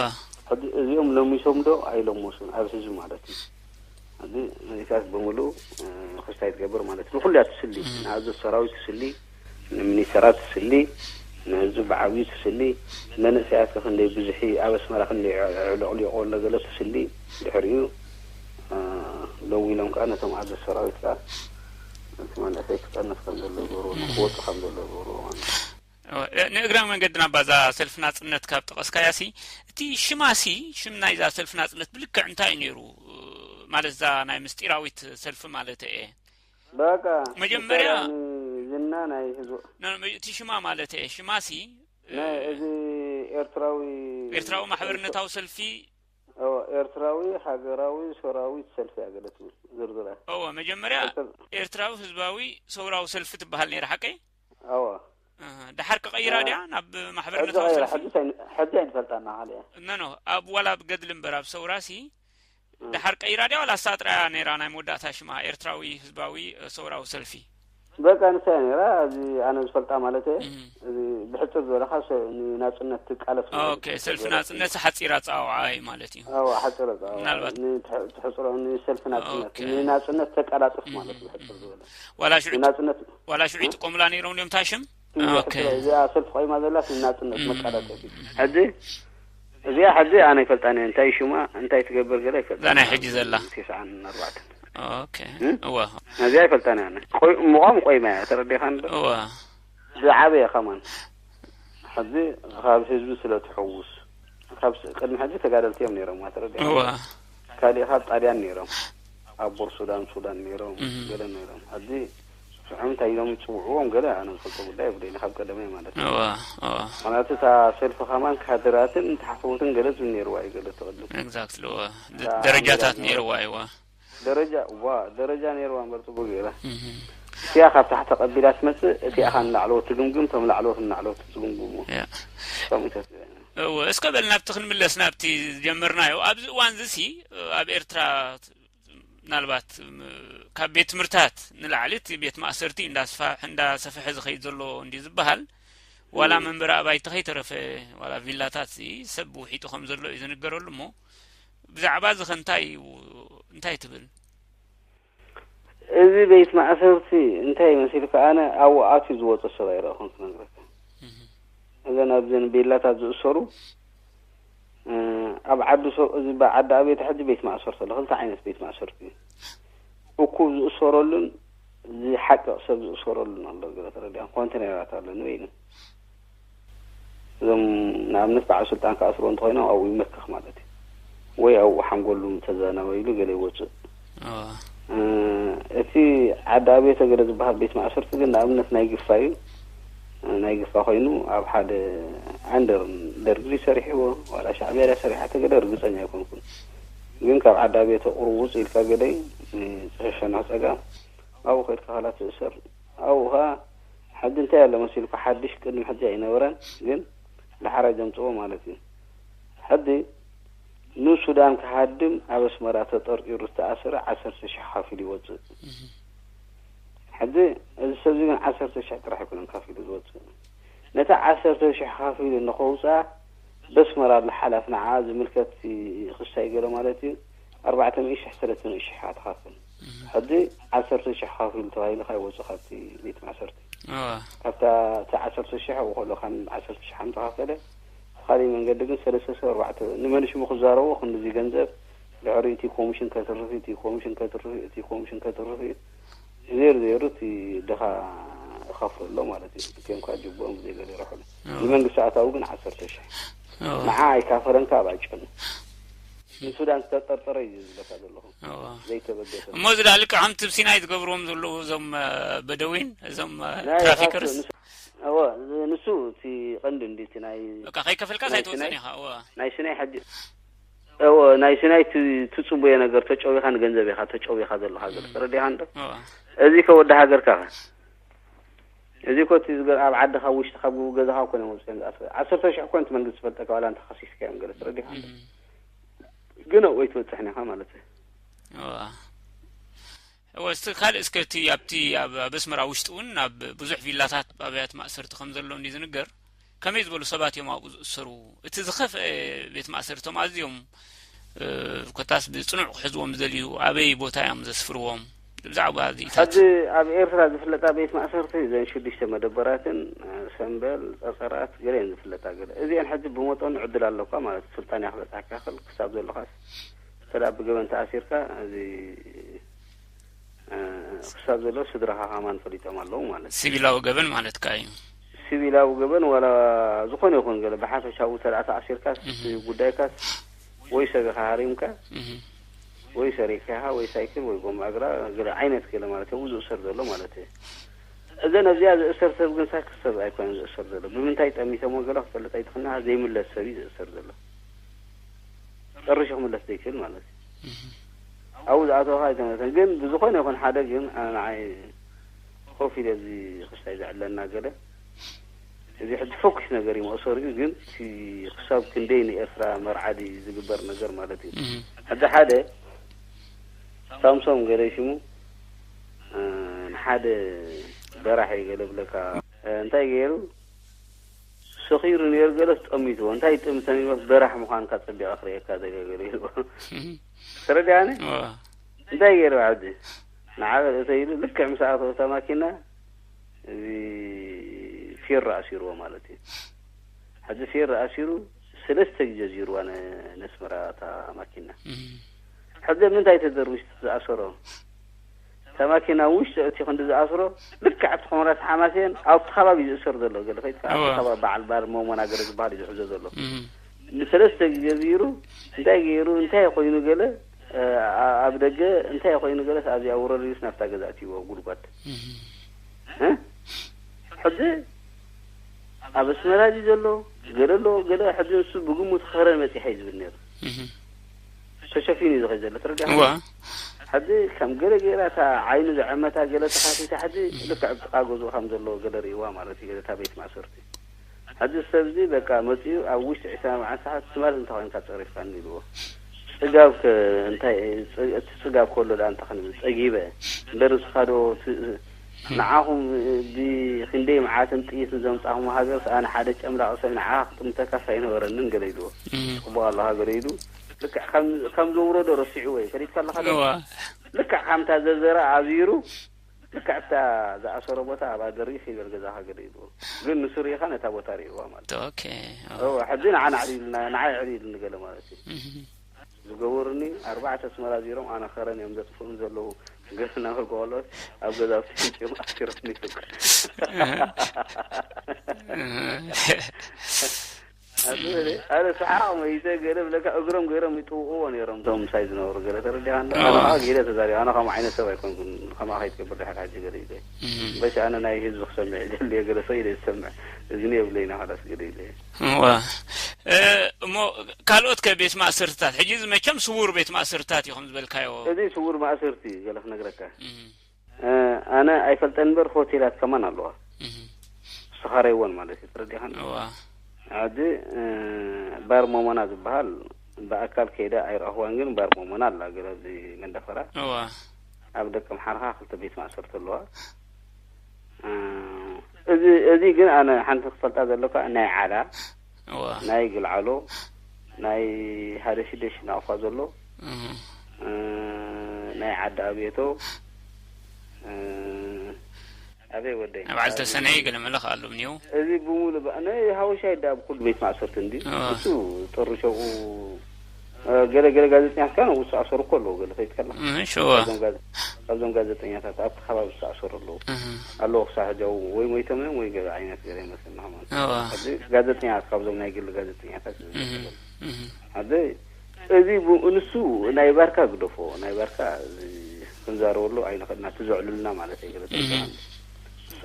ሕጂ እዚኦም ለሚሶም ዶ ኣይለመሱን ኣብ ህዝቢ ማለት እዩ። ሕጂ መንእሰያት ብምሉእ፣ እ፣ ክስታይ ትገብር ማለት እዩ። ንኹሉ እያ ትስሊ። ንኣዘዝ ሰራዊት ትስሊ፣ ንሚኒስተራት ትስሊ፣ ንህዝቢ ብዓብዩ ትስሊ። መንእሰያት ከ ክንደይ ብዝሒ ኣብ ኣስመራ ክንደይ ዕለቕሊቖ ኣሎ ገለ ትስሊ። ድሕሪኡ፣ እ፣ ደው ኢሎም ከኣ ነቶም ኣዘዝ ሰራዊት ከኣ እቲ መንእሰይ ክጸንፍ ከም ዘሎ ይገብርዎ፣ ንክወጽእ ከም ዘሎ ይገብርዎ ማለት እዩ። እወ፣ እ፣ ንእግረ መንገድና ባዛ ሰልፊ ናጽነት ካብ ጠቐስካያሲ፣ እቲ ሽማሲ፣ ሽም ናይዛ ሰልፊ ናጽነት ብልክዕ እንታይ እዩ ነይሩ? ማለት እዛ ናይ ምስጢራዊት ሰልፊ ማለት እየ። በቃ፣ መጀመርያ ምስጢራዊ ዝና ናይ ህዝቡ። ኖ፣ ኖ፣ እቲ ሽማ ማለት እየ። ሽማሲ፣ እ፣ ናይ እዚ ኤርትራዊ ኤርትራዊ ማሕበርነታዊ ሰልፊ። እወ፣ ኤርትራዊ ሃገራዊ ሰራዊት ሰልፊ እያ ገለ ትብል ዝርዝራ። እወ፣ መጀመርያ ኤርትራዊ ህዝባዊ ሰውራዊ ሰልፊ ትበሃል ነይራ፣ ሓቀይ? ኣዋ። ኣሃ፣ ደሓር ክቐይራ ኣሃ። ድያ ናብ ማሕበርነታዊ ሰልፊ? ሕጂ ኣይን-፣ ሕጂ ኣይንፈልጣና፣ ካልእ እያ። ኖ፣ ኖ፣ ኣብ፣ ዋላ ኣብ ገድሊ እምበር፣ ኣብ ሰውራሲ ኣሃ። ደሓር ቀይራ ድያ ዋላ እሳ ጥራይ እያ ነይራ ናይ መወዳእታ ሽማ ኤርትራዊ ህዝባዊ ሰውራዊ ሰልፊ? በቃ፣ ንሳ እያ ነይራ። እዚ ኣነ ዝፈልጣ ማለት እየ። እህ። እዚ ብሕጽር ዝበለ፣ ካብ ሰ-፣ ንናጽነት ትቃለስ ማለት ኦኬ፣ እዩ። ሰልፊ ናጽነት ሓጺር ኣጸዋውዓ እዩ ማለት እዩ። ኣዋ፣ ሓጺር ኣጸዋውዓ። ምናልባት ንትሕ-፣ ትሕጽሮ፣ ንሰልፊ ናጽነት፣ ኦኬ። ንናጽነት ተቃላጥፍ እህ፣ ማለት እዩ፣ ብሕጽር ዝበለ። ዋላ ሽዑ ንናጽነት ዋላ ሽዑ እ? ይጥቀሙላ ነይሮም ድዮም እታ ሽም? እያ፣ ኦኬ። ሕጂ እዚኣ ሰልፊ ቆይማ ዘላ ስም ናጽነት እም። መቃላጠፊ። ሕጂ እዚኣ ሕጂ ኣነ ይፈልጣን እየ። እንታይ ሽማ፣ እንታይ ትገብር ገለ ይፈልጣን እዛ ናይ እየ። ሕጂ ዘላ? ተስዓን ኣርባዕተን። ኦኬ። እም? እወ። ነዚኣ ይፈልጣን እየ ኣነ። ቆይ-፣ ምቋም ቆይማ እያ፣ ተረዲኻን ዶ? እወ። ዝዓበየ ከማን። ሕጂ ካብ ህዝቢ ስለ ትሕውስ። ካብ ስ-፣ ቅድሚ ሕጂ ተጋደልቲ እዮም ነይሮም፣ ተረዲኻ? እወ። ካሊእ ካብ ጣልያን ነይሮም። ኣብ ቦር ሱዳን፣ ሱዳን ነይሮም፣ እህ። ገለ ነይሮም። ሕጂ ሽዑ እንታይ ኢሎም ይጽውዕዎም ገለ ኣነ ዝፈልጦ ጉዳይ የብለይን፣ ካብ ቀደመይ ማለት እዩ። እወ፣ እወ። ምኽንያቱ እታ ሰልፊ ከማን ካድራትን ተሓተውትን ገለ ዝብል ነይርዋ እዩ፣ ገለ ትቕድም። ኤግዛክትሊ፣ እወ። ደ-፣ እታ ደረጃታት ሜዳ ነይርዋ፣ እወ። ደረጃ፣ ዋ፣ ደረጃ ነይርዋ እምበር ጽቡቅ ገይራ። እህ። እቲኣ ካብ ታሕቲ ቀቢላ ትመጽእ፣ እቲኣ ኻን ላዕለዎት ትግምግም፣ እቶም ላዕለዎት ንላዕለዎት ትግምግሙ። ያ። ከምኡ ተስበ። እወ፣ እስከ በል ናብቲ ክንምለስ፣ ናብቲ ዝጀመርናዮ። ኣብዚ እዋን እዚ ሲ፣ ኣብ ኤርትራ ምናልባት፣ ም-፣ ካብ ቤት ትምህርታት ንላዕሊ እቲ ቤት ማእሰርቲ እንዳስፋ-፣ እንዳሰፍሐ ዝኸይድ ዘሎ እንዲ ዝበሃል፣ ዋላ እም። መንበሪ ኣባይቲ ከይተረፈ፣ ዋላ ቪላታት ሲ ሰብ ውሒጡ ከም ዘሎ እዩ ዝንገረሉ እሞ፣ ብዛዕባ እዚ ኸ እንታይ እዩ፣ እንታይ ትብል? እዚ ቤት ማእሰርቲ እንታይ መሲልካ፣ ኣነ ኣብኡ ኣትዩ ዝወጸ ሰብ ኣይረኣኹን ክነግረካ። እህ። እዘን ኣብዘን ቤላታት ዝእሰሩ፣ እ፣ ኣብ ዓዲ ሰው-፣ እዚ ብዓዲ ኣቤት ሕጂ ቤት ማእሰርቲ ኣሎ። ክልተ ዓይነት ቤት ማእሰርቲ እዩ። እኩብ ዝእሰረሉን ዝሓቅቕ ሰብ ዝእሰረሉን ኣሎ። ገለ ተረዲእካ፣ ኮንቴነራት ኣሎ ንበይኑ። እዞም ንኣብነት በዓል ስልጣን ክኣስርዎ እንተኾይኖም ኣብኡ ይመክኽ ማለት እዩ። ወይ ኣብኡ ሓንጎሉ ተዘናወይሉ ገለ ይወፅእ። ኣዎ። እ፣ እቲ ዓዲ ኣቤተ ገለ ዝበሃል ቤት ማእሰርቲ ግን ንኣብነት ናይ ግፋ እዩ። ናይ ግፋ ኮይኑ ኣብ ሓደ ኣንደር ደርጊ ድዩ ሰሪሕዎ ዋላ ሻዕብያ ድያ ሰሪሓቶ ገለ ርግፀኛ ኣይኮንኩን። ግን ካብ ዓዲ ኣቤተ ቁሩብ ውፅእ ኢልካ ገለ እዩ፣ ንፅሑፍ ሸነኽ ፀጋም ኣብኡ ከይድካ ካላ ትእሰር። ኣብኡ ኸዓ ሕጂ እንታይ ኣሎ መሲልኩ፣ ሓድሽ ቅድሚ ሕጂ ኣይነበረን፣ ግን ደሓር ኣይ ዘምጽኦ ማለት እዩ። ሕጂ ንሱዳን ክሃድም ኣብ ኣስመራ ተጠርጢሩ ዝተኣሰረ ዓሰርተ ሽሕ ከፊሉ ይወጽእ። እህ። ሕጂ እዚ ሰብ እዚ ግን ዓሰርተ ሽሕ ጥራሕ ኣይኮነን ከፊሉ ዝወጽእ። ነታ ዓሰርተ ሽሕ ከፊሉ ንኸውፅኣ በስመራ ኣሎ ሓላፍ ንዓ ዝምልከት ክሳይ ገለ ማለት እዩ። ኣርባዕተ ሚእቲ ሽሕ ሰለስተ ሚእቲ ሽሕ እያ ትኸፍል። ሕጂ ዓሰርተ ሽሕ ከፊሉ ተባሂሉ ከይወፁ ካብቲ ቤት ማእሰርቲ። እዋ ካብታ እቲ ዓሰርተ ሽሕ ኣብኡ ከሎ ከም ዓሰርተ ሽሕ ከም ተኸፈለ፣ ብኻሊእ መንገዲ ግን ሰለስተ ሰብ ኣርባዕተ ንመን ሽሙ ክዛረቦ ክንድዚ ገንዘብ ድሕሪ እቲ ኮሚሽን ከትርፍ እቲ ኮሚሽን ከትርፍ እቲ ኮሚሽን ከትርፍ እዩ። ዜር ዜሩ እቲ ድኻ ይኸፍሎ ኣሎ ማለት እዩ። እቲኦም ከዓ ጅቦኦም ብዘይ ገለ ይረሕሉ። ንመንግስቲ ኣታዊ ግን ዓሰርተ ሽሕ። ንዓ ኣይካፈለን ከዓ ባጭኑ። ንሱዳን ዝተጠርጠረ እዩ ዝብለካ ዘለኹ። ዘይተበገሰ። እሞ እዚ ዳኣ ልክዕ ከምቲ ኣብ ሲናይ ዝገብርዎም ዘለዉ እዞም እ፣ በደዊን እዞም እ፣ ናይ ትራፊከርስ ኻስ ንሱ- እወ፣ ንሱ እቲ ቀንዲ እንዲ እቲ ናይ በቃ ከይከፈልካስ ናይ ኣይትወፅን ሲናይ- ኢኻ። እወ ናይ ሲናይ ሕጂ እወ ናይ ሲናይ ት- ትፅቡየ ነገር ተጨዊኻ ንገንዘብ ኢኻ ተጨዊኻ ዘለኻ ዘሎ ተረዲኻ እንዶ እወ እዚ ከወዲ ሃገርካ ኸ እዚ ኮ እቲ ዝገ- ኣብ ዓድኻ ውሽጢ ካብ ገዛኻ ኮነ መፅኦም ዝኣስረ ዓሰርተ ሽሕ ኮን እቲ መንግስቲ ዝፈልጠካ ዋላ እንተ ከሲስካ እዮም ገለ ተረዲኻ እንዶ እም። ግን ኣብኡ ኣይትበፅሕን ኢኻ ማለት እዩ። እወ እወ እስቲ ካልእ እስከ እቲ ኣብቲ ኣብ ኣብ ኣስመራ ውሽጢ እውን ኣብ ብዙሕ ቪላታት ኣብያት ማእሰርቲ ከም ዘሎ እንዲ ዝንገር ከመይ ዝበሉ ሰባት እዮም ኣብኡ ዝእሰሩ? እቲ ዝኸፍአ ቤት ማእሰርቲ እቶም ኣዝዮም እ፣ ኮታስ ብጽኑዕ ክሕዝዎም ዝደልዩ ኣበይ ቦታ እዮም ዘስፍርዎም? ብዛዕባ እዚታት ሕዚ ኣብ ኤርትራ ዝፍለጣ ቤት ማእሰርቲ እዘን ሽዱሽተ መደበራትን እ፣ ሰምበል ጸጸራት ገለ እየን ዝፍለጣ ገለ እዚአን ሕዚ ብመጠኑ ዕድል ኣለኳ ማለት ስልጣን እያ ክበጽሓካ ክል ክሳብ ዘለኻስ እንተ ደኣ ብገበን ተኣሲርካ እዚ ክሳብ ዘሎ ስድራኻ ከማን ፈሊጦም ኣለዉ ማለት እዩ። ሲቪላዊ ገበን ማለትካ እዩ። ሲቪላዊ ገበን ዋላ ዝኾነ ይኹን ገለ ብሓፈሻዊ ተደኣ ተኣሲርካስ ጉዳይካስ ወይ ሰብ ኢኻ ሃሪምካ ወይ ሰሪካ ኢኻ ወይ ሳይክል ወይ ጎማ እግራ ገለ ዓይነት ገለ ማለት እዩ ዝእሰር ዘሎ ማለት እዩ። እዘን ኣብዚኣ ዝእሰር ሰብ ግን ሳክስ ሰብ ኣይኮነን ዝእሰር ዘሎ ብምንታይ ጠሚቶሞ ገለ ክፈልጥ ኣይትኽና ዘይምለስ ሰብ እዩ ዝእሰር ዘሎ። ጨሪሹ ክምለስ ዘይክእል ማለት እዩ። ኣብኡ ዝኣተወኻ ኣይተመለሰን ግን ብዝኾነ ይኹን ሓደ ግን ኣነ ንዓይ ኮፍ ኢለ እዚ ክስታይ ዘዕለና ገለ እዚ ሕጂ ፈኩስ ነገር እዩ መእሰሪኡ ግን እቲ ክሳብ ክንደይ ንኤርትራ መርዓዲ ዝግበር ነገር ማለት እዩ። ሕጂ ሓደ ሳምሶም ገለ ሽሙ ንሓደ በራሕ እዩ ገለ ብለካ እንታይ ገይሩ ሰኺሩ ነይሩ ገለስ ጠሚትዎ እንታይ ይጥምተን ኢልዎስ በራሕ ምዃንካ ጸቢቐ ክርእየካ ደልየ ገለ ኢልዎ ተረዲኣኒ እንታይ ገይሩ ሕጂ ንዓበ እተ ኢሉ ልክዕ ምስ ኣተወ እታ ማኪና እዚ ፌሮ ኣሲርዎ ማለት እዩ ሕጂ ፌሮ ኣሲሩ ሰለስተ ግዜ ዚርዋ ነስመራ እታ ማኪና ሕጂ ምንታይ ተደርብሽ ዝኣሰሮ እታ ማኪና ውሽጢ እቲ ክንዲ ዝኣስሮ ልክዕ ኣብቲ ኮመራት ሓማሴን ኣብቲ ከባቢ ዝእሰር ዘሎ ገለ ፈይትካ ኣብቲ ከባቢ በዓል ባር መሞና ገለ ዝበሃል እዩ ዝሕዞ ዘሎ ንሰለስተ ግዜ ዝይሩ እንታይ ገይሩ እንታይ ኮይኑ ገለ ኣብ ደገ እንታይ ኮይኑ ገለስ ኣብዚኣ ውረድ ኢሉስ ናብታ ገዛ እትይዎ ጉድጓድ ሕጂ ኣብ ኣስመራ ድዩ ዘሎ ገለ ኣሎ ገለ ሕጂ ንሱ ብግምቱ ከረን መፂሐ እዩ ዝብል ነይሩ ተሸፊኑ እዩ ዝኸይ ዘሎ ተረዲኻ እዋ ሕጂ ከም ገለ ገይራ እታ ዓይኑ ዘዐመታ ገለ ተኻፊታ ሕጂ ልክዕ ኣብ ጥቓ ገዝኡ ከም ዘሎ ገለ ርእይዋ ማለት እዩ እታ ቤት ማእሰርቲ ሕጂ ሰብ እዚ በቃ መፂኡ ኣብ ውሽጢ ዕስራ መዓልቲ ሰዓት ትማል እንታይ ኮይንካ ፀሪፍካኒ ኢልዎ ፅጋብ ከ እንታይ ፅ- እቲ ፅጋብ ከሎ ደኣ እንታይ ክንብል ፀጊበ እምበር ንስኻ ዶ ት- ንዓኹም ብክንደይ መዓትን ጥይትን ዘምፃኹም ሃገርስ ኣነ ሓደ ጨምላቕ ሰብ ንዓኻ ክጥምተካስ ኣይነበረንን ገለ ኢልዎ ጽቡቕ ኣለኻ ገለ ኢሉ ልክዕ ከም ከም ዘውረዶ ረሲዕዎ እዩ ፈሊጥካ ኣለኻ ዶ እዋ ልክዕ ከምታ ዘዘረ ኣብይሩ ልክዕ እታ ዝኣሰሮ ቦታ ኣብ ኣገሪ ይበል ገዛኻ ገለ ኢልዎ ግን ንሱ ርኢኻ ነታ ቦታ ርእይዋ ማለት ኦኬ እዋ ሕጂ ንዓ ናዕሊልና ንዓ ይዕሊልኒ ገለ ማለት እዩ ዝገበሩኒ ኣርባዕተ ኣስመራ ዚሮም ኣነ ኸረን እዮም ዘጥፍኡኒ ዘለዉ ገለ እናበልኩ ከሎ ኣብ ገዛውቲ ሕንጭዮም ኣሲሮምኒ ኣለኩ ኣነ ሰሓቕ መይተ ገለ ብለካ እግሮም ገይሮም ይጥውቕዎ ነይሮም እቶም ምሳይ ዝነበሩ ገለ ተረዲኻ እንዶ ኣነ ከዓ ገለ ተዛሪበ ኣነ ከምኡ ዓይነት ሰብ ኣይኮንኩን ከምኣ ከይትገብር ድሕር ሕጂ ገለ ኢለ በሽ ኣነ ናይ ህዝቢ ክሰምዕ ይደሊ ገለ ሰው ኢለ ዝሰምዕ እዝኒ የብለይና ካላስ ገለ ኢለ እዋ እ፣ እሞ ካልኦት ከ ቤት ማእሰርትታት ሕጂ እዚ መቸም ስውር ቤት ማእሰርትታት እዩ ከም ዝበልካዮ እዚ ስውር ማእሰርቲ እዩ ገለ ክነግረካ እ፣ ኣነ ኣይፈልጠን እምበር ሆቴላት ከማን ኣለዋ ዝኸረይወን ማለት እዩ ተረዲኻን እዋ ሕጂ እ፣ ባር ሞሞና ዝበሃል ብኣካል ከይደ ኣይረኣኽዋን ግን ባር ሞሞና ኣላ ገለ ኣብዚ መንደፈራ እዋ ኣብ ደቂ ምሓርኻ ክልተ ቤት ማእሰርቲ ኣለዋ እ፣ እዚ፣ እዚ ግን ኣነ ሓንቲ ክፈልጣ ዘለካ፣ ናይ ዓላ፣ እዋ። ናይ ግልዓሎ፣ ናይ ሓደ ሽደሽ ናቕፋ ዘሎ፣ እህ። እ፣ ናይ ዓዲ ኣብየቶ፣ እ፣ ኣበይ ወደይ? ናይ በዓል ተሰነይ ገለ መለ ከ ኣሎ እኒኦ? እዚ ብምሉእ በ-፣ ናይ ሃወሻይ ደኣ ብኩሉ ቤት ማእሰርቲ እንድዩ። እዋ። እሱ ጥሪ ሸውኡ፣ እ፣ ገለ፣ ገለ ጋዜጠኛታት ከኣ ንሱ ኣሰሩ እኮ ኣለዉ፣ ገለ ከይትከላ። እህ፣ ሸዋ። ካብዞም ጋዜ-፣ ካብዞም ጋዜጠኛታት ኣብቲ ከባቢ ዝተኣሰሩ ኣለዉ። እህ። ኣለዉ ክሳዕ ሕጂ ኣብኡ ወይ ሞይቶም እዮም ወይ ገለ ዓይነት ገለ ይመስለኒ ከማን። እዋ። ሕጂ ጋዜጠኛታት ካብዞም ናይ ግሊ ጋዜጠኛታት እህ፣ እህ። ሕጂ እዚ ቡ-፣ ንሱ ናይ ባርካ ግደፎ፣ ናይ ባርካ እዚ ክንዛረበሉ ኣይንኽእልና፣ እቲ ዘዕልልና ማለት እዩ፣ ገለ እህ። ተጋንንቲ። እሱ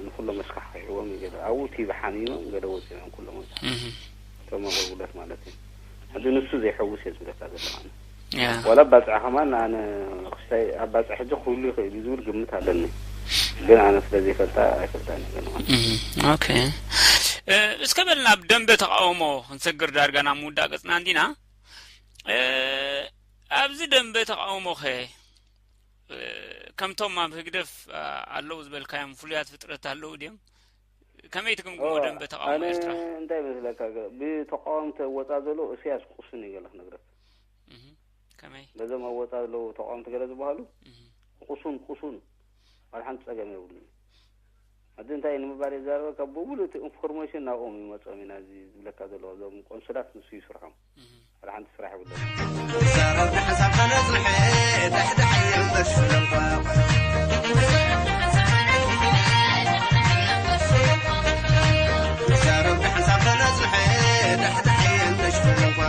ንኩሎም መስካሕኪሕዎም እዩ፣ ገለ ኣብኡ ቲቪ ሓሚሞም፣ ገለ ወፂኦም እዮም ኩሎም ወፂኦም። እህ። እቶም ኣገልግሎት ማለት እዩ። ሕጂ ንሱ ዘይሐውስ እየ ዝብለካ ዘለኹ ኣነ። ያ። ዋላ ኣባፅዓ ከማን ኣነ ክስታይ ኣባፅዓ ሕጂ ክህሉ ይኽእል እዩ ዝብል ግምት ኣለኒ። ግን ኣነ ስለ ዘይፈልጣ ኣይፈልጣን እየ ገለ ማለት። እህ፣ ኦኬ። እ፣ እስከ በልና ኣብ ደንበ ተቃውሞ ክንሰግር ዳርጋ ናብ ምውዳእ ገጽና እንዲና። እ፣ ኣብዚ ደንበ ተቃውሞኸ፣ እ፣ ከምቶም ኣብ ህግደፍ፣ ኣ፣ ኣለዉ ዝበልካዮም ፍሉያት ፍጥረት ኣለዉ ድዮም? ከመይ ትግምግሞ ኦ፣ ደንበ ተቃውሞ ኣነ ኤርትራ? እንታይ ይመስለካ፣ ገ-፣ ብተቃወምቲ ወጻ ዘሎ እስያስ ቁሱን እዩ ገለ ክነግረካ። እህ፣ ከመይ? በዞም ኣብ ወጻ ዘለዉ ተቃወምቲ ገለ ዝበሃሉ እህ። ቁሱን፣ ቁሱን፣ ዋላ ሓንቲ ጸገም የብሉን። ሕጂ እንታይ ንምባል እየ ዝዛረበካ፣ ብምሉእ እቲ ኢንፎርሜሽን ናብኦም ይመጾም ኢና፣ እዚ ዝብለካ ዘለኹ፣ እዞም ቆንስላት ንሱ ይስርሖም። እህ። ሓደ ሓንቲ ስራሕ የብሎም። ዛረብ ንሓሳብ ተነጽንሐ፣ ዳሕዳሕ እየ እምበር ሽፍለንኳ። ዛረብ ንሓሳብ ተነጽንሐ፣ ዳሕዳሕ እየ እምበር ሽፍለንኳ።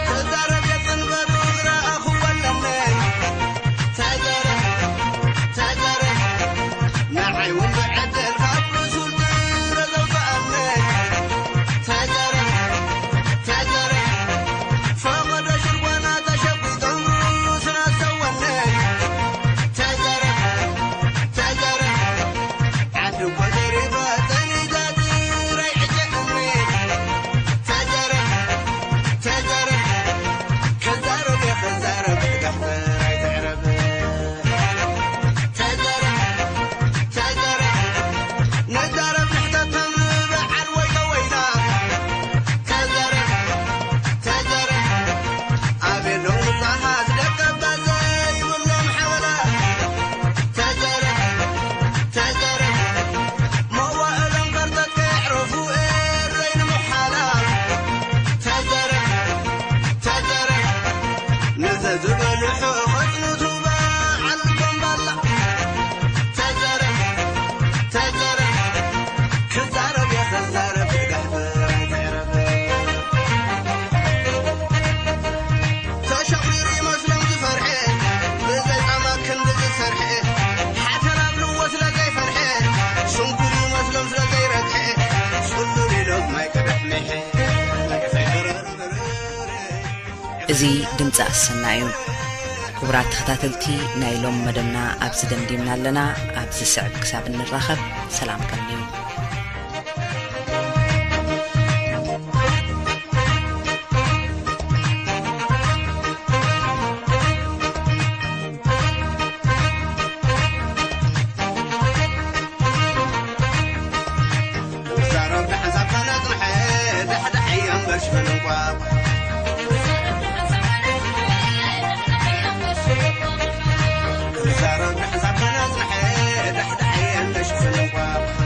ተዛረብ የጽንበሩ ዝረኣኹዎ ኣለኒ። ተዛረብ፣ ተዛረብ፣ ንዓይ እውን ብዕድል ካብ ርሱል ጥረ ዘውፅኣኒ። ተዛረብ፣ ተዛረብ፣ ፈቐዶ ሽርጓና ተሸጒጦም ሩስና ሰወኒ። ተዛረብ፣ ተዛረብ፣ ዓዲ እኮ ዘሪባ ጠኒዛ ጥራይ ዕጨ እምኒ። ተዛረብ፣ ተዛረብ፣ ክዛረብ እየ ክዛረብ፣ ጋሕበር ኣይትዕረብ። ተዛረብ፣ ተዛረብ፣ ንዛረብ ንሕተቶም ንበዓል ወይሎ ወይላ። ተዛረብ፣ ተዛረብ፣ ኣቤሎም ንፋሃት ደቀባ ዘይብሎም ሓበላ። ተዛረብ፣ ተዛረብ፣ መዋእሎም ከርተት ከየዕረፉ ኤረይ ንምሓላ። ተዛረብ፣ ተዛረብ፣ ንዘዝበልሑ ኸጽንቱ በዓል ኮምባላ። ተዛረብ፣ ተዛረብ፣ ክዛረብ እየ ክዛረብ፣ ጋሕበር ኣይትዕረብ። ተሸቑሪሩ ይመስሎም ዝፈርሐ፣ ብዘይ ጻማ ክንዲ ዝሰርሐ፣ ሓተላ ኣብልዎ ስለ ዘይፈርሐ፣ ስንኩል ይመስሎም ስለ ዘይረግሐ፣ ጽሉል ኢሎም ማይ ቅዳሕ ሚሐ። እዚ ድምፂ ኣሰና እዩ። ክቡራት ተኸታተልቲ፣ ናይ ሎም መደብና ኣብዚ ደምዲምና ኣለና። ኣብ ዝስዕብ ክሳብ እንራኸብ ሰላም ከምንዩ። ዛረብ ብሓንሳብ ተነጽንሐ፣ ዳሕዳሕ እየ እምበር ሽፈን እንቋቑሖ። ዛረብ ብሓንሳብ ተነጽንሐ፣ ዳሕዳሕ እየ እምበር ሽፈን እንቋቑሖ።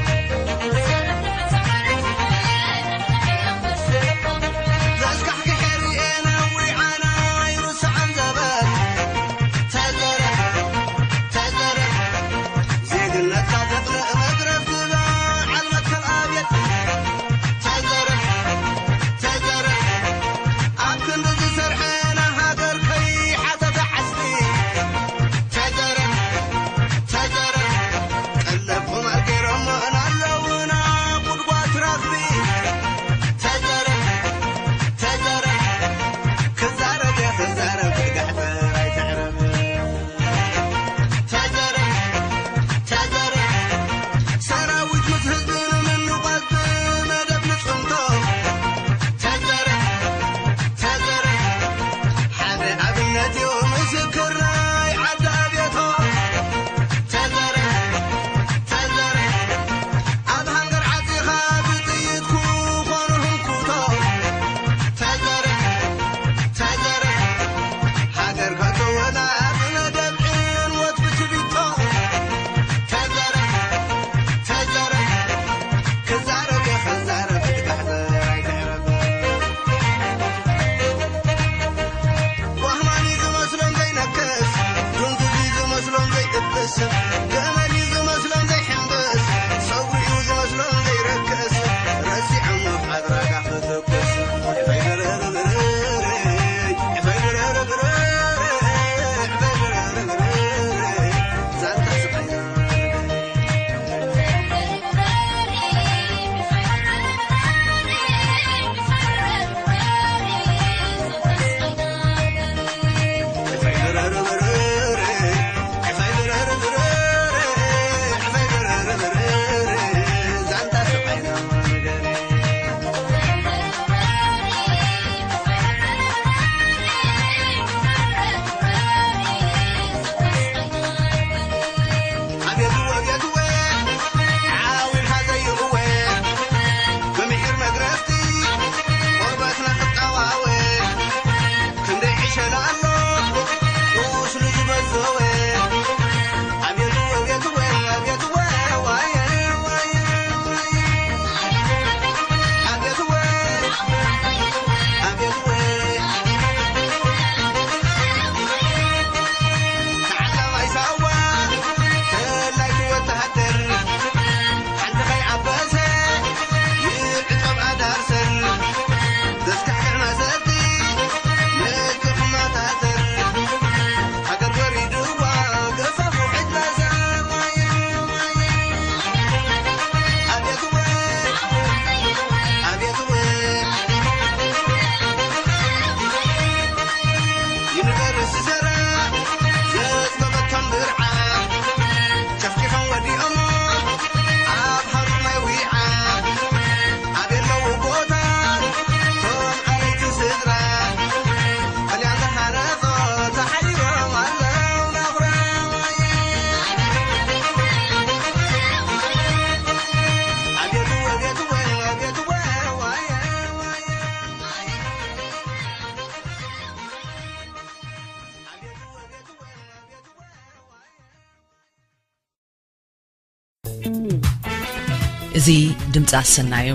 እዚ ድምፂ ኣሰና እዩ።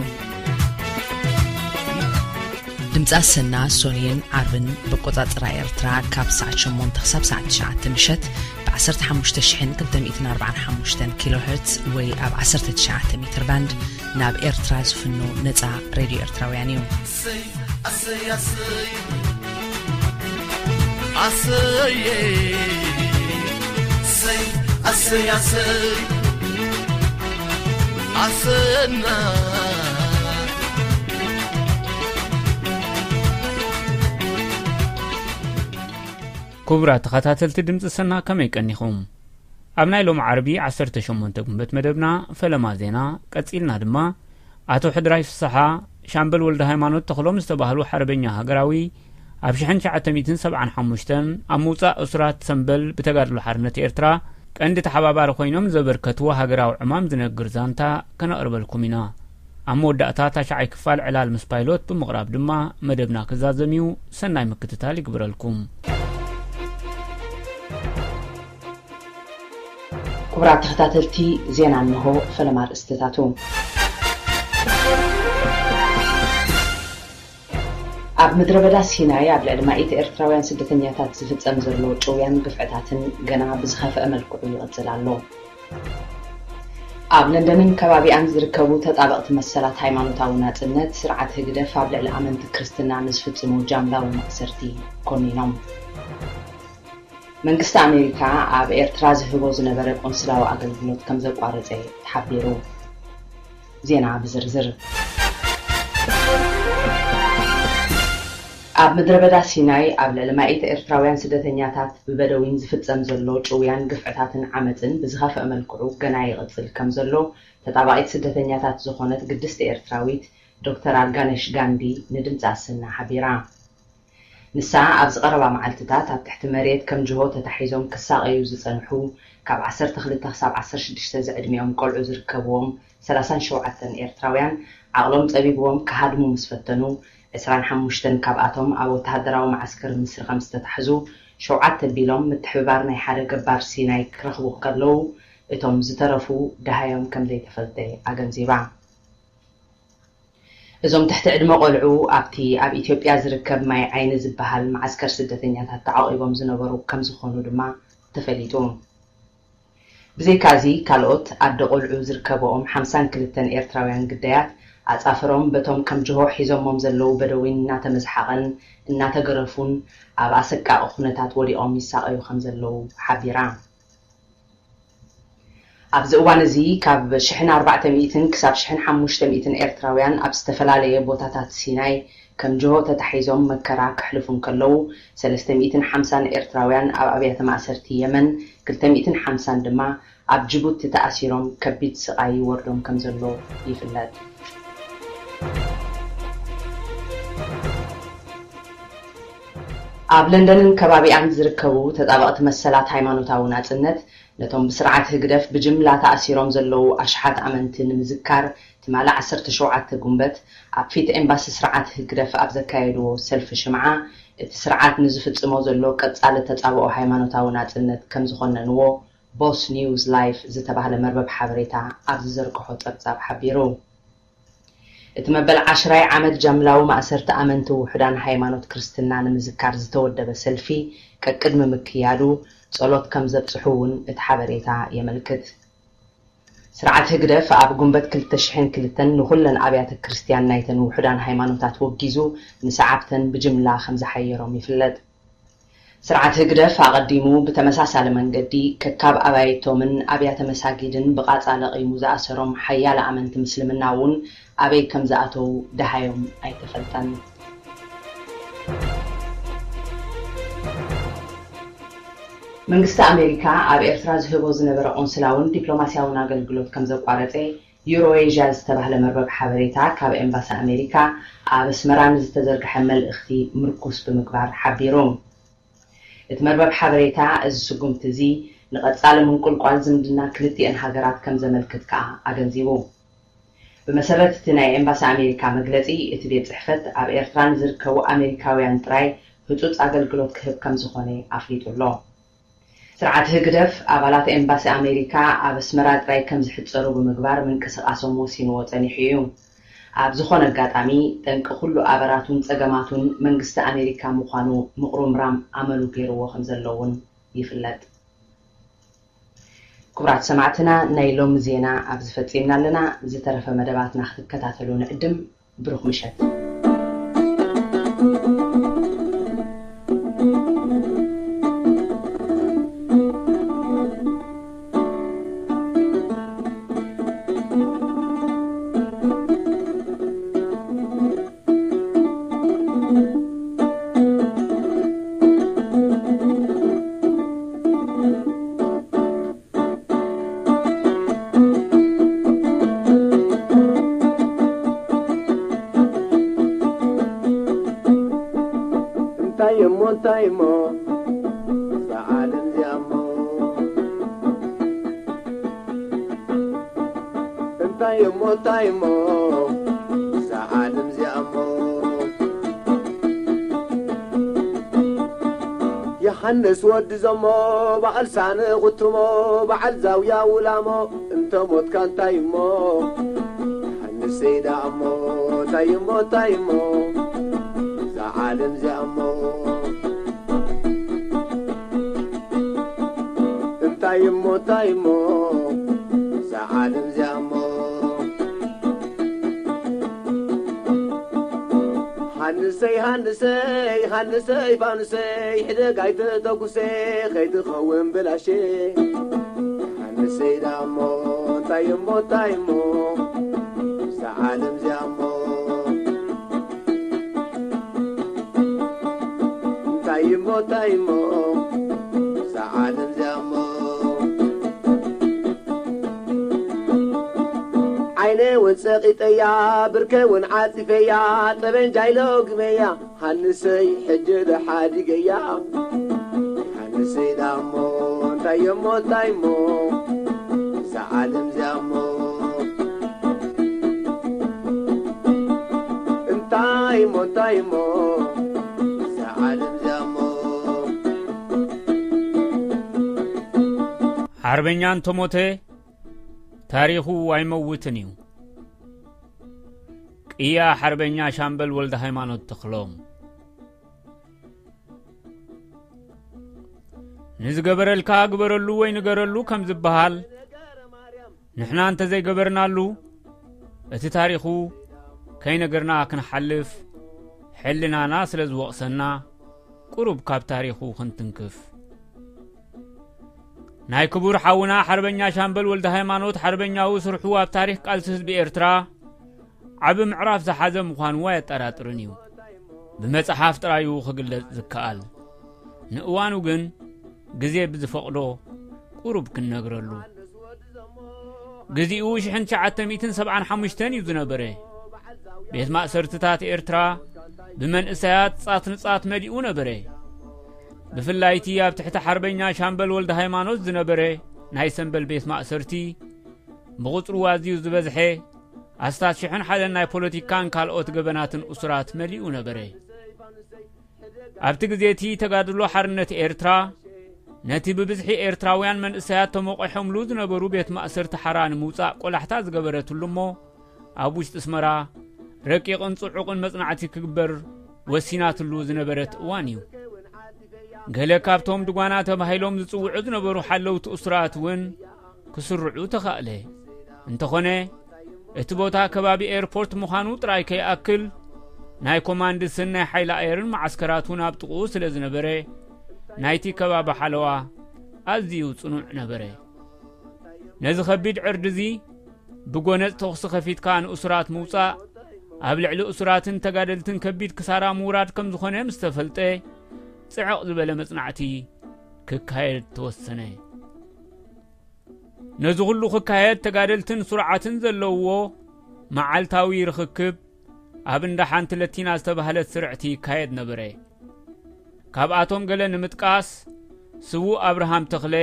ድምፂ ኣሰና ሶንየን ዓርብን ብቆፃፅራ ኤርትራ ካብ ሰዓት ሸሞንተ ክሳብ ሰዓት ትሽዓተ ምሸት ብ ዓሰርተ ሓሙሽተ ሽሕን ክልተ ሚእትን ኣርባዓን ሓሙሽተን ኪሎ ሄርትዝ ወይ ኣብ ዓሰርተ ትሽዓተ ሜትር ባንድ ናብ ኤርትራ ዝፍኖ ነፃ ሬድዮ ኤርትራውያን እዩ። ኣሰይ፣ ኣሰይ፣ ኣሰይ። ኣሰይ፣ ኣሰይ፣ ኣሰይ፣ ኣሰይ፣ ኣሰና። ክቡራት ተኸታተልቲ ድምፂ ሰና፣ ከመይ ቀኒኹም? ኣብ ናይ ሎሚ ዓርቢ ዓሰርተ ሸሞንተ ጉንበት መደብና ፈለማ ዜና ቀጺልና ድማ፣ ኣቶ ሕድራይ ፍስሓ፣ ሻምበል ወልደ ሃይማኖት ተኽሎም ዝተባህሉ ሓርበኛ ሃገራዊ፣ ኣብ ሽሕን ትሽዓተ ሚእትን ሰብዓን ሓሙሽተን ኣብ ምውጻእ እሱራት ሰምበል ብተጋድሎ ሓርነት ኤርትራ ቀንዲ ተሓባባሪ ኮይኖም ዘበርከትዎ ሃገራዊ ዕማም ዝነግር ዛንታ ከነቕርበልኩም ኢና። ኣብ መወዳእታ ታሽዓይ ክፋል ዕላል ምስ ፓይሎት ብምቕራብ ድማ መደብና ክዛዘም እዩ። ሰናይ ምክትታል ይግብረልኩም። ክቡራት ተኸታተልቲ ዜና፣ እንሆ ፈለማ ኣርእስትታቱ። ኣብ ምድረ በዳ ሲናይ ኣብ ልዕሊ ማኢት ኤርትራውያን ስደተኛታት ዝፍጸም ዘሎ ጭውያን ግፍዕታትን ገና ብዝኸፍአ መልክዑ ይቕጽል ኣሎ። ኣብ ለንደንን ከባቢኣን ዝርከቡ ተጣበቕቲ መሰላት ሃይማኖታዊ ናጽነት፣ ስርዓት ህግደፍ ኣብ ልዕሊ ኣመንቲ ክርስትና ንዝፍጽሞ ጃምላዊ ማእሰርቲ ኮኒኖም። መንግስቲ ኣሜሪካ ኣብ ኤርትራ ዝህቦ ዝነበረ ቆንስላዊ ኣገልግሎት ከም ዘቋረጸ ተሓቢሩ። ዜና ብዝርዝር። ኣብ ምድረ በዳ ሲናይ ኣብ ልዕሊ ማኢት ኤርትራውያን ስደተኛታት ብበደዊን ዝፍጸም ዘሎ ጭውያን ግፍዕታትን ዓመጽን ብዝኸፍአ መልክዑ ገና ይቕጽል ከም ዘሎ ተጣባቒት ስደተኛታት ዝኾነት ግድስቲ ኤርትራዊት ዶክተር ኣልጋነሽ ጋንዲ ንድምጺ ኣሰና ሓቢራ። ንሳ ኣብዚ ቀረባ መዓልትታት ኣብ ትሕቲ መሬት ከም ጅሆ ተታሒዞም ክሳቐዩ ዝጸንሑ ካብ ዓሰርተ ክልተ ክሳብ ዓሰርተ ሽዱሽተ ዝዕድሚኦም ቆልዑ ዝርከብዎም ሰላሳን ሸውዓተን ኤርትራውያን ዓቕሎም ጸቢብዎም ክሃድሙ ምስ ፈተኑ፣ ዕስራን ሓሙሽተን ካብኣቶም ኣብ ወተሃደራዊ መዓስከር ምስሪ ከም ዝተታሕዙ፣ ሸውዓተ ቢሎም ምትሕብባር ናይ ሓደ ገባር ሲናይ ክረኽቡ ከለዉ፣ እቶም ዝተረፉ ደሃዮም ከም ዘይተፈልጠ ኣገንዚባ። እዞም ትሕቲ ዕድመ ቆልዑ ኣብቲ ኣብ ኢትዮጵያ ዝርከብ ማይ ዓይኒ ዝበሃል መዓስከር ስደተኛታት ተዓቒቦም ዝነበሩ ከም ዝኾኑ ድማ ተፈሊጡ። ብዘይካዚ ካልኦት ኣደ ቆልዑ ዝርከበኦም ሓምሳን ክልተን ኤርትራውያን ግዳያት ኣጻፍሮም በቶም ከም ጅሆ ሒዞሞም ዘለዉ በደዊን እናተመዝሓቐን እናተገረፉን ኣብ ኣሰቃቒ ኩነታት ወዲቖም ይሳቐዩ ከም ዘለዉ ሓቢራ። ኣብዚ እዋን እዚ ካብ ሽሕን ኣርባዕተ ሚእትን ክሳብ ሽሕን ሓሙሽተ ሚእትን ኤርትራውያን ኣብ ዝተፈላለየ ቦታታት ሲናይ ከም ጅሆ ተታሒዞም መከራ ከሕልፉ እንከለዉ፣ ሰለስተ ሚእትን ሓምሳን ኤርትራውያን ኣብ ኣብያተ ማእሰርቲ የመን፣ ክልተ ሚእትን ሓምሳን ድማ ኣብ ጅቡቲ ተኣሲሮም ከቢድ ስቓይ ይወርዶም ከም ዘሎ ይፍለጥ። ኣብ ለንደንን ከባቢኣን ዝርከቡ ተጣበቕቲ መሰላት ሃይማኖታዊ ናጽነት፣ ነቶም ብስርዓት ህግደፍ ብጅምላ ተኣሲሮም ዘለዉ ኣሽሓት ኣመንቲ ንምዝካር፣ ትማሊ ዓሰርተ ሸውዓተ ጉንበት ኣብ ፊት ኤምባሲ ስርዓት ህግደፍ ኣብ ዘካየድዎ ሰልፊ ሽምዓ፣ እቲ ስርዓት ንዝፍጽሞ ዘሎ ቀጻሊ ተጻብኦ ሃይማኖታዊ ናጽነት ከም ዝኾነንዎ ቦስ ኒውስ ላይፍ ዝተባህለ መርበብ ሓበሬታ ኣብ ዝዘርግሖ ጸብጻብ ሓቢሩ። እቲ መበል ዓሽራይ ዓመት ጃምላዊ ማእሰርቲ ኣመንቲ ውሑዳን ሃይማኖት ክርስትና ንምዝካር ዝተወደበ ሰልፊ ቀቅድሚ ምክያዱ ጸሎት ከም ዘብጽሑ እውን እቲ ሓበሬታ የመልክት። ስርዓት ህግደፍ ኣብ ጉንበት ክልተ ሽሕን ክልተን ንኹለን ኣብያተ ክርስትያን ናይተን ውሑዳን ሃይማኖታት ወጊዙ ንሰዓብተን ብጅምላ ከም ዝሓየሮም ይፍለጥ። ስርዓት ህግደፍ ኣቐዲሙ ብተመሳሳሊ መንገዲ ከካብ ኣባይቶምን ኣብያተ መሳጊድን ብቓጻ ለቒሙ ዝኣሰሮም ሓያለ ኣመንቲ ምስልምና እውን ኣበይ ከም ዝኣተዉ ደሃዮም ኣይተፈልጠን። መንግስቲ ኣሜሪካ ኣብ ኤርትራ ዝህቦ ዝነበረ ቆንስላውን ዲፕሎማስያውን ኣገልግሎት ከም ዘቋረጸ ዩሮኤዥያ ዝተባህለ መርበብ ሓበሬታ ካብ ኤምባሲ ኣሜሪካ ኣብ ኣስመራ ንዝተዘርግሐ መልእኽቲ ምርኩስ ብምግባር ሓቢሩ። እቲ መርበብ ሓበሬታ፣ እዚ ስጉምቲ እዚ ንቐጻሊ ምንቁልቋል ዝምድና ክልቲኤን ሃገራት ከም ዘመልክት ከኣ ኣገንዚቡ። ብመሰረት እቲ ናይ ኤምባሲ ኣሜሪካ መግለጺ፣ እቲ ቤት ጽሕፈት ኣብ ኤርትራ ንዝርከቡ ኣሜሪካውያን ጥራይ ህጹጽ ኣገልግሎት ክህብ ከም ዝኾነ ኣፍሊጡ ኣሎ። ስርዓት ህግደፍ ኣባላት ኤምባሲ ኣሜሪካ ኣብ ኣስመራ ጥራይ ከም ዝሕጸሩ ብምግባር ምንቅስቓሶም ወሲንዎ ጸኒሑ እዩ። ኣብ ዝኾነ ኣጋጣሚ፣ ጠንቂ ኩሉ ኣበራቱን ጸገማቱን መንግስቲ ኣሜሪካ ምዃኑ ምቑርምራም ኣመሉ ገይርዎ ከም ዘሎ እውን ይፍለጥ። ክቡራት ሰማዕትና፣ ናይ ሎሚ ዜና ኣብዚ ፈጺምና ኣለና። ዝተረፈ መደባትና ክትከታተሉ ንዕድም። ብሩኽ ምሸት። እንታይ እሞ እንታይ እሞ እዛ ዓለም እዚኣ እሞ እንታይ እሞ እንታይ እሞ እዛ ዓለም እዚኣ እሞ ዮሃንስ ወዲ ዘሞ በዓል ሳነ ቁትሞ በዓል ዛውያ ውላሞ እንተ ሞትካ እንታይ እሞ ዮሃንስ ሰይዳ እሞ እንታይ እሞ እንታይ እሞ እዛ ዓለም እዚኣ እሞ እንታይ እሞ እንታይ እሞ እዛ ዓለም እዚኣ እሞ ሃንሰይ ሃንሰይ ሃንሰይ ፋኑሰይ ሕደግ ኣይተተኩሰ ከይትኸውን ብላሸ ሃንሰይ ዳሞ እንታይ እሞ እንታይ እሞ እዛ ዓለም እዚኣ እሞ እንታይ እሞ እንታይ እሞ እዛ ዓለም እዚኣ እሞ ዓይነ እውን ጸቒጠያ ብርከ እውን ዓጺፈያ ጠበንጃ ኢሎግመያ ሃንሰይ ሕጂ ደሓዲገያ ሃንሰይ ዳሞ እንታይ እሞ እንታይ እሞ እዛ ዓለም እዚኣ እሞ እንታይ እሞ እንታይ እሞ እዛ ዓለም እዚኣ እሞ ሓርበኛ እንተሞተ ታሪኹ ኣይመውትን እዩ። ቅያ ሓርበኛ ሻምበል ወልደ ሃይማኖት ተኽሎም። ንዝገበረልካ ግበረሉ ወይ ንገረሉ ከም ዝበሃል፣ ንሕና እንተዘይገበርናሉ፣ እቲ ታሪኹ ከይነገርና ክንሓልፍ ሕልናና ስለ ዝወቕሰና፣ ቁሩብ ካብ ታሪኹ ክንትንክፍ። ናይ ክቡር ሓውና ሓርበኛ ሻምበል ወልደ ሃይማኖት ሓርበኛዊ ስርሑ ኣብ ታሪኽ ቃልሲ ህዝቢ ኤርትራ ዓቢ ምዕራፍ ዝሓዘ ምዃኑ ኣየጠራጥርን እዩ። ብመጽሓፍ ጥራዩ ክግለጽ ዝከኣል። ንእዋኑ ግን ግዜ ብዝፈቕዶ ቁሩብ ክንነግረሉ። ግዚኡ ሽሕን ትሽዓተ ሚእትን ሰብዓን ሓሙሽተን እዩ ዝነበረ። ቤት ማእሰርትታት ኤርትራ ብመንእሰያት ጻት ንጻት መሊኡ ነበረ። ብፍላይ እቲ ኣብ ትሕቲ ሓርበኛ ሻምበል ወልደ ሃይማኖት ዝነበረ ናይ ሰምበል ቤት ማእሰርቲ፣ ብቑጽሩ ኣዝዩ ዝበዝሐ ኣስታት ሽሕን ሓደን ናይ ፖለቲካን ካልኦት ገበናትን እሱራት መሊኡ ነበረ። ኣብቲ ግዜ እቲ ተጋድሎ ሓርነት ኤርትራ፣ ነቲ ብብዝሒ ኤርትራውያን መንእሰያት ተሞቒሖምሉ ዝነበሩ ቤት ማእሰርቲ ሓራ ንምውጻእ ቆላሕታ ዝገበረትሉ እሞ፣ ኣብ ውሽጢ ኣስመራ ረቂቕን ጽዑቕን መጽናዕቲ ክግበር ወሲናትሉ ዝነበረት እዋን እዩ። ገለ ካብቶም ድጓና ተባሂሎም ዝጽውዑ ዝነበሩ ሓለውቲ እሱራት እውን ክስርዑ ተኻእለ። እንተኾነ፣ እቲ ቦታ ከባቢ ኤርፖርት ምዃኑ ጥራይ ከይኣክል፣ ናይ ኮማንድስን ናይ ሓይሊ ኣየርን መዓስከራት እውን ኣብ ጥቕኡ ስለ ዝነበረ፣ ናይቲ ከባቢ ሓለዋ ኣዝዩ ጽኑዕ ነበረ። ነዚ ከቢድ ዕርዲ እዚ ብጎነጽ ተኹሲ ከፊትካ ንእሱራት ምውጻእ፣ ኣብ ልዕሊ እሱራትን ተጋደልትን ከቢድ ክሳራ ምውራድ ከም ዝኾነ ምስ ተፈልጠ፣ ጽዕቕ ዝበለ መጽናዕቲ ክካየድ ተወሰነ። ነዚ ኩሉ ክካየድ ተጋደልትን ስሩዓትን ዘለውዎ መዓልታዊ ርኽክብ ኣብ እንዳ ሓንቲ ለቲና ዝተባህለት ስርዕቲ ይካየድ ነበረ። ካብኣቶም ገለ ንምጥቃስ፣ ስዉእ ኣብርሃም ተኽለ፣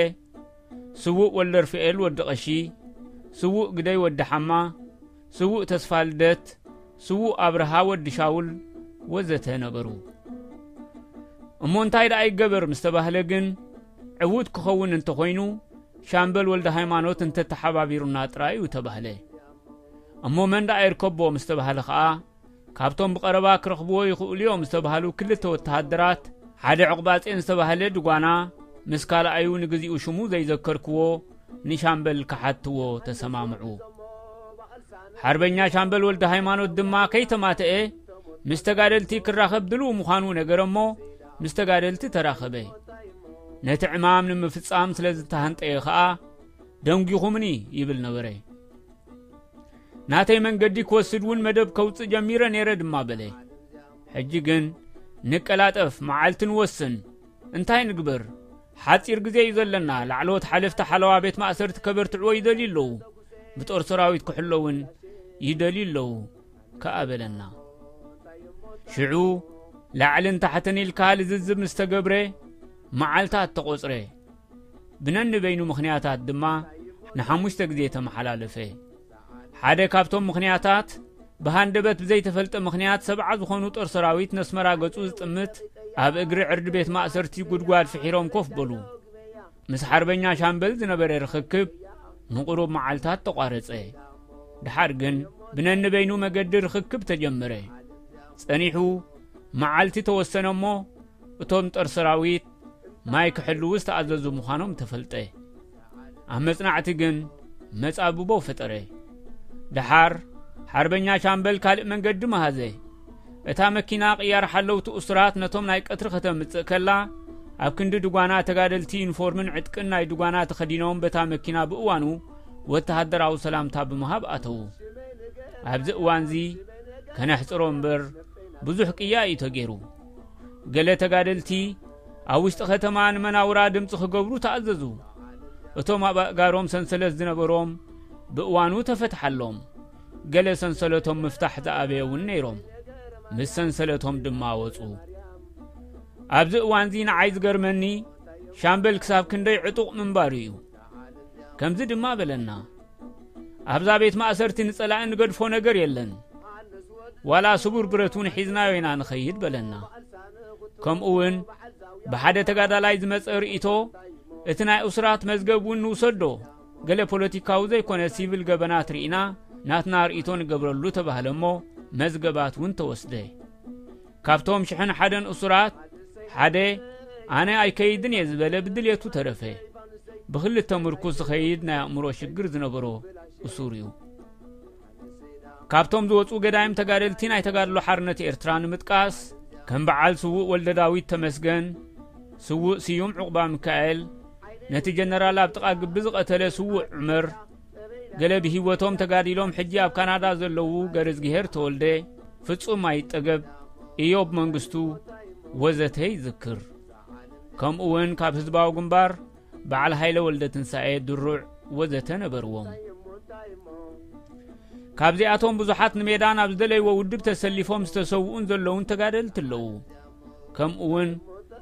ስዉእ ወልደርፍኤል ወዲ ቐሺ፣ ስዉእ ግደይ ወዲ ሓማ፣ ስዉእ ተስፋ ልደት፣ ስዉእ ኣብርሃ ወዲ ሻውል ወዘተ ነበሩ። እሞ እንታይ ደኣ ይገበር ምስ ተባህለ ግን፣ ዕዉት ክኸውን እንተኾይኑ፣ ሻምበል ወልደ ሃይማኖት እንተተሓባቢሩና ጥራይ እዩ ተባህለ። እሞ መን ደኣ ይርከቦ ምስ ተባህለ ኸኣ፣ ካብቶም ብቐረባ ክረኽብዎ ይኽእሉ እዮም ዝተባህሉ ክልተ ወተሃደራት፣ ሓደ ዕቑባጼን ዝተባህለ ድጓና፣ ምስ ካልኣዩ ንግዚኡ ሽሙ ዘይዘከርክዎ፣ ንሻምበል ክሓትዎ ተሰማምዑ። ሓርበኛ ሻምበል ወልደ ሃይማኖት ድማ ከይተማተአ፣ ምስ ተጋደልቲ ክራኸብ ድልው ምዃኑ ነገረ እሞ፣ ምስ ተጋደልቲ ተራኸበ። ነቲ ዕማም ንምፍጻም ስለ ዝተሃንጠየ ኸኣ፣ "ደንጒኹምኒ" ይብል ነበረ። ናተይ መንገዲ ክወስድ እውን መደብ ከውጽእ ጀሚረ ነይረ ድማ በለ። ሕጂ ግን ንቀላጠፍ፣ መዓልቲ ንወስን። እንታይ ንግበር? ሓጺር ግዜ እዩ ዘለና። ላዕለዎት ሓለፍቲ ሓለዋ ቤት ማእሰርቲ ከበርትዕዎ ይደልዩ ኣለዉ። ብጦር ሰራዊት ክሕሎ እውን ይደልዩ ኣለዉ ከኣ በለና። ሽዑ ላዕልን ታሕትን ኢልካ ልዝዝብ ምስ ተገብረ፣ መዓልታት ተቖጽረ። ብነንበይኑ ምኽንያታት ድማ ንሓሙሽተ ግዜ ተመሓላለፈ። ሓደ ካብቶም ምኽንያታት፣ ብሃንደበት ብዘይተፈልጠ ምኽንያት ሰብዓ ዝኾኑ ጦር ሰራዊት ነስመራ ገጹ ዝጥምት ኣብ እግሪ ዕርዲ ቤት ማእሰርቲ ጉድጓድ ፍሒሮም ኮፍ በሉ። ምስ ሓርበኛ ሻምበል ዝነበረ ርኽክብ ንቑሩብ መዓልታት ተቋረጸ። ድሓር ግን ብነንበይኑ መገዲ ርኽክብ ተጀመረ። ጸኒሑ መዓልቲ ተወሰነ እሞ፣ እቶም ጦር ሰራዊት ማይ ክሕልዉ ዝተኣዘዙ ምዃኖም ተፈልጠ። ኣብ መጽናዕቲ ግን መጻብቦ ፈጠረ። ደሓር ሓርበኛ ሻምበል ካልእ መንገዲ መሃዘ። እታ መኪና ቅያር ሓለውቲ እሱራት ነቶም ናይ ቀትሪ ከተምጽእ ከላ፣ ኣብ ክንዲ ድጓና ተጋደልቲ ዩኒፎርምን ዕጥቅን ናይ ድጓና ተኸዲኖም በታ መኪና ብእዋኑ ወተሃደራዊ ሰላምታ ብምሃብ ኣተዉ። ኣብዚ እዋንዚ ከነሕጽሮ እምበር ብዙሕ ቅያ እዩ ተገይሩ። ገለ ተጋደልቲ ኣብ ውሽጢ ከተማ ንመናውራ ድምጺ ክገብሩ ተኣዘዙ። እቶም ኣብ ኣእጋሮም ሰንሰለት ዝነበሮም ብእዋኑ ተፈትሓሎም። ገለ ሰንሰለቶም ምፍታሕ ዝኣበየ እውን ነይሮም። ምስ ሰንሰለቶም ድማ ወጹ። ኣብዚ እዋንዚ ንዓይ ዝገርመኒ ሻምበል ክሳብ ክንደይ ዕጡቕ ምንባሩ እዩ። ከምዚ ድማ በለና፣ "ኣብዛ ቤት ማእሰርቲ ንጸላኢ ንገድፎ ነገር የለን። ዋላ ስቡር ብረት እውን ሒዝናዮ ኢና ንኸይድ" በለና። ከምኡ እውን ብሓደ ተጋዳላይ ዝመጸ ርእይቶ፣ "እቲ ናይ እሱራት መዝገብ እውን ንውሰዶ፣ ገለ ፖለቲካዊ ዘይኮነ ሲቪል ገበናት ርኢና ናትና ርእይቶ ንገብረሉ" ተባህለ እሞ መዝገባት እውን ተወስደ። ካብቶም ሽሕን ሓደን እሱራት ሓደ ኣነ ኣይከይድን እየ ዝበለ ብድልየቱ ተረፈ። ብኽልተ ምርኩስ ዝኸይድ ናይ ኣእምሮ ሽግር ዝነበሮ እሱር እዩ። ካብቶም ዝወፁ ገዳይም ተጋደልቲ ናይ ተጋድሎ ሓርነት ኤርትራ ንምጥቃስ ከም በዓል ስዉእ ወልደ ዳዊት ተመስገን፣ ስዉእ ስዩም ዕቑባ ሚካኤል፣ ነቲ ጀነራል ኣብ ጥቓ ግቢ ዝቐተለ ስዉእ ዑመር፣ ገለ ብህይወቶም ተጋዲሎም ሕጂ ኣብ ካናዳ ዘለዉ ገረዝግሄር ተወልደ፣ ፍጹም ኣይጠገብ፣ ኢዮብ መንግስቱ ወዘተ ይዝክር። ከምኡ እውን ካብ ህዝባዊ ግንባር በዓል ሃይለ ወልደ ትንሳኤ ድሩዕ ወዘተ ነበርዎም። ካብዚኣቶም ብዙሓት ንሜዳ ናብ ዝደለይዎ ውድብ ተሰሊፎም ዝተሰውኡን ዘለውን ተጋደልቲ ኣለዉ። ከምኡ እውን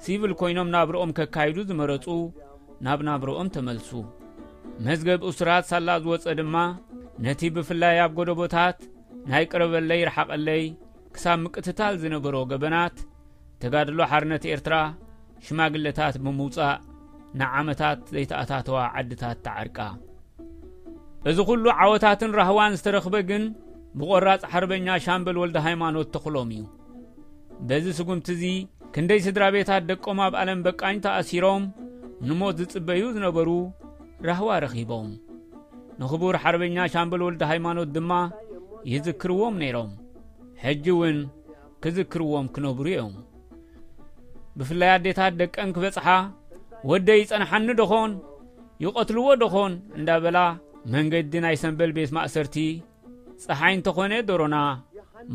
ሲቪል ኮይኖም ናብርኦም ከካይዱ ዝመረጹ ናብ ናብርኦም ተመልሱ። መዝገብ እሱራት ሳላ ዝወጸ ድማ ነቲ ብፍላይ ኣብ ጎደቦታት ናይ ቅረበለይ ርሓቐለይ ክሳብ ምቅትታል ዝነበሮ ገበናት ተጋድሎ ሓርነት ኤርትራ ሽማግለታት ብምውጻእ ንዓመታት ዘይተኣታተዋ ዓድታት ተዓርቃ። እዚ ኩሉ ዓወታትን ራህዋን ዝተረኽበ ግን ብቆራጽ ሓርበኛ ሻምበል ወልደ ሃይማኖት ተኽሎም እዩ። በዚ ስጉምቲ እዚ ክንደይ ስድራ ቤታት ደቆም ኣብ ኣለም በቃኝ ተኣሲሮም ንሞት ዝጽበዩ ዝነበሩ ራህዋ ረኺቦም። ንኽቡር ሓርበኛ ሻምበል ወልደ ሃይማኖት ድማ ይዝክርዎም ነይሮም። ሕጂ እውን ክዝክርዎም ክነብሩ እዮም። ብፍላይ ኣዴታት ደቀን ክበጽሓ፣ "ወደይ ይጸንሓኒ ደኾን? ይቐትልዎ ደኾን?" እንዳበላ መንገዲ ናይ ሰምበል ቤት ማእሰርቲ፣ ጸሓይ እንተኾነ ዶሮና፣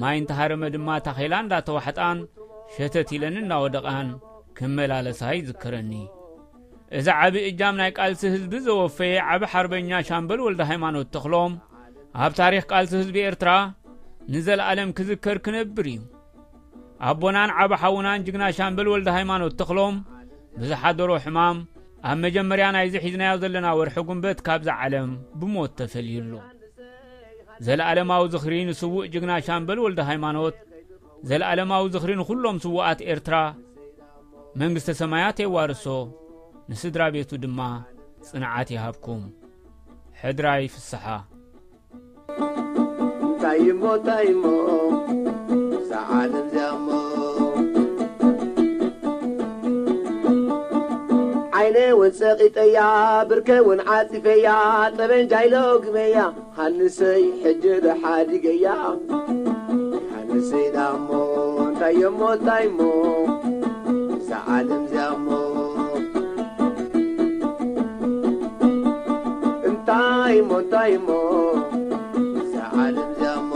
ማይ እንተሃረመ ድማ ታኼላ እንዳተዋሕጣን ሸተት ኢለን እናወደቓን ክመላለሳ ይዝከረኒ። እዚ ዓቢ እጃም ናይ ቃልሲ ህዝቢ ዘወፈየ ዓቢ ሓርበኛ ሻምበል ወልደ ሃይማኖት ተኽሎም ኣብ ታሪኽ ቃልሲ ህዝቢ ኤርትራ ንዘለኣለም ክዝከር ክነብር እዩ። ኣቦናን ዓቢ ሓውናን ጅግና ሻምበል ወልደ ሃይማኖት ተኽሎም ብዝሓደሮ ሕማም ኣብ መጀመርያ ናይዚ ሒዝናዮ ዘለና ወርሒ ጉንበት ካብዛ ዓለም ብሞት ተፈልዩ ኣሎ። ዘለኣለማዊ ዝኽሪ ንስዉእ ጅግና ሻምበል ወልደ ሃይማኖት፣ ዘለኣለማዊ ዝኽሪ ንኹሎም ስዉኣት ኤርትራ። መንግስተ ሰማያት የዋርሶ። ንስድራ ቤቱ ድማ ጽንዓት ይሃብኩም። ሕድራይ ፍስሓ። እንታይ እሞ፣ እንታይ እሞ፣ እዛ ዓለም እዚኣ እሞ። ዓይነ እውን ጸቒጠያ፣ ብርከ እውን ዓጺፈያ፣ ጠበንጃይ ሎግመያ፣ ሃንሰይ ሕጂ ዶ ሓዲገያ። ሃንሰይ ዳሞ፣ እንታይ እሞ፣ እንታይ እሞ፣ እዛ ዓለም እዚኣ እሞ። እንታይ እሞ፣ እንታይ እሞ፣ እዛ ዓለም እዚኣ እሞ።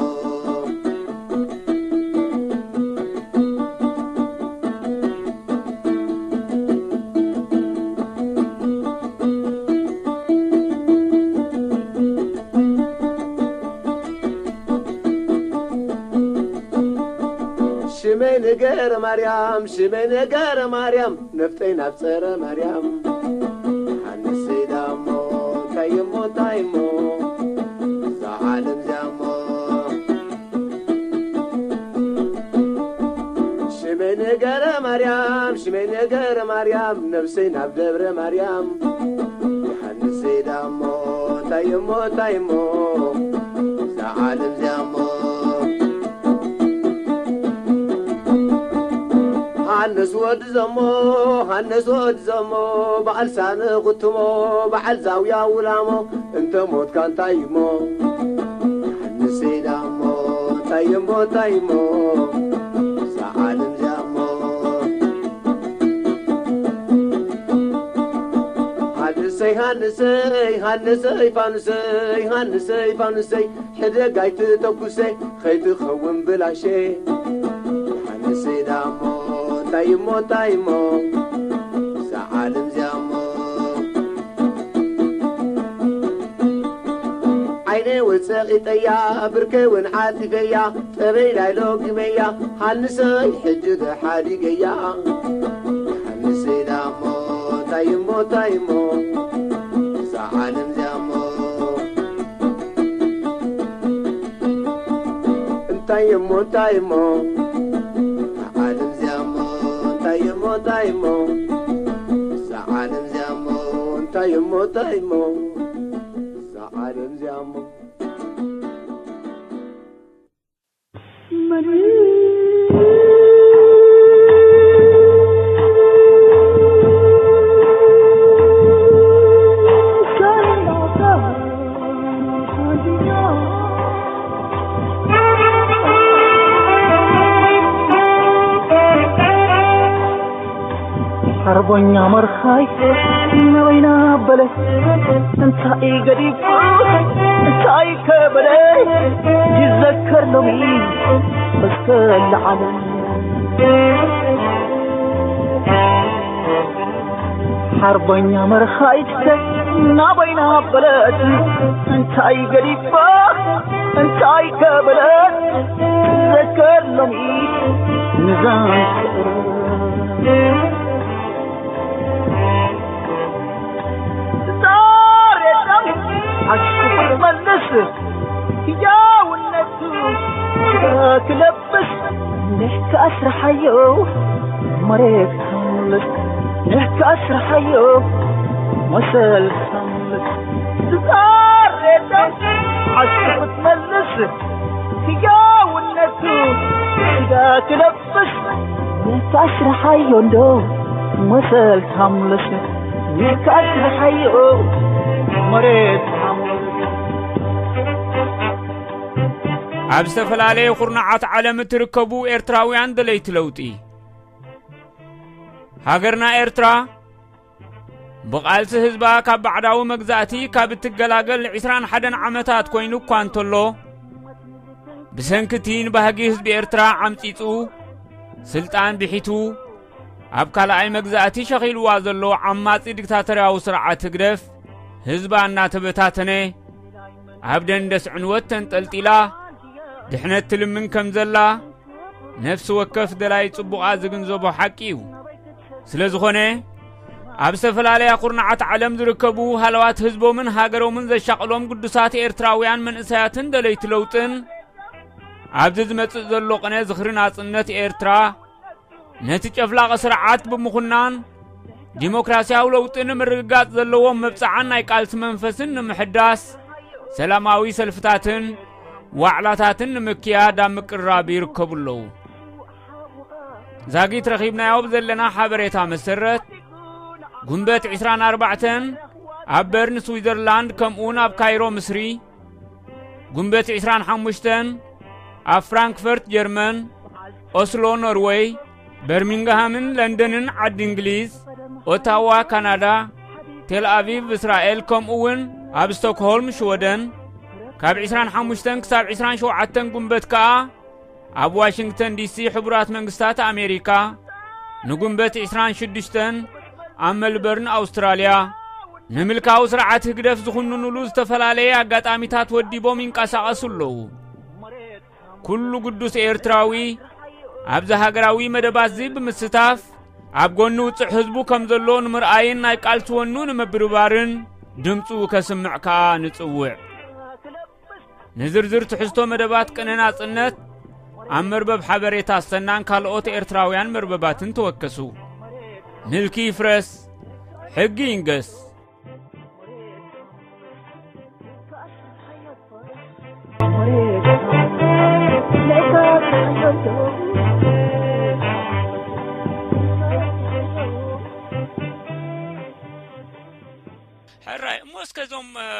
ሽመይ ነገረ ማርያም፣ ሽመይ ነገረ ማርያም፣ ነፍጠይ ናብ ጸረ ማርያም። ሃንሰይ ዳሞ፣ እንታይ እሞ፣ እንታይ እሞ፣ እዛ ዓለም እዚኣ እሞ። ሽመይ ነገረ ማርያም፣ ሽመይ ነገረ ማርያም፣ ነፍሰይ ናብ ደብረ ማርያም። ሃንሰይ ዳሞ፣ እንታይ እሞ፣ እንታይ እሞ፣ እዛ ዓለም እዚኣ እሞ። ሃንስ ወዲ ዘሞ፣ ሃንስ ወዲ ዘሞ፣ በዓል ሳነ ቁትሞ፣ በዓል ዛውያ ውላሞ፣ እንተ ሞትካ እንታይ እሞ። ሃንሰይ ዳሞ፣ እንታይ እሞ፣ እንታይ እሞ፣ እዛ ዓለም እዚኣ እሞ። ሃንሰይ፣ ሃንሰይ፣ ሃንሰይ ፋኑሰይ፣ ሃንሰይ ፋኑሰይ፣ ሕደግ ኣይትተኩሰ፣ ከይትኸውን ብላሸ። ሃንሰይ ዳሞ፣ እንታይ እሞ፣ እንታይ እሞ፣ እዛ ዓለም እዚኣ እሞ። ዓይነ ወጸቒጠያ፣ ብርከ እውን ዓጺፈያ፣ ጠበይ ናይ ሎግመያ፣ ሃንሰይ ሕጂ ዶ ሓዲገያ። ሃንሰይ ዳሞ፣ እንታይ እሞ፣ እንታይ እሞ፣ እዛ ዓለም እዚኣ እሞ። እንታይ እሞ፣ እንታይ እሞ፣ እዛ ዓለም እዚኣ እሞ። እንታይ እሞ፣ እንታይ እሞ፣ እዛ ዓለም እዚኣ እሞ። እንታይ እሞ፣ እንታይ እሞ፣ እዛ ዓለም እዚኣ እሞ። ሓርቦኛ መርኻይ ናበይና በለ፣ እንታይ ገዲፉ እንታይ ከበለ፣ ይዘከር ሎሚ መስቀል ዓለም። ሓርቦኛ መርኻይት ናበይና በለት፣ እንታይ ገዲፋ እንታይ ከበለት፣ ዘከር ሎሚ ንዛን ዛሬ ደም ሓሽኩ ክትመልስ ህያውነቱ ክለብ በስ ንሕካ ኣስርሓዮ መሬት ካምልስ፣ ንሕካ ኣስርሓዮ መሰል ካምልስ። ዝዛሬታ ሓቂ ክትመልስ ህያውነቱ ስጋ ክለብስ፣ ንሕካ ኣስርሓዮ እንዶ መሰል ካምልስ፣ ንሕካ ኣስርሓዮ መሬት ካምልስ። ኣብ ዝተፈላለየ ኩርናዓት ዓለም እትርከቡ ኤርትራውያን ደለይቲ ለውጢ፣ ሃገርና ኤርትራ ብቓልሲ ህዝባ ካብ ባዕዳዊ መግዛእቲ ካብ እትገላገል ዕስራን ሓደን ዓመታት ኮይኑ እኳ እንተሎ፣ ብሰንኪ እቲ ንባህጊ ህዝቢ ኤርትራ ዓምጺጹ፣ ስልጣን ብሒቱ፣ ኣብ ካልኣይ መግዛእቲ ሸኺልዋ ዘሎ ዓማጺ ዲክታቶርያዊ ስርዓት ህግደፍ፣ ህዝባ እናተበታተነ፣ ኣብ ደንደስ ዕንወት ተንጠልጢላ ድሕነት ትልምን ከም ዘላ ነፍሲ ወከፍ ደላይ ጽቡቓ ዝግንዘቦ ሓቂ እዩ። ስለ ዝኾነ፣ ኣብ ዝተፈላለያ ኩርናዓት ዓለም ዝርከቡ ሃለዋት ህዝቦምን ሃገሮምን ዘሻቕሎም ግዱሳት ኤርትራውያን መንእሰያትን ደለይቲ ለውጥን፣ ኣብዚ ዝመጽእ ዘሎ ቅነ ዝኽሪ ናጽነት ኤርትራ፣ ነቲ ጨፍላቒ ስርዓት ብምኹናን፣ ዲሞክራሲያዊ ለውጢ ንምርግጋጽ ዘለዎም መብጽዓን ናይ ቃልሲ መንፈስን ንምሕዳስ፣ ሰላማዊ ሰልፍታትን ዋዕላታትን ንምክያድ ኣብ ምቅርራብ ይርከቡ ኣለዉ። ዛጊት ረኺብናዮ ብዘለና ሓበሬታ መሰረት፣ ጉንበት ዕስራን ኣርባዕተን ኣብ በርን ስዊዘርላንድ፣ ከምኡውን ኣብ ካይሮ ምስሪ፣ ጉንበት ዕስራን ሓሙሽተን ኣብ ፍራንክፈርት ጀርመን፣ ኦስሎ ኖርወይ፣ በርሚንግሃምን ለንደንን ዓዲ እንግሊዝ፣ ኦታዋ ካናዳ፣ ቴል ኣቪቭ እስራኤል፣ ከምኡ እውን ኣብ ስቶክሆልም ሽወደን፣ ካብ ዕስራን ሓሙሽተን ክሳብ ዕስራን ሸውዓተን ጉንበት ከኣ ኣብ ዋሽንግተን ዲሲ ሕቡራት መንግስታት ኣሜሪካ፣ ንጉንበት ዕስራን ሽዱሽተን ኣብ መልበርን ኣውስትራልያ፣ ንምልካዊ ስርዓት ህግደፍ ዝኹንኑሉ ዝተፈላለየ ኣጋጣሚታት ወዲቦም ይንቀሳቐሱ ኣለዉ። ኩሉ ግዱስ ኤርትራዊ ኣብዚ ሃገራዊ መደባትዚ ብምስታፍ፣ ኣብ ጎኒ ውጽዕ ህዝቡ ከም ዘሎ ንምርኣይን ናይ ቃልሲ ወኑ ንምብርባርን ድምጹ ከስምዕ ከኣ ንጽውዕ። ንዝርዝር ትሕዝቶ መደባት ቅነ ናጽነት ኣብ መርበብ ሓበሬታ ኣሰናን ካልኦት ኤርትራውያን መርበባትን ተወከሱ። ምልኪ ይፍረስ፣ ሕጊ ይንገስ። ሕራይ እሞ እስከ እዞም፣ እ፣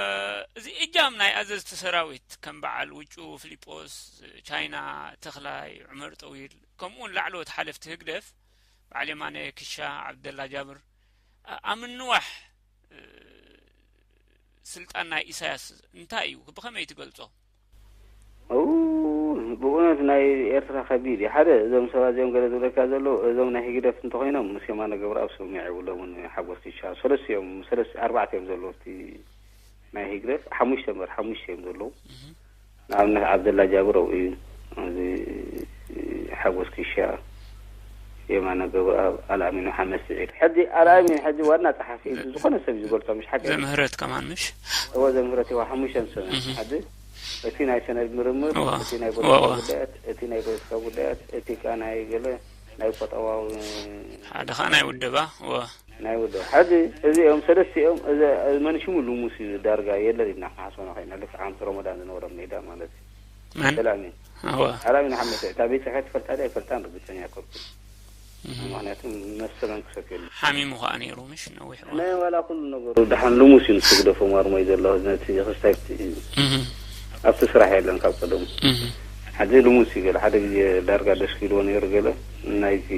እዚ እጃም ናይ ኣዘዝቲ ሰራዊት ከም በዓል ውጩ፣ ፊሊጶስ፣ ቻይና፣ ተኽላይ፣ ዑመር ጠዊል፣ ከምኡውን ላዕለዎት ሓለፍቲ ህግደፍ፣ በዓል የማነ ክሻ፣ ዓብደላ ጃብር፣ ኣ-፣ ኣብ ምንዋሕ፣ እ፣ ስልጣን ናይ ኢሳያስ እንታይ እዩ? ብኸመይ ትገልጾ? ኡ፣ ብእውነት ናይ ኤርትራ ከቢድ እዩ። ሓደ፣ እዞም ሰባት እዚኦም ገለ ዝብለካ ዘለዉ፣ እዞም ናይ ህግደፍ እንተኾይኖም፣ ምስ የማነ ገብረኣብ ስምምዕ የብሎምን፣ ሓጎስ ኪሻ። ሰለስቲኦም፣ ሰለስቲ-፣ ኣርባዕተ እዮም ዘለዉ፣ እቲ ናይ ህግደፍ፣ ሓሙሽተ እምበር፣ ሓሙሽተ እዮም ዘለዉ። እህ። ንኣብነት፣ ዓብደላ ጃብር ኣብኡ እዩ። እዚ ሓጎስ ኪሻ፣ የማነ ገብረኣብ፣ ኣልኣሚን መሓመድ ስዒድ። ሕጂ ኣልኣሚን ሕጂ ዋና ጸሓፊ እዩ። ዝኾነ ሰብ እዩ ዝገልጾ፣ ምሽ ሓቂ እዩ። ዘምህረት ከማን ምሽ? እወ፣ ዘምህረት እዋ፣ ሓሙሽተ ሰብ። እህ። ሕጂ እቲ ናይ ሰነድ ምርምር፣ እዋ። እቲ ናይ እዋ፣ ፖለቲካ እዋ። ጉዳያት፣ እቲ ናይ ፖለቲካ ጉዳያት፣ እቲ ከኣ ናይ ገለ ናይ ቁጠባዊ ሓደ ከኣ ናይ ውደባ፣ እዋ። ናይ ውደባ። ሕጂ እዚኦም ሰለስቲኦም፣ እዚ፣ እዚ መን ሽሙ ልሙስ እዩ ዳርጋ የለን ኢልና ክንሓስቦ ንኽእል ኢና። ልክዕ ከምቲ ረመዳን ዝነበሮም ሜዳ ማለት እዩ። መን? ኣልኣሚን። እዋ። ኣልኣሚን ሓመድ፣ እታ ቤት ጽሕፈት ይፈልጣ ድያ ኣይፈልጣን ርግጸኛ ኣይኮንኩን። እህ። ምኽንያቱ መሰለን ክሰትየሉ። ሓሚሙ ኸኣ ነይሩ፣ ምሽ ነዊሕ እዋን። ናይ ዋላ ኩሉ ነገሩ ደሓን ልሙስ እዩ ንሱ ግደፎ ማርሞይ ዘሎ፣ ነቲ ክስታይ እዩ። እህ። ኣብቲ ስራሕ የለን ካብ ቀደሙ። እህ። ሕጂ ልሙስ እዩ ገለ፣ ሓደ ግዜ ዳርጋ ደስ ኢልዎ ነይሩ ገለ፣ ናይቲ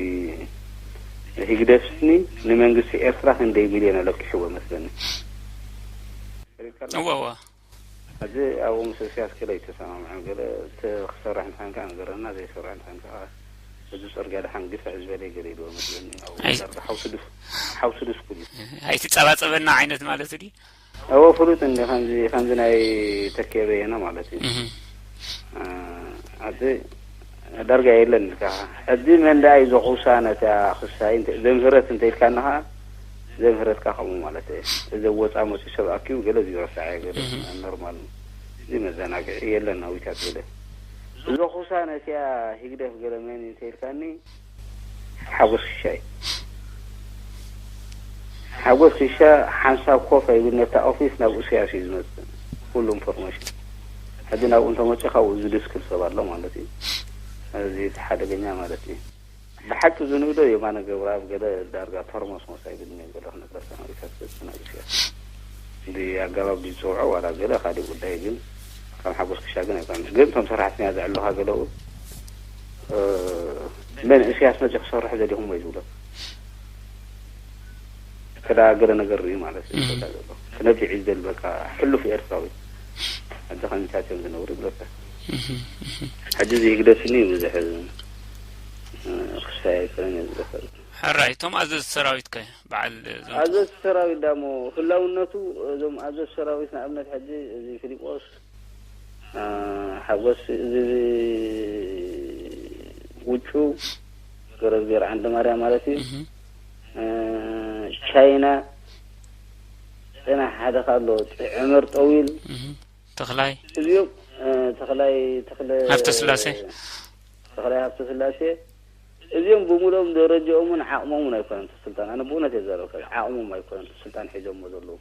ህግደፍስኒ ንመንግስቲ ኤርትራ ክንደይ ሚልዮን ኣለቂሕዎ መስለኒ። እዋ፣ እዋ። ሕጂ ኣብኡ ምስ እስያስ ገለ ኣይተሰማምዐን። ገለ ተ-፣ ክሰርሕ እንተኾይንካ ንገረና፣ ዘይሰርሕ እንተኾይንካ ከኣ እዚ ጽርግያ ደሓን ግፍሕ ዝበለ ገለ ኢልዎ መስለኒ። ኣብኡ ኣይ- ዳርጋ ሓውሲ ድፍ-፣ ሓውሲ ድስኩል እዩ። ኣይትጸባጸበና ዓይነት ማለት ድዩ? እዎ፣ ፍሉጥ እንዲ ከምዚ፣ ከምዚ ናይ ተኬ በየነ ማለት እዩ። እህ። እ፣ ሕጂ ዳርጋ የለን ኢልካ። ሕጂ መን ደኣ እዩ ዘኹሳ ነታ ክሳይ እንተ-፣ ዘምህረት እንተ ኢልካኒ ኸኣ፣ ዘምህረት ከኣ ከምኡ ማለት እየ። እዚ ወጻ መጺኡ ሰብ ኣኪቡ ገለ ዝረሳዐ ገለ እህ። ኖርማል። እዚ መዘናግዒ የለን ኣዊታት ገለ። ዘኹሳ ነቲኣ ህግደፍ ገለ መን እንተ ኢልካኒ፣ ሓጎስ ክሻ እዩ። ሓጎስ ክሻ ሓንሳብ ኮፍ ኣይብል ነታ ኦፊስ ናብ እስያስ እዩ ዝመጽእ። ኩሉ ኢንፎርሜሽን። ሕጂ ናብኡ እንተመጺኡ ካብኡ ዝድስክል ሰብ ኣሎ ማለት እዩ። እዚ እቲ ሓደገኛ ማለት እዩ። ብሓቂ ዝንእዶ የማነ ገብረኣብ ገለ ዳርጋ ተርሞስ መሳይ ብድንገ ገለ ክነግረካ ናብታት ገጽ ናብ እስያስ። ብኣገባብ ድዩ ዝጸውዖ ዋላ ገለ ካልእ ጉዳይ ግን ካብ ሓጎስ ክሻ ግን ኣይኮነን። ግን እቶም ሰራሕተኛ ዘዕለኻ ገለኡ፣ እ፣ መን እስያስ መጺኡ ክሰርሕ ዘሊኹም ወይ ዝብሎ። ከዳ ገለ ነገር ርእዩ ማለት እዩ እም። ዝብለካ ዘሎ። ክነብዕ እዩ ዝደሊ በቃ ሕሉፍ ኤርትራዊ። ሕጂ ከምዚታት እዮም ዝነብሩ ይብለካ። እህ፣ እህ። ሕጂ እዚ ህግደፍኒ ብዙሕ፣ እ፣ ክሳይ ኣይኮነን እየ ዝብለካ ዘሎ። ሕራይ፣ እቶም ኣዘዝቲ ሰራዊት ከ በዓል እዞም ኣዘዝቲ ሰራዊት ዳሞ ህላውነቱ፣ እዞም ኣዘዝቲ ሰራዊት ንኣብነት ሕጂ እዚ ፊሊጶስ፣ እ፣ ሓጎስ፣ እዚ ውጩ፣ ገረዝጊሄር ዓንደማርያም ማለት እዩ። እህ። እ፣ ቻይና፣ ጽናሕ ሓደ ካሎ፣ ዑመር ጠዊል። እህ። ተኽላይ። እዚኦም፣ እ፣ ተኽላይ፣ ተኽለ-፣ ሃብተስላሴ። ተኽላይ ሃብተስላሴ። እዚኦም ብምሉኦም ደረጃኦምን ዓቕሞምን ኣይኮነን እቲ ስልጣን። ኣነ ብእውነት እየ ዘረብካ፣ ዓቕሞም ኣይኮነን እቲ ስልጣን ሒዞሞ ዘለዉ።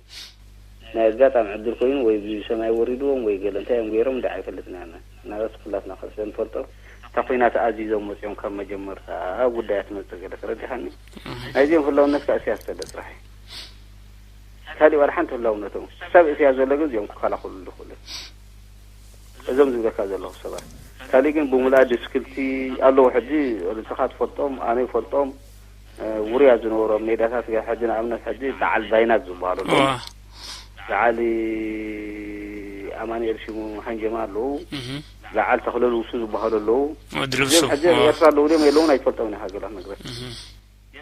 ናይ ኣጋጣሚ ዕድል ኮይኑ ወይ ብሰማይ ወሪድዎም ወይ ገለ እንታይ እዮም ገይሮም እንዳ ኣይፈልጥን ኢና። ናበት ኩላትና ከስለ ንፈልጦ እታ ኮይና ተኣዚዞም መፅኦም ካብ መጀመርታ ኣብ ጉዳያ ትመፅእ ገለ ተረዲኻኒ። ናይዚኦም ህላውነት ከዓ እስያስ ተለ ጥራሕ እዩ። ካሊእ ዋላ ሓንቲ ህላውነቶም ክሳብ እስያስ ዘሎ ግን እዚኦም ክከላኸሉ ዝኽእሉ እዮም። እዞም ዝብለካ ዘለኹ ሰባት ካሊእ ግን ብምልኣ ድስክልቲ ኣለዉ። ሕጂ ንስኻ ትፈልጦም ኣነ ይፈልጦም። ውርያ ዝነበሮም ሜዳታት ሕጂ ንኣብነት ሕጂ በዓል ባይናት ዝበሃሉ ኣለዉ። በዓል ኣማኑኤል ሽሙ ሓንጀማ ኣለዉ። በዓል ተኽለ ልብሱ ዝበሃሉ ኣለዉ። እዚኦም ሕጂ ኣብ ኤርትራ ኣለዉ ድዮም የለውን ኣይትፈልጦም ኢና ሃገራት መግረት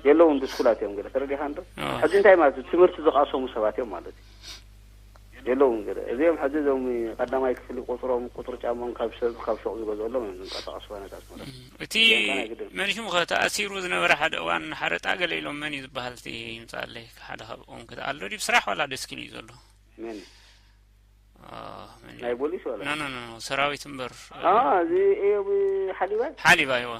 የለውን ድስኩላት እዮም ገለ ተረዲኻ እንዶ። ሕጂ እንታይ ማለት እዩ ትምህርቲ ዝቃሰሙ ሰባት እዮም ማለት እዩ። የለውን ገለ እዚኦም ሕጂ እዞም ቀዳማይ ክፍሊ ቁፅሮም ቁፅሪ ጫሞም ካብ ሰብ ካብ ሾቕ ዝገዝኦሎም እዮም ዝንቀሳቀሱ ባነታት ማለት እዩ። እቲ መን ሽሙ ከ ተኣሲሩ ዝነበረ ሓደ እዋን ሓረጣ ገለ ኢሎም መን እዩ ዝበሃል እቲ ይምፃለይ ሓደ ካብኦም ክተኣሎ ድዩ ብስራሕ ዋላ ደስኪል እዩ ዘሎ? መን አ፣ መን እዩ? ናይ ፖሊስ ወላ ኖ ኖ ኖ ኖ፣ ሰራዊት እምበር። አ እዚ እዩ ሓሊባይ ሓሊባ ይዋ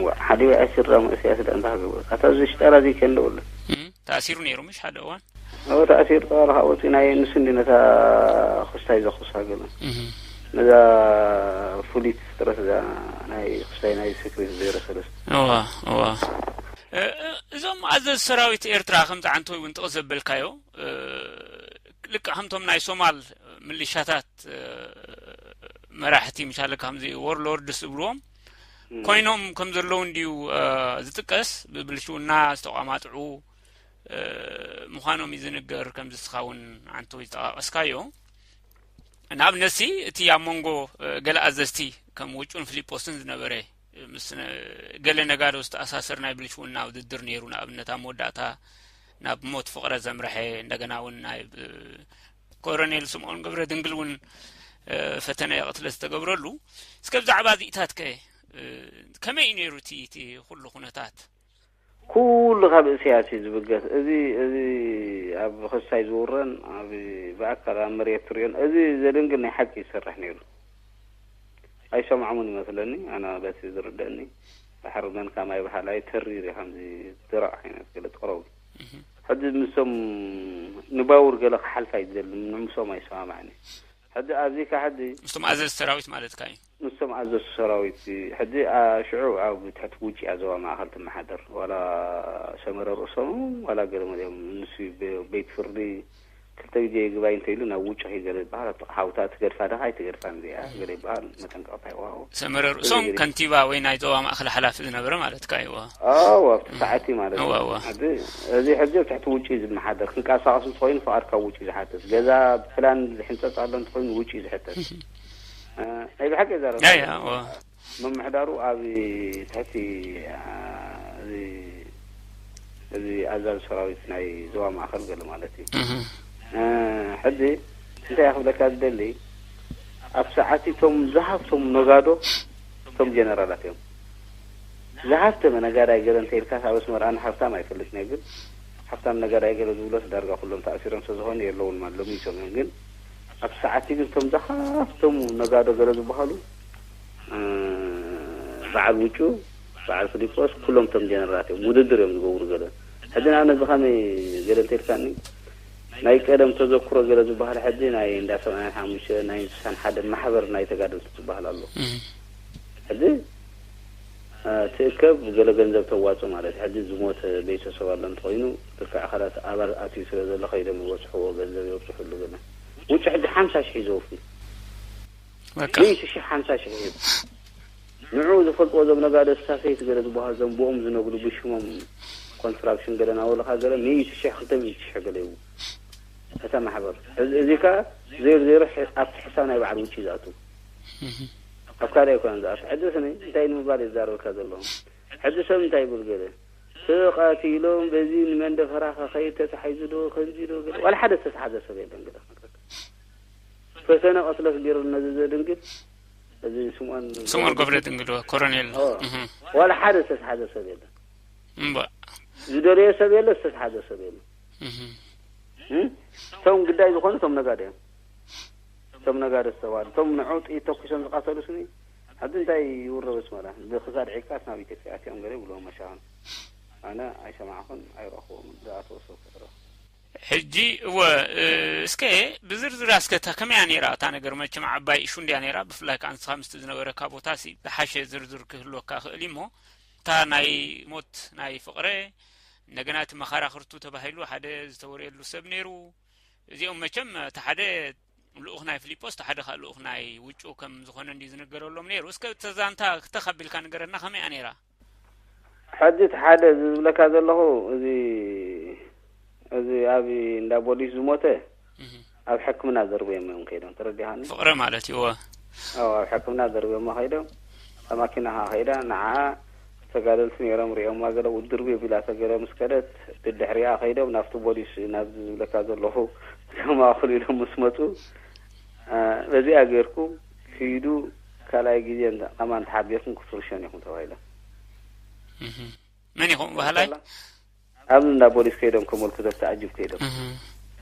ዋ ሓሊባይ ኣሲራ መእስያ ስለ እንታ ገበ ኣታ እዚ ሽጠራ እዚ ከንደውለ እም፣ ተኣሲሩ ነይሩ ምሽ ሓደ እዋን። ኣብ ተኣሲሩ ጠዋላ ካብኡ ናይ ንሱ እንዲ ነታ ክስታይ ዘኹሳ ገለ እም፣ ነዛ ፍሊት ጥረት እዛ ናይ ክስታይ ናይ ስክሪት ዜሮ ሰለስተ እዋ እዋ። እ፣ እ፣ እዞም ኣዘዝ ሰራዊት ኤርትራ ከምዚ ዓንተወይ እውን ጥቕስ ዘበልካዮ፣ እ፣ ልክዕ ከምቶም ናይ ሶማል ምልሻታት፣ እ፣ መራሕቲ ምሻለ ከምዚ ዎርሎርድስ ዝብልዎም ኮይኖም ከም ዘለዉ እንድዩ፣ እ፣ ዝጥቀስ። ብብልሽውና ዝተቋማጥዑ፣ እ፣ ምዃኖም እዩ ዝንገር። ከምዚ እስኻ እውን ዓንተወይ ዝጠቓቐስካዮ ንኣብነትሲ እቲ ኣብ መንጎ፣ እ፣ ገለ ኣዘዝቲ ከም ውጩን ፊሊጶስን ዝነበረ ምስ ነ-፣ ገለ ነጋዶ ዝተኣሳሰር ናይ ብልሽውና ውድድር ነይሩ። ንኣብነት ኣብ መወዳእታ ናብ ሞት ፍቕረ ዘምርሐ፣ እንደገና እውን ናይ ብ-፣ ኮሎኔል ስምኦን ገብረ ድንግል እውን፣ እ፣ ፈተነ ቅትለት ዝተገብረሉ። እስከ ብዛዕባ እዚኢታት ከ፣ እ፣ ከመይ እዩ ነይሩ እቲ እቲ ኩሉ ኩነታት? ኩሉ ካብ እስያስ እዩ ዝብገስ። እዚ እዚ ኣብ ክስታይ ዝውረን ኣብ ብኣካል ኣብ መሬት ትሪኦን እዚ ዘደንግል ናይ ሓቂ ይሰርሕ ነይሩ። ኣይሰምዖምን ይመስለኒ ኣነ በቲ ዝርደእኒ። ባሕሪ መን ካማይ በሃል ኣይተሪር እዩ ከምዚ ድራቕ ዓይነት ገለ ጥረው። ሕጂ ምስቶም ንባውር ገለ ክሓልፍ ኣይደልን ንምሶም ኣይሰማማዕን እዩ። ሕጂ ኣብዚ ካ ሕጂ ምስቶም ኣዘዝ ሰራዊት ማለትካ እዩ። ምስቶም ኣዘዝቲ ሰራዊት ሕጂ ሽዑ ኣብ ትሕቲ ውጭ ኣዘዋ ማእኸል ትመሓደር ዋላ ሰመረ ርእሶም ዋላ ገለ መሊኦም ንሱ ቤት ፍርዲ ክልተ ግዜ ይግባይ እንተኢሉ ናብ ውጭ ከይገለ ይበሃል። ኣብቲ ሓውታ ትገድፋ ደኻ ኣይትገድፋን እዚኣ ገለ ይበሃል። መጠንቀቕታ ይወሃቦ። ሰመረ ርእሶም ከንቲባ ወይ ናይ ዞባ ማእኸል ሓላፊ ዝነበረ ማለትካ እዩ። ኣዎ ኣብቲ ሰዓት እዩ ማለት እዩ። ሕጂ እዚ ሕጂ ኣብ ትሕቲ ውጭ ዝመሓደር ክንቀሳቐስ እንተኮይኑ ፍቓድ ካብ ውጭ ዝሓትት ገዛ ብፕላን ዝሕንፀፅ ኣሎ እንተኮይኑ ውጭ ዝሕተት ናይ ብሓቂ ዘረባ ምምሕዳሩ ኣብ ትሕቲ እዚ ኣዛዚ ሰራዊት ናይ ዞባ ማእኸል ገለ ማለት እዩ። ሕዚ እንታይ ክብለካ ዝደሊ ኣብ ሰዓት እቶም ዝሃብቶም ነጋዶ እቶም ጀነራላት እዮም። ዝሃብተመ ነጋዳይ ገለ እንተ ኢልካ ኣብ ኣስመራ ኣነ ሃብታም ኣይፈልጥን እየ ግን ሃብታም ነጋዳይ ገለ ዝብሎስ ዳርጋ ኩሎም ተኣሲሮም ስለዝኾኑ የለውን ማለት ሎሚ ይሰምዑ ግን ኣብ ሰዓት ግን እቶም ዝሃብቶም ነጋዶ ገለ ዝበሃሉ በዓል ውጩ በዓል ፍሊጶስ ኩሎም እቶም ጀነራላት እዮም ውድድር እዮም ዝገብሩ ገለ ሕጂ ንኣብነት ብኸመይ ገለ እንተኢልካኒ ናይ ቀደም ተዘክሮ ገለ ዝበሃል ሕጂ ናይ እንዳ ሰብዓን ሓሙሽተ ናይ ስሳን ሓደ ማሕበር ናይ ተጋደልቲ ዝበሃል ኣሎ ሕጂ ትእከብ ገለ ገንዘብ ተዋፅእ ማለት ሕጂ ዝሞተ ቤተሰብ ኣሎ እንተኮይኑ ልክዕ ኣካላት ኣባል ኣትዩ ስለ ዘሎ ከይዶም ይበፅሕዎ ገንዘብ የብፅሕሉ ገለ ውጭ ሕጂ ሓምሳ ሽሕ እዩ ዘውፊ ሚእቲ ሽሕ ሓምሳ ሽሕ እዩ ንዑ ዝፈልጥዎ ዞም ነጋዶ ስታፌት ገለ ዝበሃሉ ዞም ብኦም ዝነግዱ ብሽሞም ኮንስትራክሽን ገለ ናበልካ ገለ ሚእቲ ሽሕ ክልተ ሚእቲ ሽሕ ገለ ይቡ እታ ማሕበር እዚ ከዓ ዜሮ ዜሮ ኣብቲ ሕሳብ ናይ በዓል ውጭ ዝኣቱ ኣብ ካልእ ኣይኮነን ዝኣቱ ሕጂ ስኒ እንታይ ንምባል ይዛረበካ ዘለኹ ሕጂ ሰብ እንታይ ይብል ገለ ተቐቲሎም በዚ ንመንደፈራ ከኸይድ ተታሒዙ ዶ ከምዚ ዶ ገለ ዋላ ሓደ ዝተተሓዘ ሰብ የለን ገለ ፈተነ ቅትለት ገይሩ ነዚ ዘድንግል እዚ ስምኦን ስምኦን ገብረ ድንግል ኮሎኔል ዋላ ሓደ ዝተተሓዘ ሰብ የለን እምባ ዝደለየ ሰብ የለ ዝተተሓዘ ሰብ የለ እቶም ግዳይ ዝኾኑ እቶም ነጋደ እዮም እቶም ነጋደ ዝተባሉ እቶም ንዑ ጥይት ተኩሶም ዝቃተሉ ስኒ ሕጂ እንታይ ይውረብ ኣስመራ? ብክሳድ ዒቃስ ናብ ኢትዮጵያ ኣትዮም ገለ ይብልዎም መሻኽን። ኣነ ኣይሰማዕኹን ኣይረኽቦምን። ዝኣተወ ሰብ ክዕረፍ። ሕጂ እወ፣ እስከ ብዝርዝር ኣስከታ ከመያ ነይራ እታ ነገር? መቸም ዓባይ እሹ እንድያ ነይራ። ብፍላይ ከዓ ንስኻ ምስቲ ዝነበረካ ቦታ ሲ ዝሓሸ ዝርዝር ክህልወካ ክእል እሞ፣ እታ ናይ ሞት ናይ ፍቕረ፣ እንደገና እቲ መኻራኽርቱ ተባሂሉ ሓደ ዝተወርየሉ ሰብ ነይሩ። እዚኦም መቸም እቲ ሓደ ልኡኽ ናይ ፊሊጶስ፣ እቲ ሓደ ከዓ ልኡኽ ናይ ውጩ ከም ዝኾነ እንዲ ዝንገረሎም ነይሩ። እስከ ተዛንታ ክተኻቢልካ ንገረና፣ ከመያ ነይራ? ሕጂ እቲ ሓደ ዝብለካ ዘለኹ፣ እዚ፣ እዚ ኣብ እንዳ ቦሊስ ዝሞተ፣ ኣብ ሕክምና ዘርብዮም እዮም ከይዶም። ተረዲኻኒ? ፍቕረ ማለት እዩ። እወ። ኣብ ሕክምና ዘርብዮማ ከይዶም፣ ኣብ ማኪና ከይዳ ንዓ ተጋደልቲ ነይሮም፣ ሪኦማ ገለ፣ ውድርብዮ ቢላ ተገለ ምስ ከደት፣ ድድሕሪኣ ከይዶም ናብቲ ቦሊስ፣ ናብዚ ዝብለካ ዘለኹ፣ እዞም ኣኹሉ ኢሎም ምስ መፁ፣ በዚኣ ገይርኩም ኪዱ፣ ካልኣይ ግዜ ከማን ተሓቢርኩም ክትርሸኑ ኢኹም ተባሂሎም። መን ኢኹም ባህላይ? ኣብ እንዳ ቦሊስ ከይዶም ከመልክቶ ተዓጅብ ከይዶም፣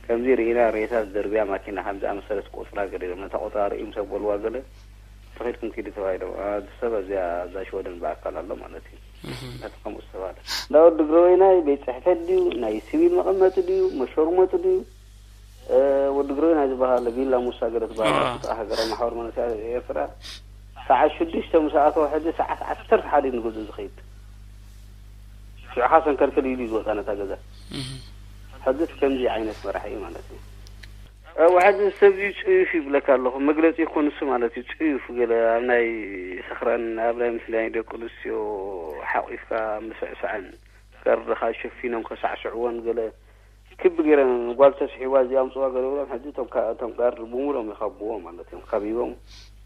ከምዚ ርኢና፣ ሬሳ ዝደርብያ ማኪና ከምዚ ኣመሰለት ቆፅራ ገለ ኢሎም፣ ነታ ቆፅራ ርእዮም ሰብ በልዋ ገለ፣ ተኺድኩም ኪዱ ተባሂሎም። ኣዚ ሰብ ኣብዚኣ፣ ኣብዛ ሽወደን ብኣካል ኣሎ ማለት እዩ። ነቲ ከምኡ ዝተባለ እንዳ ወዲ ግረወይናይ ቤት ፅሕፈት ድዩ፣ ናይ ሲቪል መቐመጢ ድዩ፣ መሸርመጢ ድዩ? ወዲ ግረወይናይ ዝበሃል ቪላ ሙሳ ገለ ዝበሃል፣ ኣብ ጥቓ ሃገራዊ ማሕበር መንእሰያት ኤርትራ፣ ሰዓት ሽዱሽተ ምስ ኣተወ፣ ሕጂ ሰዓት ዓሰርተ ሓደ ንገዝኡ ዝኸይድ። ሽዑኻ ሰንከልከል ኢሉ እዩ ዝወፃ ነታ ገዛ። ሕጂ ከምዚ ዓይነት መራሒ እዩ ማለት እዩ። እወ፣ ሕጂ ሰብ እዩ ጽዩፍ ይብለካ ኣለኹ። መግለጺ እኮ ንሱ ማለት እዩ። ጽዩፍ ገለ ኣብ ናይ ሰኽራን ኣብ ናይ ምስናይ ደቂ ኣንስትዮ ሓቒፍካ ምስዕሳዕን ጋርድኻ ሸፊኖም ከሳዕስዕዎን ገለ ክቢ ገይረን ጓል ተስሒዋ እዚኣ ኣምጽዋ ገለ ብሎም ሕጂ እቶም ካ-፣ እቶም ጋርድ ብምሉኦም ይኸብዎ ማለት እዮም። ከቢቦም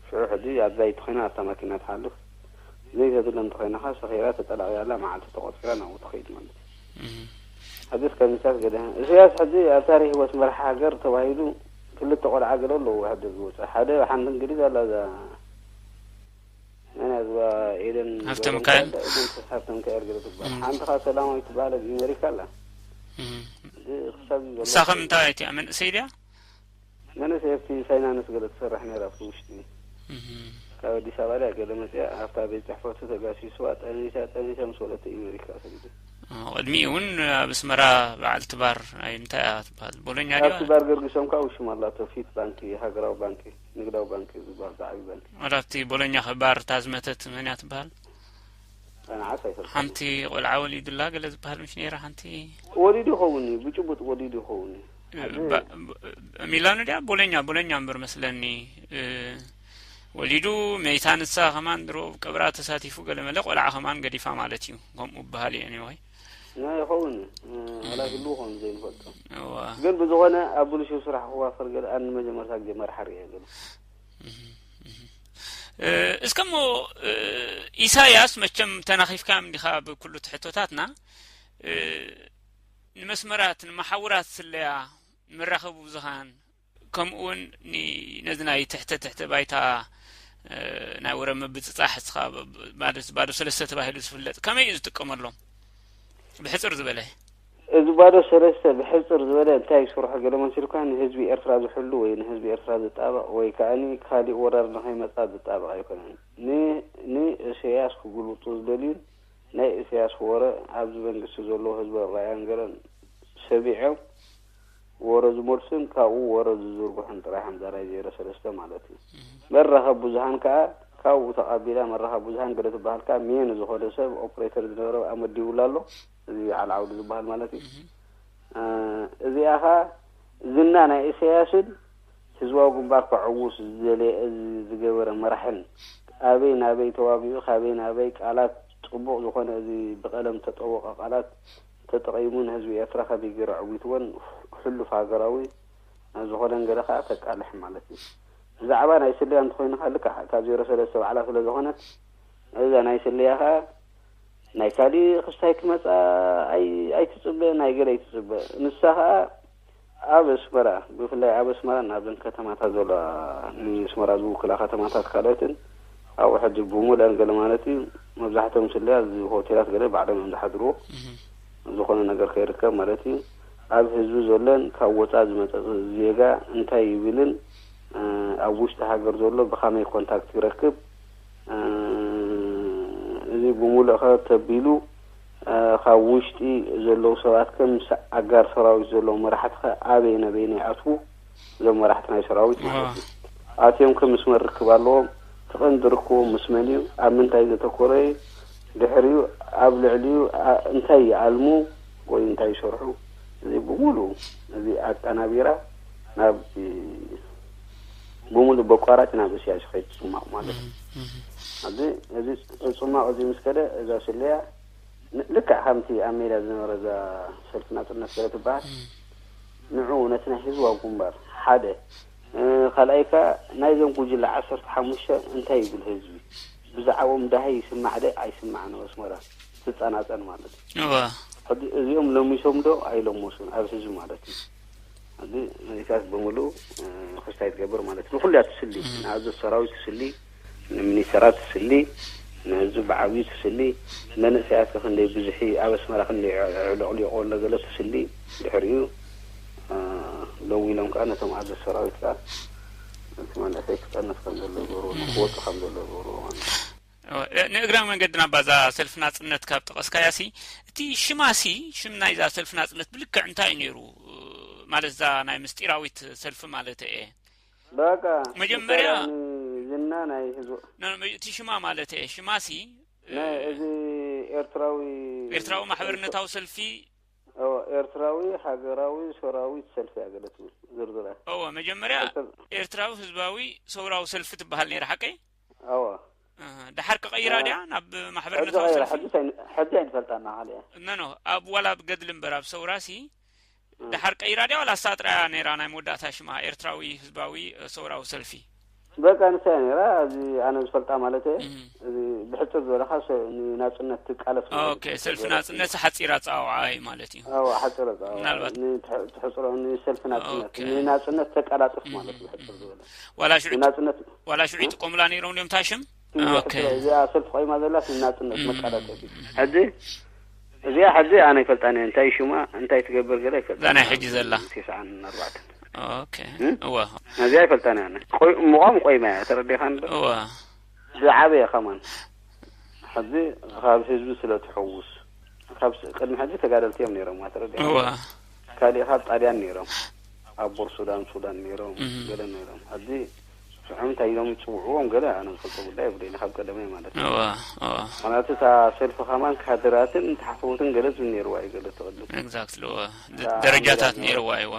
ሽዑ ሕጂ ኣድላይቲ ኮይና ኣብታ ማኪና ትሓልፍ። ዘይተድለ እንተኾይና ኸዓ ሰኺራ ተጠላቒያላ መዓልቲ ተቖጺራ ናብኡ ትኸይድ ማለት እዩ። ሕጂ እስከ ምሳት ገለ ኢሳያስ ሕጂ ኣብ ታሪኽ ህይወት መራሒ ሃገር ተባሂሉ ክልተ ቆልዓ ገለ ኣለዎ ሕጂ ዝወፀ። ሓደ ሓንቲ እንግሊዝ ኣላ እዛ መን እያ እዛ ኤደን ሃብተ ሚካኤል? ኤደን ሃብተ ሚካኤል ገለ ትበሃል። ሓንቲ ኸዓ ሰላማዊት ትበሃል ኣብ ኣሜሪካ ኣላ። ሕጂ ክሳብ እዩ ዘሎ። ንሳ ኸም እንታይ እያ? መንእሰይ ድያ? መንእሰይ ኣብቲ ፋይናንስ ገለ ትሰርሕ ነይራ ኣብቲ ውሽጢ። ካብ ኣዲስ ኣበባ ድያ ገለ መፅያ ኣብታ ቤት ፅሕፈቱ ተጋሲስዋ ጠኒሳ ጠኒሳ ምስ ወለተ ኣሜሪካ ሰዲዱ። ቅድሚኡ እውን ኣብ ኣስመራ በዓልቲ ባር ናይ እንታይ እያ ትበሃል? ቦሎኛ ድያ? ኣብቲ ባር ገርጊሶም ከዓ ውሽም ኣላቶ ፊት ባንኪ፣ ሃገራዊ ባንኪ፣ ንግዳዊ ባንኪ ዝበሃል ዝዓብዩ ባንኪ። ወላ ኣብቲ ቦሎኛ ባር እታ ዝመተት መን እያ ትበሃል? ጸንዓት ኣይፈልጥን። ሓንቲ ቆልዓ ወሊዱላ ገለ ዝበሃል ምሽ ነይራ ሓንቲ። ወሊዱ ይኸውን እዩ፣ ብጭቡጥ ወሊዱ ይኸውን እዩ። ባ-፣ ባ-፣ ሚላኖ ድያ? ቦሎኛ፣ ቦሎኛ እምበር መስለኒ። እ፣ ወሊዱ መይታ ንሳ ከማን ድሮ ቀብራ ተሳቲፉ ገለ መለ ቆልዓ ከማን ገዲፋ ማለት እዩ። ከምኡ በሃል እዩ። Anyway። ናይ ይኸውን፣ እ፣ ዋላ ክህልው ይኸውን ዘይንፈልጦ። እዋ። ግን ብዝኾነ ኣብ ብልሽው ስራሕ ክዋፈር ገለ ኣነ መጀመርታ ግዜ መርሓ ርእየ ገለ። እ፣ እስከ እሞ፣ እ፣ ኢሳያስ መቸም ተናኺፍካዮም ዲኻ ብኩሉ ትሕቶታትና፣ እ፣ ንመስመራት፣ ንመሓውራት ስለያ፣ መራኸቢ ብዙሃን፣ ከምኡ እውን ኒ-፣ ነዚ ናይ ትሕተ ትሕተ ባይታ፣ እ፣ ናይ ወረ ምብጽጻሕ እስኻ ብ-፣ ብ-፣ ባዶ፣ ባዶ ሰለስተ ተባሂሉ ዝፍለጥ ከመይ እዩ ዝጥቀመሎም? ብሕጽር ዝበለ። እዚ ባዶ ሰለስተ ብሕጽር ዝበለ እንታይ ይሰርሖ ገለ መሲልካ ንህዝቢ ኤርትራ ዝሕሉ ወይ ንህዝቢ ኤርትራ ዝጣበቕ ወይ ከኣኒ ካሊእ ወራር ንኸይመጻ ዝጣበቕ ኣይኮነን። ን-፣ ንእሰያስ ክጉልብጡ ዝደልዩን ናይ እሰያስ ወረ ኣብዚ መንግስቲ ዘለዎ ህዝቢ ራያን ገለን ሰሚዖም ወረ ዝመልሱን ካብኡ ወረ ዝዝርግሑን ጥራይ እዮም እዛ ናይ ዜሮ ሰለስተ ማለት እዩ። መራኸቢ ብዙሃን ከኣ ካብኡ ተቐቢላ መራኸቢ ብዙሃን ገለ ትበሃል ከኣ ሜን ዝኾነ ሰብ ኦፕሬተር ዝነበረ ኣመዲቡላ ኣሎ። እዚ በዓል ዓውዲ ዝበሃል ማለት እዩ። እ፣ እዚኣ ኸኣ ዝና ናይ ኢሳያስን ህዝባዊ ግንባር ከዕውስ ዝደለየ እዚ ዝገበረ መራሕን ኣበይ ናበይ ተዋጊኡ ካበይ ናበይ ቃላት ጽቡቕ ዝኾነ እዚ ብቐለም ተጠወቐ ቃላት ተጠቒሙ ንህዝቢ ኤርትራ ከመይ ገይሩ ኣዕዊትዎን ሕሉፍ ሃገራዊ ዝኾነን ገለ ከኣ ተቃልሕ ማለት እዩ። ብዛዕባ ናይ ስለያ እንተኾይኑ ከኣ ልክዕ ካብ ዜሮ ሰለስተ ባዕላ ስለ ዝኾነት እዛ ናይ ስለያ ከኣ ናይ ካሊእ ክስታይ ክመጻ ኣይ-፣ ኣይትጽበ፣ ናይ ገለ ኣይትጽበ። ንሳ ከኣ ኣብ ኣስመራ፣ ብፍላይ ኣብ ኣስመራ ናብዘን ከተማታት ዘለዋ ንኣስመራ ዝውክላ ከተማታት ካልኦትን ኣብኡ ሕጂ ብሙሉአን ገለ ማለት እዩ መብዛሕትኦም ስለያ እዚ ሆቴላት ገለ ባዕሎም እዮም ዝሓድርዎ። ዝኾነ ነገር ከይርከብ ማለት እዩ። ኣብ ህዝቢ ዘሎን ካብ ወጻኢ ዝመጸ ዜጋ እንታይ ይብልን፣ እ፣ ኣብ ውሽጢ ሃገር ዘሎ ብኸመይ ኮንታክት ይረክብ፣ እ፣ እዚ ብምሉእ ከ ተቢሉ፣ እ፣ ካብ ውሽጢ ዘለዉ ሰባት ከ ምስ ኣጋር ሰራዊት ዘለዉ መራሕቲ ከ ኣበይ ነበይ ይኣትዉ? እዞም መራሕቲ ናይ ሰራዊት ማለት እዩ። ኣትዮም ከ መስመር ርክብ ኣለዎም? እቲ ቀንዲ ርክቦም ምስ መን እዩ? ኣብ ምንታይ ዘተኮረ እዩ? ድሕሪኡ ኣብ ልዕሊኡ ኣ-፣ እንታይ ይኣልሙ ወይ እንታይ ይሰርሑ? እዚ ብምሉእ እዚ ኣቀናቢራ ናብ ብምሉእ በቋራጭ ናብ እስያስ ከይድ ጽማቕ ማለት እዩ። እዚ፣ እዚ ጽማቕ እዚ ምስ ከደ እዛ ስለያ ን-፣ ልክዕ ከምቲ ኣብ ሜዳ ዝነበረ እዛ ሰልፊ ናጽነት ስለ ትበሃል ንዑ ነቲ ናይ ህዝባዊ ግንባር ሓደ፣ እ፣ ካልኣይ ከኣ ናይዞም ጉጅለ ዓሰርተ ሓሙሽተ እንታይ ይብል ህዝቢ? ብዛዕባኦም ዳሃይ ይስማዕ ደ ኣይስማዕን ኣብ ኣስመራ ትጸናጸን ማለት እዩ። እዋ። ሕጂ እዚኦም ለሚሶም ዶ ኣይለመሱን ኣብ ህዝቢ ማለት እዩ። ሕጂ መንእሰያት ብምሉእ፣ እ፣ ክስታይ ትገብር ማለት እዩ። ንኹሉ እያ ትስሊ። ንኣዘዝ ሰራዊት ትስሊ፣ ንሚኒስተራት ትስሊ፣ ንህዝቢ ብዓብዩ ትስሊ። መንእሰያት ከ ክንደይ ብዝሒ ኣብ ኣስመራ ክንደይ ዕለቕሊቖ ኣሎ ገለ ትስሊ። ድሕሪኡ፣ እ፣ ደው ኢሎም ከኣ ነቶም ኣዘዝ ሰራዊት ከኣ እቲ መንእሰይ ክጸንፍ ከም ዘሎ ይገብርዎ፣ ክወጽእ ከም ዘሎ ይገብርዎ ማለት እዩ። እወ፣ እ፣ ንእግረ መንገድና ባዛ ሰልፊ ናጽነት ካብ ጠቐስካያ ሲ፣ እቲ ሽማ ሲ፣ ሽም ናይዛ ሰልፊ ናጽነት ብልክዕ እንታይ እዩ ነይሩ? ማለት እዛ ናይ ምስጢራዊት ሰልፊ ማለት እየ። በቃ፣ መጀመርያ ምስጢራዊ ዝና ናይ ህዝቡ። ኖ፣ ኖ፣ እቲ ሽማ ማለት እየ። ሽማ ሲ፣ እ፣ ናይ እዚ ኤርትራዊ ኤርትራዊ ማሕበርነታዊ ሰልፊ። እወ፣ ኤርትራዊ ሃገራዊ ሰራዊት ሰልፊ እያ ገለ ትብል ዝርዝራ። እወ፣ መጀመርያ ኤርትራዊ ህዝባዊ ሰውራዊ ሰልፊ ትበሃል ነይራ፣ ሓቀይ? ኣዋ። ኣሃ፣ ደሓር ክቐይራ ኣሃ። ድያ ናብ ማሕበርነታዊ ሰልፊ? ሕጂ ኣይን-፣ ሕጂ ኣይንፈልጣና፣ ካልእ እያ። ኖ፣ ኖ፣ ኣብ ዋላ ኣብ ገድሊ እምበር ኣብ ሰውራሲ፣ ኣሃ። ደሓር ቀይራ ድያ ዋላ እሳ ጥራያ ነይራ ናይ መወዳእታ ሽማ ኤርትራዊ ህዝባዊ፣ እ፣ ሰውራዊ ሰልፊ? በቃ ንሳ እያ ነይራ፣ እዚ ኣነ ዝፈልጣ ማለት እየ። እህ። እዚ ብሕጽር ዝበለኻ ሰ-፣ ንናጽነት ትቃለስ ማለት ኦኬ፣ እዩ። ሰልፊ ናጽነት ሓጺር ኣጸዋውዓ እዩ ማለት እዩ። ኣዋ፣ ሓጺር ኣጸዋውዓ። ምናልባት ንትሕ-፣ ትሕጽሮ ንሰልፊ ናጽነት፣ ኦኬ። ንናጽነት ተቃላጥፍ እህ። ማለት እዩ፣ ብሕጽር ዝበለ። ዋላ ሽዑ ንናጽነት ዋላ ሽዑ እ? ይጥቀሙላ ነይሮም ድዮም እታ ሽም? እያ፣ ኦኬ። ሕጂ እዚኣ ሰልፊ ቆይማ ዘላስ ንናጽነት እም። መቃላጠፊ። ሕጂ እዚኣ ሕጂ ኣነ ይፈልጣን እየ። እንታይ ሽማ፣ እንታይ ትገብር ገለ ይፈልጣን እዛ ናይ እየ። ሕጂ ዘላ። ተስዓን ኣርባዕተን። ኦኬ። እም? እወ። ነዚኣ ይፈልጣን እየ ኣነ። ቆይ-፣ ምቋም ቆይማ እያ፣ ተረዲኻን ዶ? እወ። ዝዓበየ ከማን። ሕጂ ካብ ህዝቢ ስለ ትሕውስ። ካብ ስ-፣ ቅድሚ ሕጂ ተጋደልቲ እዮም ነይሮም፣ ተረዲኻ? እወ። ካሊእ ካብ ጣልያን ነይሮም። ኣብ ቦር ሱዳን፣ ሱዳን ነይሮም፣ እህ። ገለ ነይሮም። ሕጂ ሽዑ እንታይ ኢሎም ይጽውዕዎም፣ ገለ ኣነ ዝፈልጦ ጉዳይ የብለይን፣ ካብ ቀደመይ ማለት እዩ። እወ፣ እወ። ምኽንያቱ እታ ሰልፊ ከማን ካድራትን ተሓተውትን ገለ ዝብል ነይርዋ እዩ፣ ገለ ትቕድም። ኤግዛክትሊ፣ እወ። ደ-፣ እታ ደረጃታት ሜዳ ነይርዋ እዩ፣ እወ።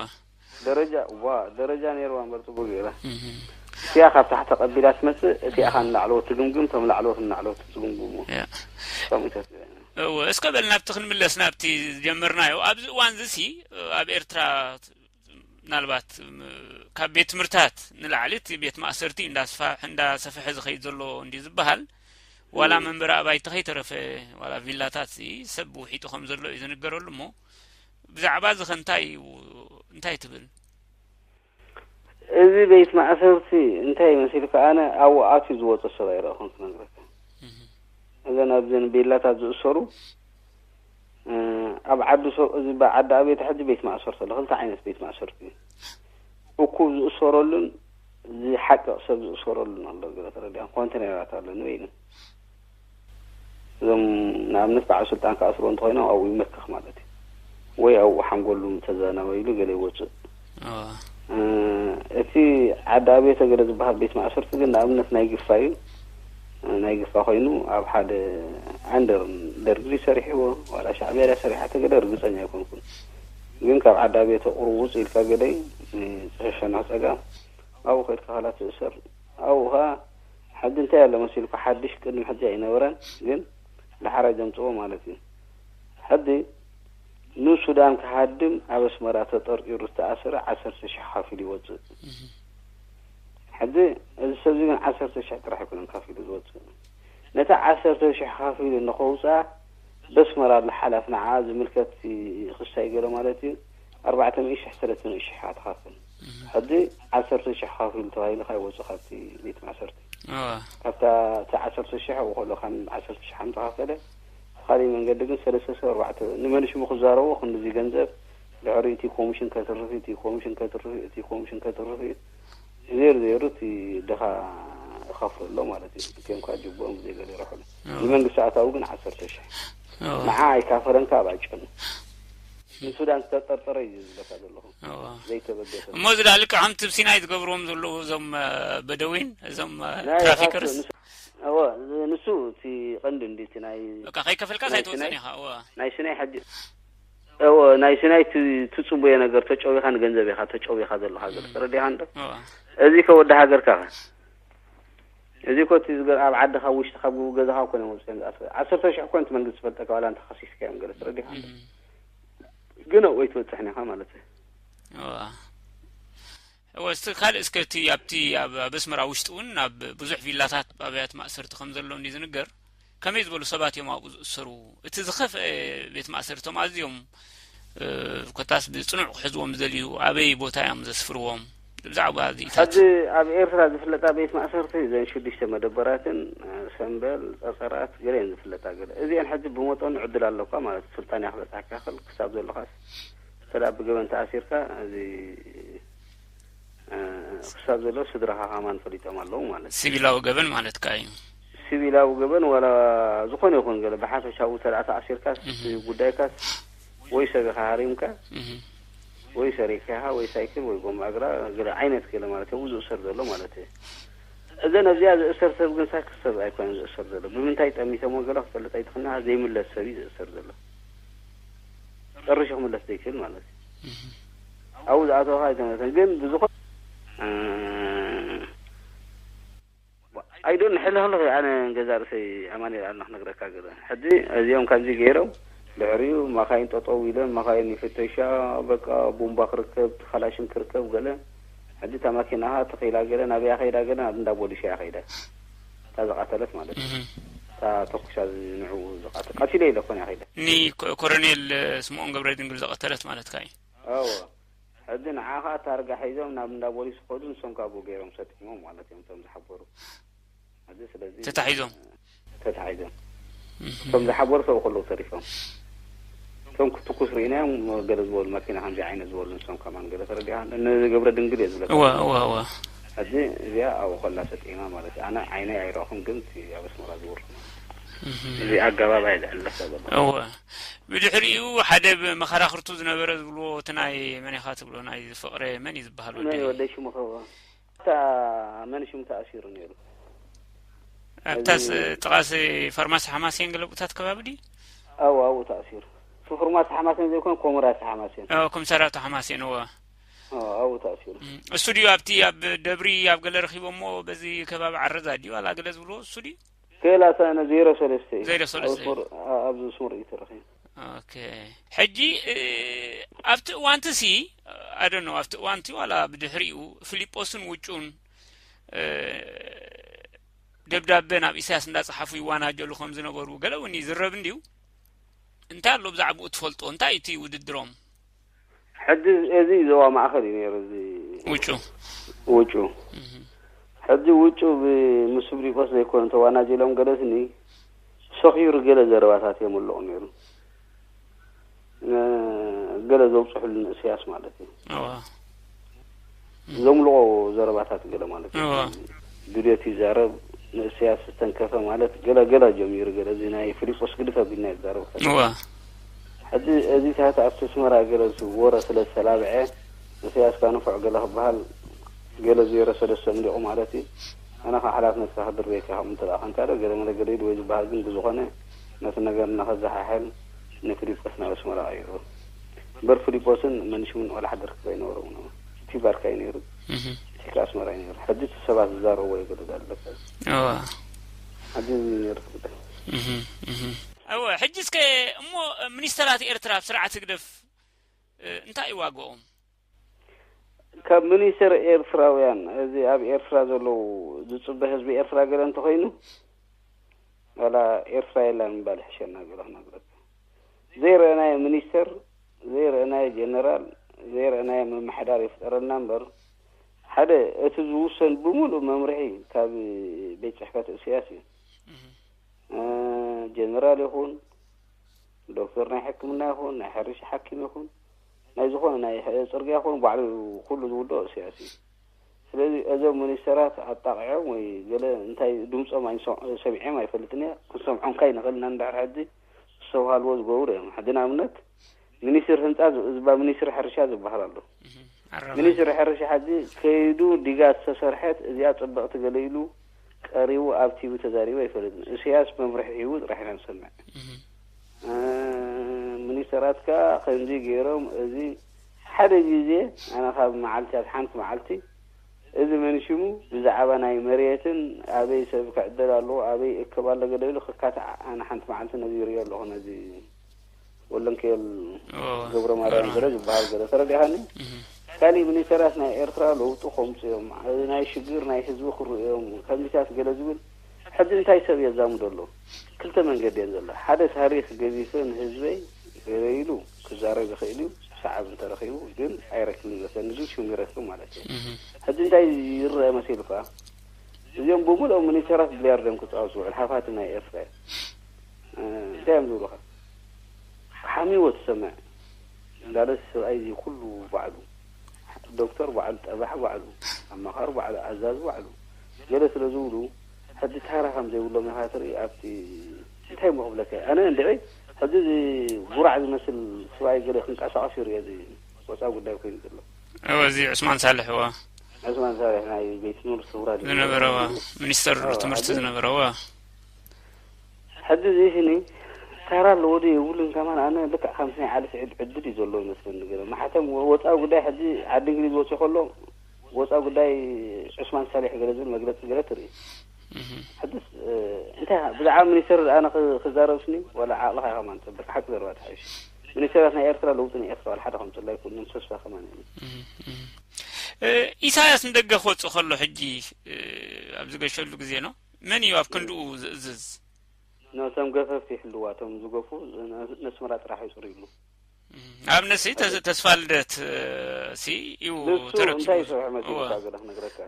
ደረጃ፣ ዋ፣ ደረጃ ነይርዋ እምበር ጽቡቅ ገይራ። እህ። እቲኣ ካብ ታሕቲ ቀቢላ ትመጽእ፣ እቲኣ ኻን ላዕለዎት ትግምግም፣ እቶም ላዕለዎት ንላዕለዎት ትግምግሙ። ያ። ከምኡ ተት-፣ እወ፣ እስከ በል ናብቲ ክንምለስ፣ ናብቲ ዝጀመርናዮ። ኣብዚ እዋን እዚ ሲ፣ ኣብ ኤርትራ ምናልባት፣ ም-፣ ካብ ቤት ትምህርታት ንላዕሊ እቲ ቤት ማእሰርቲ እንዳስፋሕ-፣ እንዳሰፍሐ ዝኸይድ ዘሎ እንዲ ዝበሃል፣ ዋላ እም። መንበሪ ኣባይቲ ከይተረፈ፣ ዋላ ቪላታት ሲ ሰብ ውሒጡ ከም ዘሎ እዩ ዝንገረሉ እሞ፣ ብዛዕባ እዚ ከ እንታይ እዩ፣ እንታይ ትብል? እዚ ቤት ማእሰርቲ እንታይ መሲልካ፣ ኣነ ኣብኡ ኣትዩ ዝወፀ ሰብ ኣይረእኹን ክነግረካ። እህ። እዘን ኣብዘን ቤላታት ዝእሰሩ፣ እ፣ ኣብ ዓዲ ሰው-፣ እዚ ብዓዲ ኣቤት ሕጂ ቤት ማእሰርቲ ኣሎ። ክልተ ዓይነት ቤት ማእሰርቲ እዩ። እኩብ ዝእሰረሉን ዝሓቅቕ ሰብ ዝእሰረሉን ኣሎ። ገለ ተረዲእካ፣ ኮንቴነራት ኣሎ ንበይኑ። እዞም ንኣብነት በዓል ስልጣን ክኣስርዎ እንተኾይኖም ኣብኡ ይመክኽ ማለት እዩ። ወይ ኣብኡ ሓንጎሉ ተዘናወይሉ ገለ ይወፅእ። ኣዋ። እ፣ እቲ ዓዲ ኣቤተ ገለ ዝበሃል ቤት ማእሰርቲ ግን ንኣብነት ናይ ግፋ እዩ። ናይ ግፋ ኮይኑ ኣብ ሓደ ኣንደር ደርጊ ድዩ ሰሪሕዎ ዋላ ሻዕብያ ድያ ሰሪሓቶ ገለ ርግፀኛ ኣይኮንኩን። ግን ካብ ዓዲ ኣቤተ ቁሩብ ውፅእ ኢልካ ገለ እዩ፣ ንፅሑፍ ሸነኽ ፀጋም ኣብኡ ከይድካ ካላ ትእሰር። ኣብኡ ኸዓ ሕጂ እንታይ ኣሎ መሲልኩ፣ ሓድሽ ቅድሚ ሕጂ ኣይነበረን፣ ግን ዳሕራይ ዘምፅዎ ማለት እዩ። ሕጂ ንሱዳን ክሃድም ኣብ ኣስመራ ተጠርጢሩ ዝተኣሰረ ዓሰርተ ሽሕ ከፊሉ ይወፅእ። እህ። ሕጂ እዚ ሰብ እዚ ግን ዓሰርተ ሽሕ ጥራሕ ኣይኮነን ከፊሉ ዝወፅእ። ነቲ ዓሰርተ ሽሕ ከፊሉ ንኸውፅኣ በስመራ ኣሎ ሓላፍ ንዓ ዝምልከት ክሳይ ገለ ማለት እዩ። ኣርባዕተ ሚእቲ ሽሕ፣ ሰለስተ ሚእቲ ሽሕ እያ ትኸፍል። እህ። ሕጂ ዓሰርተ ሽሕ ከፊሉ ተባሂሉ ከይወፅእ ካብቲ ቤት ማእሰርቲ። እዋ። ካብታ፣ እቲ ዓሰርተ ሽሕ ኣብኡ ከሎ ካብ ዓሰርተ ሽሕ ከም ተኸፈለ፣ ብኻሊእ መንገዲ ግን ሰለስተ ሰብ ኣርባዕተ ንመን ሽሙ ክዛረቦ ክንድዚ ገንዘብ ድሕሪ እቲ ኮሚሽን ከትርፍ እዩ፣ እቲ ኮሚሽን ከትርፍ እዩ፣ እቲ ኮሚሽን ከትርፍ እዩ። ዜር ዜሩ እቲ ድኻ ይኸፍሎ ማለት እዩ። እቲኦም ከዓ ጅቦኦም ብዘይ ገለ ይረሕሉ። ንመንግስቲ ኣታዊ ግን ዓሰርተ ሽሕ። ንዓ ኣይካፈለንካ ኣብ ኣጨኑ። ንሱዳን ዝተጠርጠረ እዩ ዝብለካ ዘለኹ። ዘይተበገሰ። እሞ እዚ ዳኣ ልክዕ ከምቲ ኣብ ሲናይ ዝገብርዎም ዘለዉ እዞም በደዊን፣ እዞም ትራፊከርስ። እዎ፣ ንሱ እቲ ቀንዲ እንዲ እቲ ናይ ከይከፈልካ ኣይትወፅን ኢኻ። እዎ። ናይ ሲናይ ሕጂ እዎ፣ ናይ ሲናይ ትፅቡየ ነገር ተጨዊኻ ንገንዘብ ኢኻ ተጨዊኻ ዘለኻ ዘሎ ተረዲኻ እንዶ። እዚ ከወዲ ሃገርካ እዚ ኮቲ ዝገር ኣብ ዓድኻ ውሽጥኻ ብገዛኻ ኮነ ወፅኦም ዝኣስረ ዓሰርተ ሽሕ ኮንቲ መንግስቲ ፈልጠካ ዋላ እንተኸሲስካ እዮም ገለ ተረዲኻ። ግን ኣብኡ ኣይትበፅሕን ኢኻ ማለት እዩ። እወ፣ እስቲ ካልእ እስከ እቲ ኣብቲ ኣብ ኣስመራ ውሽጢ እውን ኣብ ብዙሕ ቪላታት ኣብያት ማእሰርቲ ከም ዘሎ እንዲ ዝንገር፣ ከመይ ዝበሉ ሰባት እዮም ኣብኡ ዝእሰሩ? እቲ ዝኸፍአ ቤት ማእሰርቶም ኣዝዮም ኮታስ ብፅኑዕ ክሕዝዎም ዝደልዩ ኣበይ ቦታ እዮም ዘስፍርዎም? ብዛዕባ እዚታት። ሕዚ ኣብ ኤርትራ ዝፍለጣ ቤት ማእሰርቲ እዘን ሽዱሽተ መደበራትን ሰምበል፣ ጸጸራት ገለ እየን ዝፍለጣ። ገለ እዚአን ሕዚ ብመጠኑ ዕድል ኣለኳ ማለት ስልጣን እያ ክበጽሓካ ክል ክሳብ ዘለኻስ እንተ ደኣ ብገበን ተኣሲርካ እዚ ክሳብ ዘሎ ስድራኻ ከማን ፈሊጦም ኣለዉ ማለት እዩ። ሲቪላዊ ገበን ማለትካ እዩ። ሲቪላዊ ገበን ዋላ ዝኾነ ይኹን ገለ ብሓፈሻዊ ተደኣ ተኣሲርካስ ጉዳይካስ ወይ ሰብ ኢኻ ሃሪምካ ወይ ሰሪካ ኢኻ ወይ ሳይክል ወይ ጎማ እግራ ገለ ዓይነት ገለ ማለት እዩ ዝእሰር ዘሎ ማለት እዩ። እዘን ኣብዚኣ ዝእሰር ሰብ ግን ሳክስ ሰብ ኣይኮነን ዝእሰር ዘሎ። ብምንታይ ጠሚቶሞ ገለ ክፈልጥ ኣይትኽእልን ዘይምለስ ሰብ እዩ ዝእሰር ዘሎ። ጨሪሹ ክምለስ ዘይክእል ማለት እዩ። ኣብኡ ዝኣተወኻ ኣይተመለሰን ግን ብዝኾነ ኣይዶን ሕልኽልኽ ኣነ ገዛ ርእሰይ ኣማኑኤል ኣልና ክነግረካ ገለ ሕጂ እዚኦም ከምዚ ገይሮም ድሕሪኡ ማኻይን ጠጠው ኢለን ማኻይን ይፍተሻ በቃ ቡምባ ክርከብ ካላሽን ክርከብ ገለ ሕጂ እታ ማኪናኻ ተኸይላ ገለ ናበያ ከይዳ ገለ ናብ እንዳ ቦሊስ እያ ከይዳ እታ ዝቐተለት ማለት እዩ እታ ተኩሳ ንዕኡ ዝቐተል ቀቲለ ኢለ ኮን እያ ከይዳ እኒ ኮ- ኮሎኔል ስምኦን ገብረ ድንግል ዘቐተለት ማለትካ እዩ። ኣዎ ሕጂ ንዓኻ ታርጋ ሒዞም ናብ እንዳ ቦሊስ ክኸዱ ንሶም ካብኡ ገይሮም ሰጢሞም ማለት እዮም እቶም ዝሓበሩ። ሕጂ ስለዚ ተታሒዞም ተታሒዞም እቶም ዝሓበሩ ሰብኡ ከለዉ ተሪፎም። እቶም ክትኩስ ርኢናዮም ገለ ዝበሉ መኪና ከምዚ ዓይነት ዝበሉ ንሶም ከማን ገለ ተረዲኻ ነዚ ገብረ ድንግል እየ ዝብለካ። እወ እወ እወ። ሕጂ እዚኣ ኣብኡ ከላ ሰጢማ ማለት እዩ። ኣነ ዓይነይ ኣይረእኹን ግን እቲ ኣብ ኣስመራ ዝውር እዚ ኣገባብ ኣየ ዝዕለፈ ዘሎ። እወ። ብድሕሪኡ ሓደ መኸራኽርቱ ዝነበረ ዝብልዎ እቲ ናይ መን ኢኻ ትብሎ ናይ ፍቕረ መን እዩ ዝበሃል ወዲ? መን ወደይ ሽሙ ከ እታ መን ሽሙ ተኣሲሩ ነይሩ? ኣብታስ ጥቓስ ፋርማሲ ሓማሴን ገለ ቦታት ከባቢ ድዩ? ኣብኡ ኣብኡ ተኣሲሩ። ፋርማሲ ሓማሴን ዘይኮነ ኮመራሲ ሓማሴን። ኣዎ ኮምሳራቱ ሓማሴን እወ። ኣዎ ኣብኡ ተኣሲሩ። እሱ ድዩ ኣብቲ ኣብ ደብሪ ኣብ ገለ ረኺቦሞ በዚ ከባቢ ዓረዛ ድዩ ዋላ ገለ ዝብልዎ እሱ ድዩ? ገላ እታ ዜሮ ሰለስተ እዩ። ዜሮ ሰለስተ እዩ። ኣብዚ ስሙር እዩ ተረኺቡ። ኦኬ ሕጂ ኣብቲ እዋንቲ ሲ ኣደኖ ኣብቲ እዋንቲ ዋላ ብድሕሪኡ ፊሊጶስን ውጩን ደብዳበ ናብ ኢሳያስ እንዳጸሓፉ ይዋናጀሉ ከም ዝነበሩ ገለ እውን ይዝረብ እንድዩ። እንታይ ኣሎ ብዛዕባኡ ትፈልጦ? እንታይ እቲ ውድድሮም? ሕጂ እዚ ዞባ ማእኸል እዩ ነይሩ እዚ ውጩ ውጩ ሕጂ ውጩ ምስ ብሪቆስ ዘይኮነ ተዋናጀሎም ገለስኒ ሰኺሩ ገለ ዘረባታት የምልቑ ነይሩ ገለ ዘውፅሑሉ ንእስያስ ማለት እዩ ዘምልቆ ዘረባታት ገለ ማለት እዩ ድልዮት ይዛረብ ንእስያስ ዝተንከፈ ማለት ገለ ገለ ጀሚሩ ገለ እዚ ናይ ፊሊጶስ ግድፍ ኣቢልና ይዛረብ ሕጂ እዚታት ኣብቲ ኣስመራ ገለ ወረ ስለ ዝተላብዐ ኢሳያስ ካ ንፉዕ ገለ ክበሃል ገለ ዝየረሰ ደስ ኣምሊቑ ማለት እዩ። ኣነ ኸዓ ሓላፍነትካ ክድርበየካ ከምኡ እንተ ደኣ ኸንካ ዶ ገለ መለ ገለ ኢሉ ወይ ዝበሃል ግን ብዝኾነ ነቲ ነገር እናኸዘሓሕል ንፊሊጶስ ናብ ኣስመራ ቀይርዎ። እምበር ፊሊጶስን መንሽምን ዋላ ሓደ ርክብ ኣይነበሮምን። እቲ ባርካ እዩ ነይሩ። እቲ ከኣ ኣስመራ እዩ ነይሩ። ሕጂ እቲ ሰባት ዝዛረብዎ እዩ ገለ ዳለካ። ሕጂ እዚ ነይሩ እቲ ጉዳይ። እወ ሕጂ እስከ እሞ ሚኒስተራት ኤርትራ ኣብ ስርዓት ህግደፍ እንታይ እዩ ዋግኦም? ካብ ሚኒስተር ኤርትራውያን እዚ ኣብ ኤርትራ ዘለዉ ዝጽበ ህዝቢ ኤርትራ ገለ እንተኾይኑ ዋላ ኤርትራ የላን ምባል ይሕሸና ገለ ክነግረካ። ዘይረኣናዮ ሚኒስተር፣ ዘይረኣናዮ ጀነራል፣ ዘይረኣናዮ ምምሕዳር ይፍጠረልና እምበር ሓደ እቲ ዝውሰን ብምሉእ መምርሒ ካብ ቤት ጽሕፈት እስያስ እዩ። ጀነራል ይኹን ዶክተር ናይ ሕክምና ይኹን ናይ ሕርሻ ሓኪም ይኹን ናይ ዝኾነ ናይ ጽርግያ ይኹን ባዕሉ ኩሉ ዝውድኦ እስያስ እዩ። ስለዚ እዞም ሚኒስተራት ኣጣቒዖም ወይ ገለ እንታይ ድምፆም ኣይንሰም-፣ ሰሚዖም ኣይፈልጥን እየ። ክንሰምዖም ካይ ንኽእል ኢና እንድሕር ሕጂ ዝተውሃልዎ ዝገብሩ እዮም። ሕጂ ንኣብነት ሚኒስትር ህንፃ ዝ-፣ ዝባ-፣ ሚኒስትር ሕርሻ ዝበሃል ኣሎ። እህ፣ ኣራማይ። ሚኒስትር ሕርሻ ሕጂ ከይዱ ዲጋ ዝተሰርሐት እዚኣ ፅብቕቲ ገለ ኢሉ ቀሪቡ ኣብ ቲቪ ተዛሪቡ ኣይፈልጥን። እስያስ መምርሒ ሂቡ ጥራሕ ኢና ንሰምዕ። እህ። እ፣ ሚኒስተራት ከኣ ከምዚ ገይሮም እዚ ሓደ ግዜ ኣነ ካብ መዓልቲ ኣብ ሓንቲ መዓልቲ እዚ መንሽሙ ብዛዕባ ናይ መሬትን ኣበይ ሰብ ክዕደል ኣለዎ ኣበይ እከብ ኣሎ ገለ ኢሉ ክካታዕ ኣነ ሓንቲ መዓልቲ ነዚ ይርእዮ ኣለኹ። ነዚ ወለንከል ኦ፣ ገብረ ማርያም ገብረ ገለ ዝበሃል ገለ ተረዲኻኒ። እህ። ካሊእ ሚኒስተራት ናይ ኤርትራ ለውጢ ከምፁ እዮም፣ እዚ ናይ ሽግር ናይ ህዝቢ ክርኡ እዮም ከምዚታት ገለ ዝብል። ሕጂ እንታይ ሰብ የዛምዶ ኣሎ? ክልተ መንገዲ እየን ዘሎ። ሓደ ታሪኽ ገዚፈ ንህዝበይ ገለ ኢሉ ክዛረብ ይኽእል እዩ፣ ሰዓብ እንተረኺቡ፣ ግን ኣይረክብን ይመስለኒ፣ ግን ሽም ይረክብ ማለት እዩ። እህ። ሕጂ እንታይ ይረአ መሲሉካ? እዚኦም ብምልኦም ሚኒስተራት ቢልያርድ እዮም ክፃወቱ ዝውዕል፣ ሃፋትም ናይ ኤርትራ እዮም። እ፣ እንታይ እዮም ዝብሉኻ? ሓሚዎ ትሰምዕ። እንዳለስ ሰብኣይ እዚ ኩሉ ባዕሉ፣ ዶክተር ባዕሉ፣ ጠባሕ ባዕሉ፣ ኣማኻሪ ባዕሉ፣ ኣዛዚ ባዕሉ፣ ገለ ስለ ዝብሉ፣ ሕጂ ታራ ከም ዘይብሎም ኢኻ ትርኢ። ኣብቲ እንታይ እሞ ክብለካ እየ? ኣነ እንድዒ፣ ሕጂ እዚ ጉራዕ ዝመስል ሰብኣይ ገለ ክንቀሳቐስ ይርእዮ፣ እዚ ወፃኢ ጉዳይ ኮይኑ ዘሎ። እወ፣ እዚ ዑስማን ሳልሕ፣ እወ። ዑስማን ሳልሕ ናይ ቤት ትምህርቲ ውራድ ዝነበረ፣ እወ። ሚኒስተር እወ፣ ትምህርቲ ሕጂ ዝነበረ፣ እወ። ሕጂ እዚ ሽኒ ታራ ኣለዎ ድዩ የብሉን ከማን፣ ኣነ ልክዕ ከምቲ ናይ ዓሊ ስዒድ ዕድል እዩ ዘለዎ ይመስለኒ። ገለ ማሕተም ወ-፣ ወፃኢ ጉዳይ ሕጂ ዓዲ እንግሊዝ ወፂኡ ከሎ ወፃኢ ጉዳይ ዑስማን ሳሊሕ ገለ ዝብል መግለፂ ገለ ትርኢ። እህ። ሕጂስ፣ እ፣ እንታይ ብዛዕባ ሚኒስተር ኣነ ክ-፣ ክዛረብ ስኒ ዋላ ዓቕልኻ ኢኻ ማን ትብል፣ ሓቂ ዘረባ ትሓይሽ። ሚኒስተራት ናይ ኤርትራ ለውጢ ናይ ኤርትራ ዋላ ሓደ ከምፅእ ኣይክእሉን፣ ተስፋ ከማን የለን። እህ፣ እህ። እ፣ ኢሳያስ ንደገ ክወፅእ ከሎ ሕጂ፣ እ፣ ኣብ ዝገሸሉ ግዜ ነው። መን እዩ ኣብ ክንድኡ ዝእዝዝ? ነቶም ገፈፍቲ ይሕልዋ፣ እቶም ዝገፉ ነ-፣ ነስመራ ጥራሕ ይፅሩ ይብሉ። እም፣ ኣብነት ሲ ተስ-፣ ተስፋ ልደት፣ እ፣ ሲ እዩ ንሱ ተረኪቡ እንታይ ዝ-፣ ይሰርሑ እወ። መሲሉካ ገለ ክነግረካ።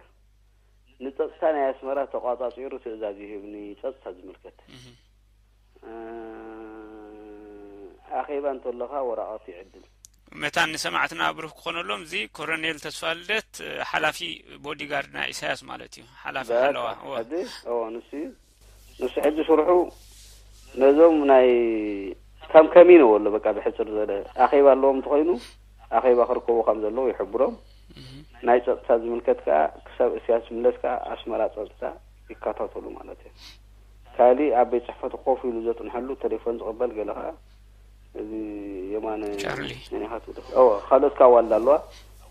ንጸጥታ ናይ ኣስመራ ተቋጻጺሩ ትእዛዝ ይህብ፣ ንጸጥታ ዝምልከት። እህ። እ፣ ኣኼባ እንተለኻ ወረቐት ይዕድል። መታን ንሰማዕትና ብሩህ ክኾነሎም፣ እዚ ኮረኔል ተስፋ ልደት፣ እ፣ ሓላፊ ቦዲጋርድ ናይ ኢሳያስ ማለት እዩ። ሓላፊ በቃ፣ ሓለዋ። እወ። ሕጂ፣ እወ፣ ንሱ እዩ። ንሱ ሕጂ ስርሑ ነዞም ናይ ከም ከሚኖ ወሎ በቃ ብሕጽር ዝበለ ኣኼባ ኣለዎም እንተኾይኑ ኣኼባ ክርከቡ ከም ዘለዉ ይሕብሮም። እህ። ናይ ጸጥታ ዝምልከት ከኣ ክሳብ እስያስ ዝምለስ ከኣ ኣስመራ ጸጥታ ይከታተሉ ማለት እዩ። ካሊእ ኣብ ቤት ጽሕፈቱ ኮፍ ኢሉ ዘጽንሐሉ ቴሌፎን ዝቕበል ገለ ከኣ እዚ የማነ ቻርሊ። መን ኢኻ ትብሎ? እወ፣ ካልኦት ከኣ ኣዋልድ ኣለዋ።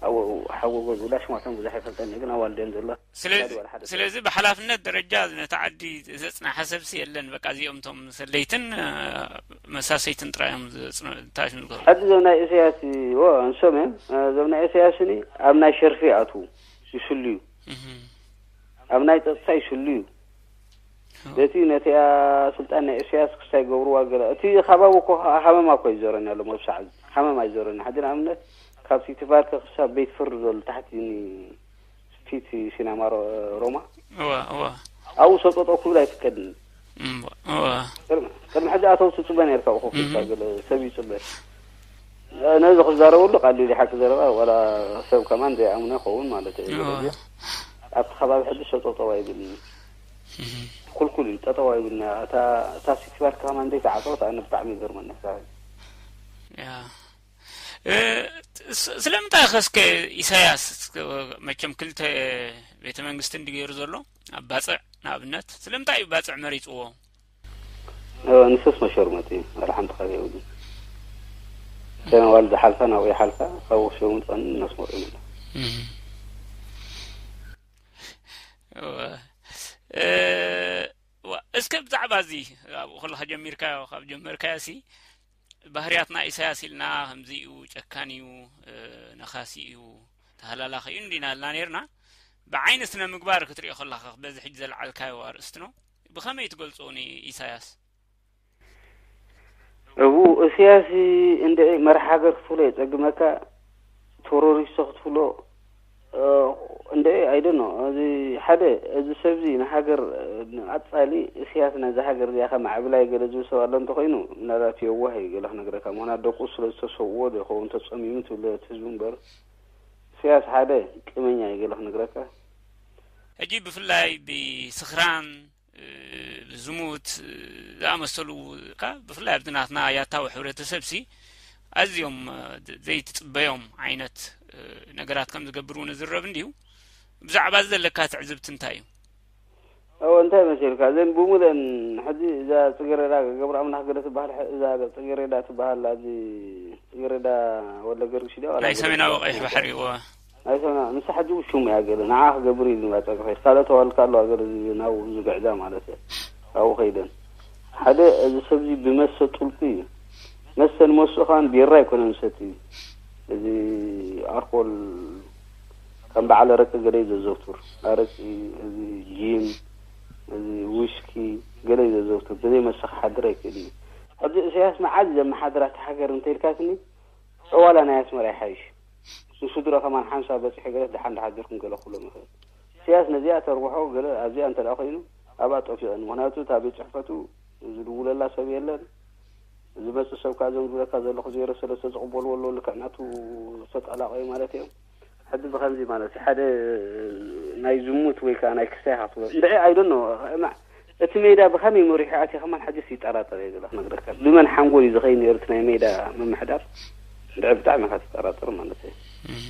ኣብኡ ሓጎጎ ዝብላ ሽማቶም ብዙሕ ኣይፈልጠን እየ፣ ግን ኣዋልድ እየን ዘለዋ። ስለዚ፣ ካሊእ ዋላ ሓደ ሰብ። ስለዚ ብሓላፍነት ደረጃ ነታ ዓዲ ዘጽንሓ ሰብሲ የለን። በቃ እዚኦም እቶም ሰለይትን፣ እ፣ መሳሰይትን ጥራይ እዮም ዘጽን-፣ ታሽም ዝኽእሉ። ሕጂ እዞም ናይ ኢሳያስ፣ እወ፣ ንሶም እዮም። እዞም ናይ ኢሳያስ እኒ ኣብ ናይ ሸርፊ ይኣትዉ፣ ይስልዩ። እህ። ኣብ ናይ ጸጥታ ይስልዩ። በቲ ነቲኣ ስልጣን ናይ ኢሳያስ ክሳይ ገብርዋ ገለ። እቲ ከባቢ እኮ ሃመማ እኮ ይዞረኒ ኣሎ፣ መብሳዕ ሃመማ ይዞረኒ። ሕጂ ንኣብነት ካብ ሲቲ ፓርክ ክሳብ ቤት ፍርዲ ዘሎ ታሕቲ ኒ-፣ ፊት ሲናማ ሮ-፣ ሮማ። እወ፣ እወ። ኣብኡ ሰጠጦ ክብል ኣይፍቀድን። እምቦ፣ እወ። ቅድሚ፣ ቅድሚ ሕጂ ኣተው ትጽበ ነርካ እኮ እህ። ክልተ ገለ ሰብ ይጽበ። ነዚ ክዛረበሉ ቀሊል እዩ፣ ሓቂ ዘረባ፣ ዋላ ሰብ ከማን ዘይኣምኖ ይኸውን ማለት እዩ። እወ። ስለዚ ኣብቲ ከባቢ ሕጂ ሰጠጠው ኣይብልን። እህ። ኩልኩል እዩ፣ ጠጠው ኣይብልና። እታ፣ እታ ሲቲ ፓርክ ከማን ዘይተዓጸወት ኣነ ብጣዕሚ ይገርመኒ ክሳብ ሕጂ። ያ። እ፣ ስ-፣ ስለምንታይ ኸ እስከ ኢሳያስ፣ እስከ መቸም ክልተ ቤተ መንግስቲ እንዲ ገይሩ ዘሎ፣ ኣብ ባጽዕ ንኣብነት፣ ስለምንታይ እዩ ባጽዕ መሪጽዎ? እ፣ ንሱስ መሸርመጢ እዩ፣ ዋላ ሓንቲ ካልእ የብሉን። እተን ኣዋልድ ዝሓልፋ ናብኡ ይሓልፋ፣ ካብኡ ክሸሙ ዝጸንሑ ነስመሩ ይምለሱ። እም። እወ። እ፣ ዋ፣ እስከ ብዛዕባ እዚ ኣብኡ ከለኻ ጀሚርካዮ፣ ካብ ጀመርካዮ ሲ፣ ባህርያትና ኢሳያስ ኢልና፣ ከምዚ እዩ፣ ጨካን እዩ፣ እ፣ ነኻሲ እዩ፣ ተሃላላኺ እዩ እንዲና ኢልና ነርና። ብዓይኒ ስነ ምግባር ክትሪኦ ከለኻ፣ በዚ ሕጂ ዘልዓልካዮ ኣርእስቲ ነው። ብኸመይ ትገልጾ ንኢሳያስ? እቡ፣ እስያስ እንድዒ መራሕ ሃገር ክትብሎ የጸግመካ፣ ቴሮሪስቶ ክትብሎ፣ እ፣ እንድዒ፣ I don't know፣ እዚ ሓደ፣ እዚ ሰብዚ ንሃገር፣ እ፣ ንቐጻሊ እስያስ ነዛ ሃገር እዚኣ ከማዕብላ እዩ ገለ ዝብል ሰብ ኣሎ እንተኾይኑ፣ ምናልባት የዋህ እዩ ገለ ክነግረካ። ምኽንያቱ ደቁ ስለ ዝተሰውኦ ዶ ይኸውን ተጸሚሙ ትብሎ እቲ ህዝቢ እምበር፣ እስያስ ሓደ ቂመኛ እዩ ገለ ክነግረካ። ሕጂ ብፍላይ ብስኽራን፣ ብዝሙት ዝኣመሰሉ፣ ብፍላይ ኣብዚ ናትና ያታዊ ሕብረተሰብሲ ኣዝዮም ዘይትጽበዮም ዓይነት ነገራት ከም ዝገብር እውን ዝረብ እንድዩ። ብዛዕባ እዚ ዘለካ ትዕዝብቲ እንታይ እዩ? እወ፣ እንታይ መሲልካ? እዘን ብሙለን ሕዚ እዛ ጽገረዳ ገብረ ኣምላኽ ገለ ትበሃል፣ እዛ ጽገረዳ ትበሃል፣ ኣብዚ ጽገረዳ ወለ ገርግሽ ድያ? ናይ ሰሜናዊ ቀይሕ ባሕሪ። እወ፣ ናይ ሰሜና፣ ንሳ ሕጂ ሽሙ እያ ገለ ንዓ ክገብር ኢሉ ባጸቂ ኸይድ ካልኦት ኣዋልካ ኣለዋ ገለ ናብኡ ዝግዕዛ ማለት እየ። ኣብኡ ኸይደን ሓደ እዚ ሰብዚ ብመሰ ጡልቂ እዩ። መሰ ንመሱ ኸን ቢራ ኣይኮነን ሰቲ። እዚ ኣልኮል ከም በዓል ኣረቂ ገለ እዩ ዘዘውትር። ኣረቂ፣ እዚ ጂን፣ እዚ ዊስኪ ገለ እዩ ዘዘውትር። ብዘይ መሰ ክሓድር ኣይክእል እዩ። ሕዚ እሰያስ መዓዝ ዘመሓድራ እታ ሃገር እንተኢልካትኒ፣ ጨዋላ ናይ ኣስመራ ይሓይሽ። ንስድሮ ከማን ሓንሳ በፂሑ ገለ ደሓን ደሓዲርኩም ገለ ክብሎም ይኽእል። እሰያስ ነዚኣ ተርብሖ ገለ ኣብዚኣ እንተ ደኣ ኮይኑ ኣብኣ ጠፊኦን። ምኽንያቱ እታ ቤት ፅሕፈቱ ዝድውለላ ሰብ የለን። ዝመፅእ ሰብ ከዓ እዞም ዝብለካ ዘለኹ ዜሮ ሰለስተ ዝቕበልዎ ኣለዉ፣ ልክዕ ናቱ ዝተጠላቐዩ ማለት እዮም። ሕዚ ብኸምዚ ማለት እዩ፣ ሓደ ናይ ዝሙት ወይ ከዓ ናይ ክሳይ ሃፍትዎ እንድዒ ኣይደኖ እቲ ሜዳ ብኸመይ መሪሑ ኣትዩ ከማን ሕጅስ ይጠራጠር እየ ገለ ክነግረካ። ብመን ሓንጎል እዩ ዝኸይድ ነይሩ እቲ ናይ ሜዳ ምምሕዳር? እንድዒ ብጣዕሚ ኢኻ ትጠራጠር ማለት እዩ። እም።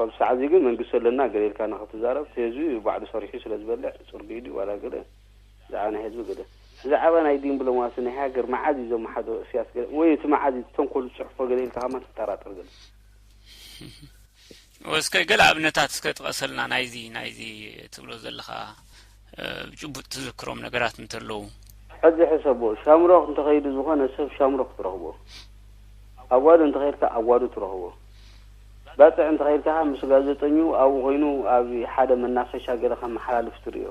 ኣብ ሰዓት እዚ ግን መንግስቲ ኣለና ገለ ኢልካ ንኽትዛረብ እቲ ህዝቢ ባዕሉ ሰሪሑ ስለ ዝበልዕ ጽርግዩ ድዩ ዋላ ገለ ብዛዕባ ናይ ህዝቢ ገለ ብዛዕባ ናይ ዲምብሎማሲ ናይ ሃገር መዓዝ እዩ ዘመሓድሮ እስያስ ገለ ወይ እቲ መዓዝ እዩ ተንኮል ዝጽሕፎ ገለ ኢልካ ከማን ትጠራጠር ገለ። እስከ ገለ ኣብነታት እስከ ጥቀሰልና ናይዚ ናይዚ ትብሎ ዘለኻ ብጭቡጥ ትዝክሮም ነገራት እንተለዉ። ሕዚ ሕሰቦ ሻምሮኽ እንተኸይዱ ዝኾነ ሰብ ሻምሮኽ ትረኽቦ። ኣዋዱ እንተኸይድካ ኣዋዱ ትረኽቦ። ባጽዕ እንተኸይድካ ምስ ጋዜጠኙ ኣብኡ ኮይኑ ኣብ ሓደ መናፈሻ ገለ ከመሓላልፍ ትርእዮ።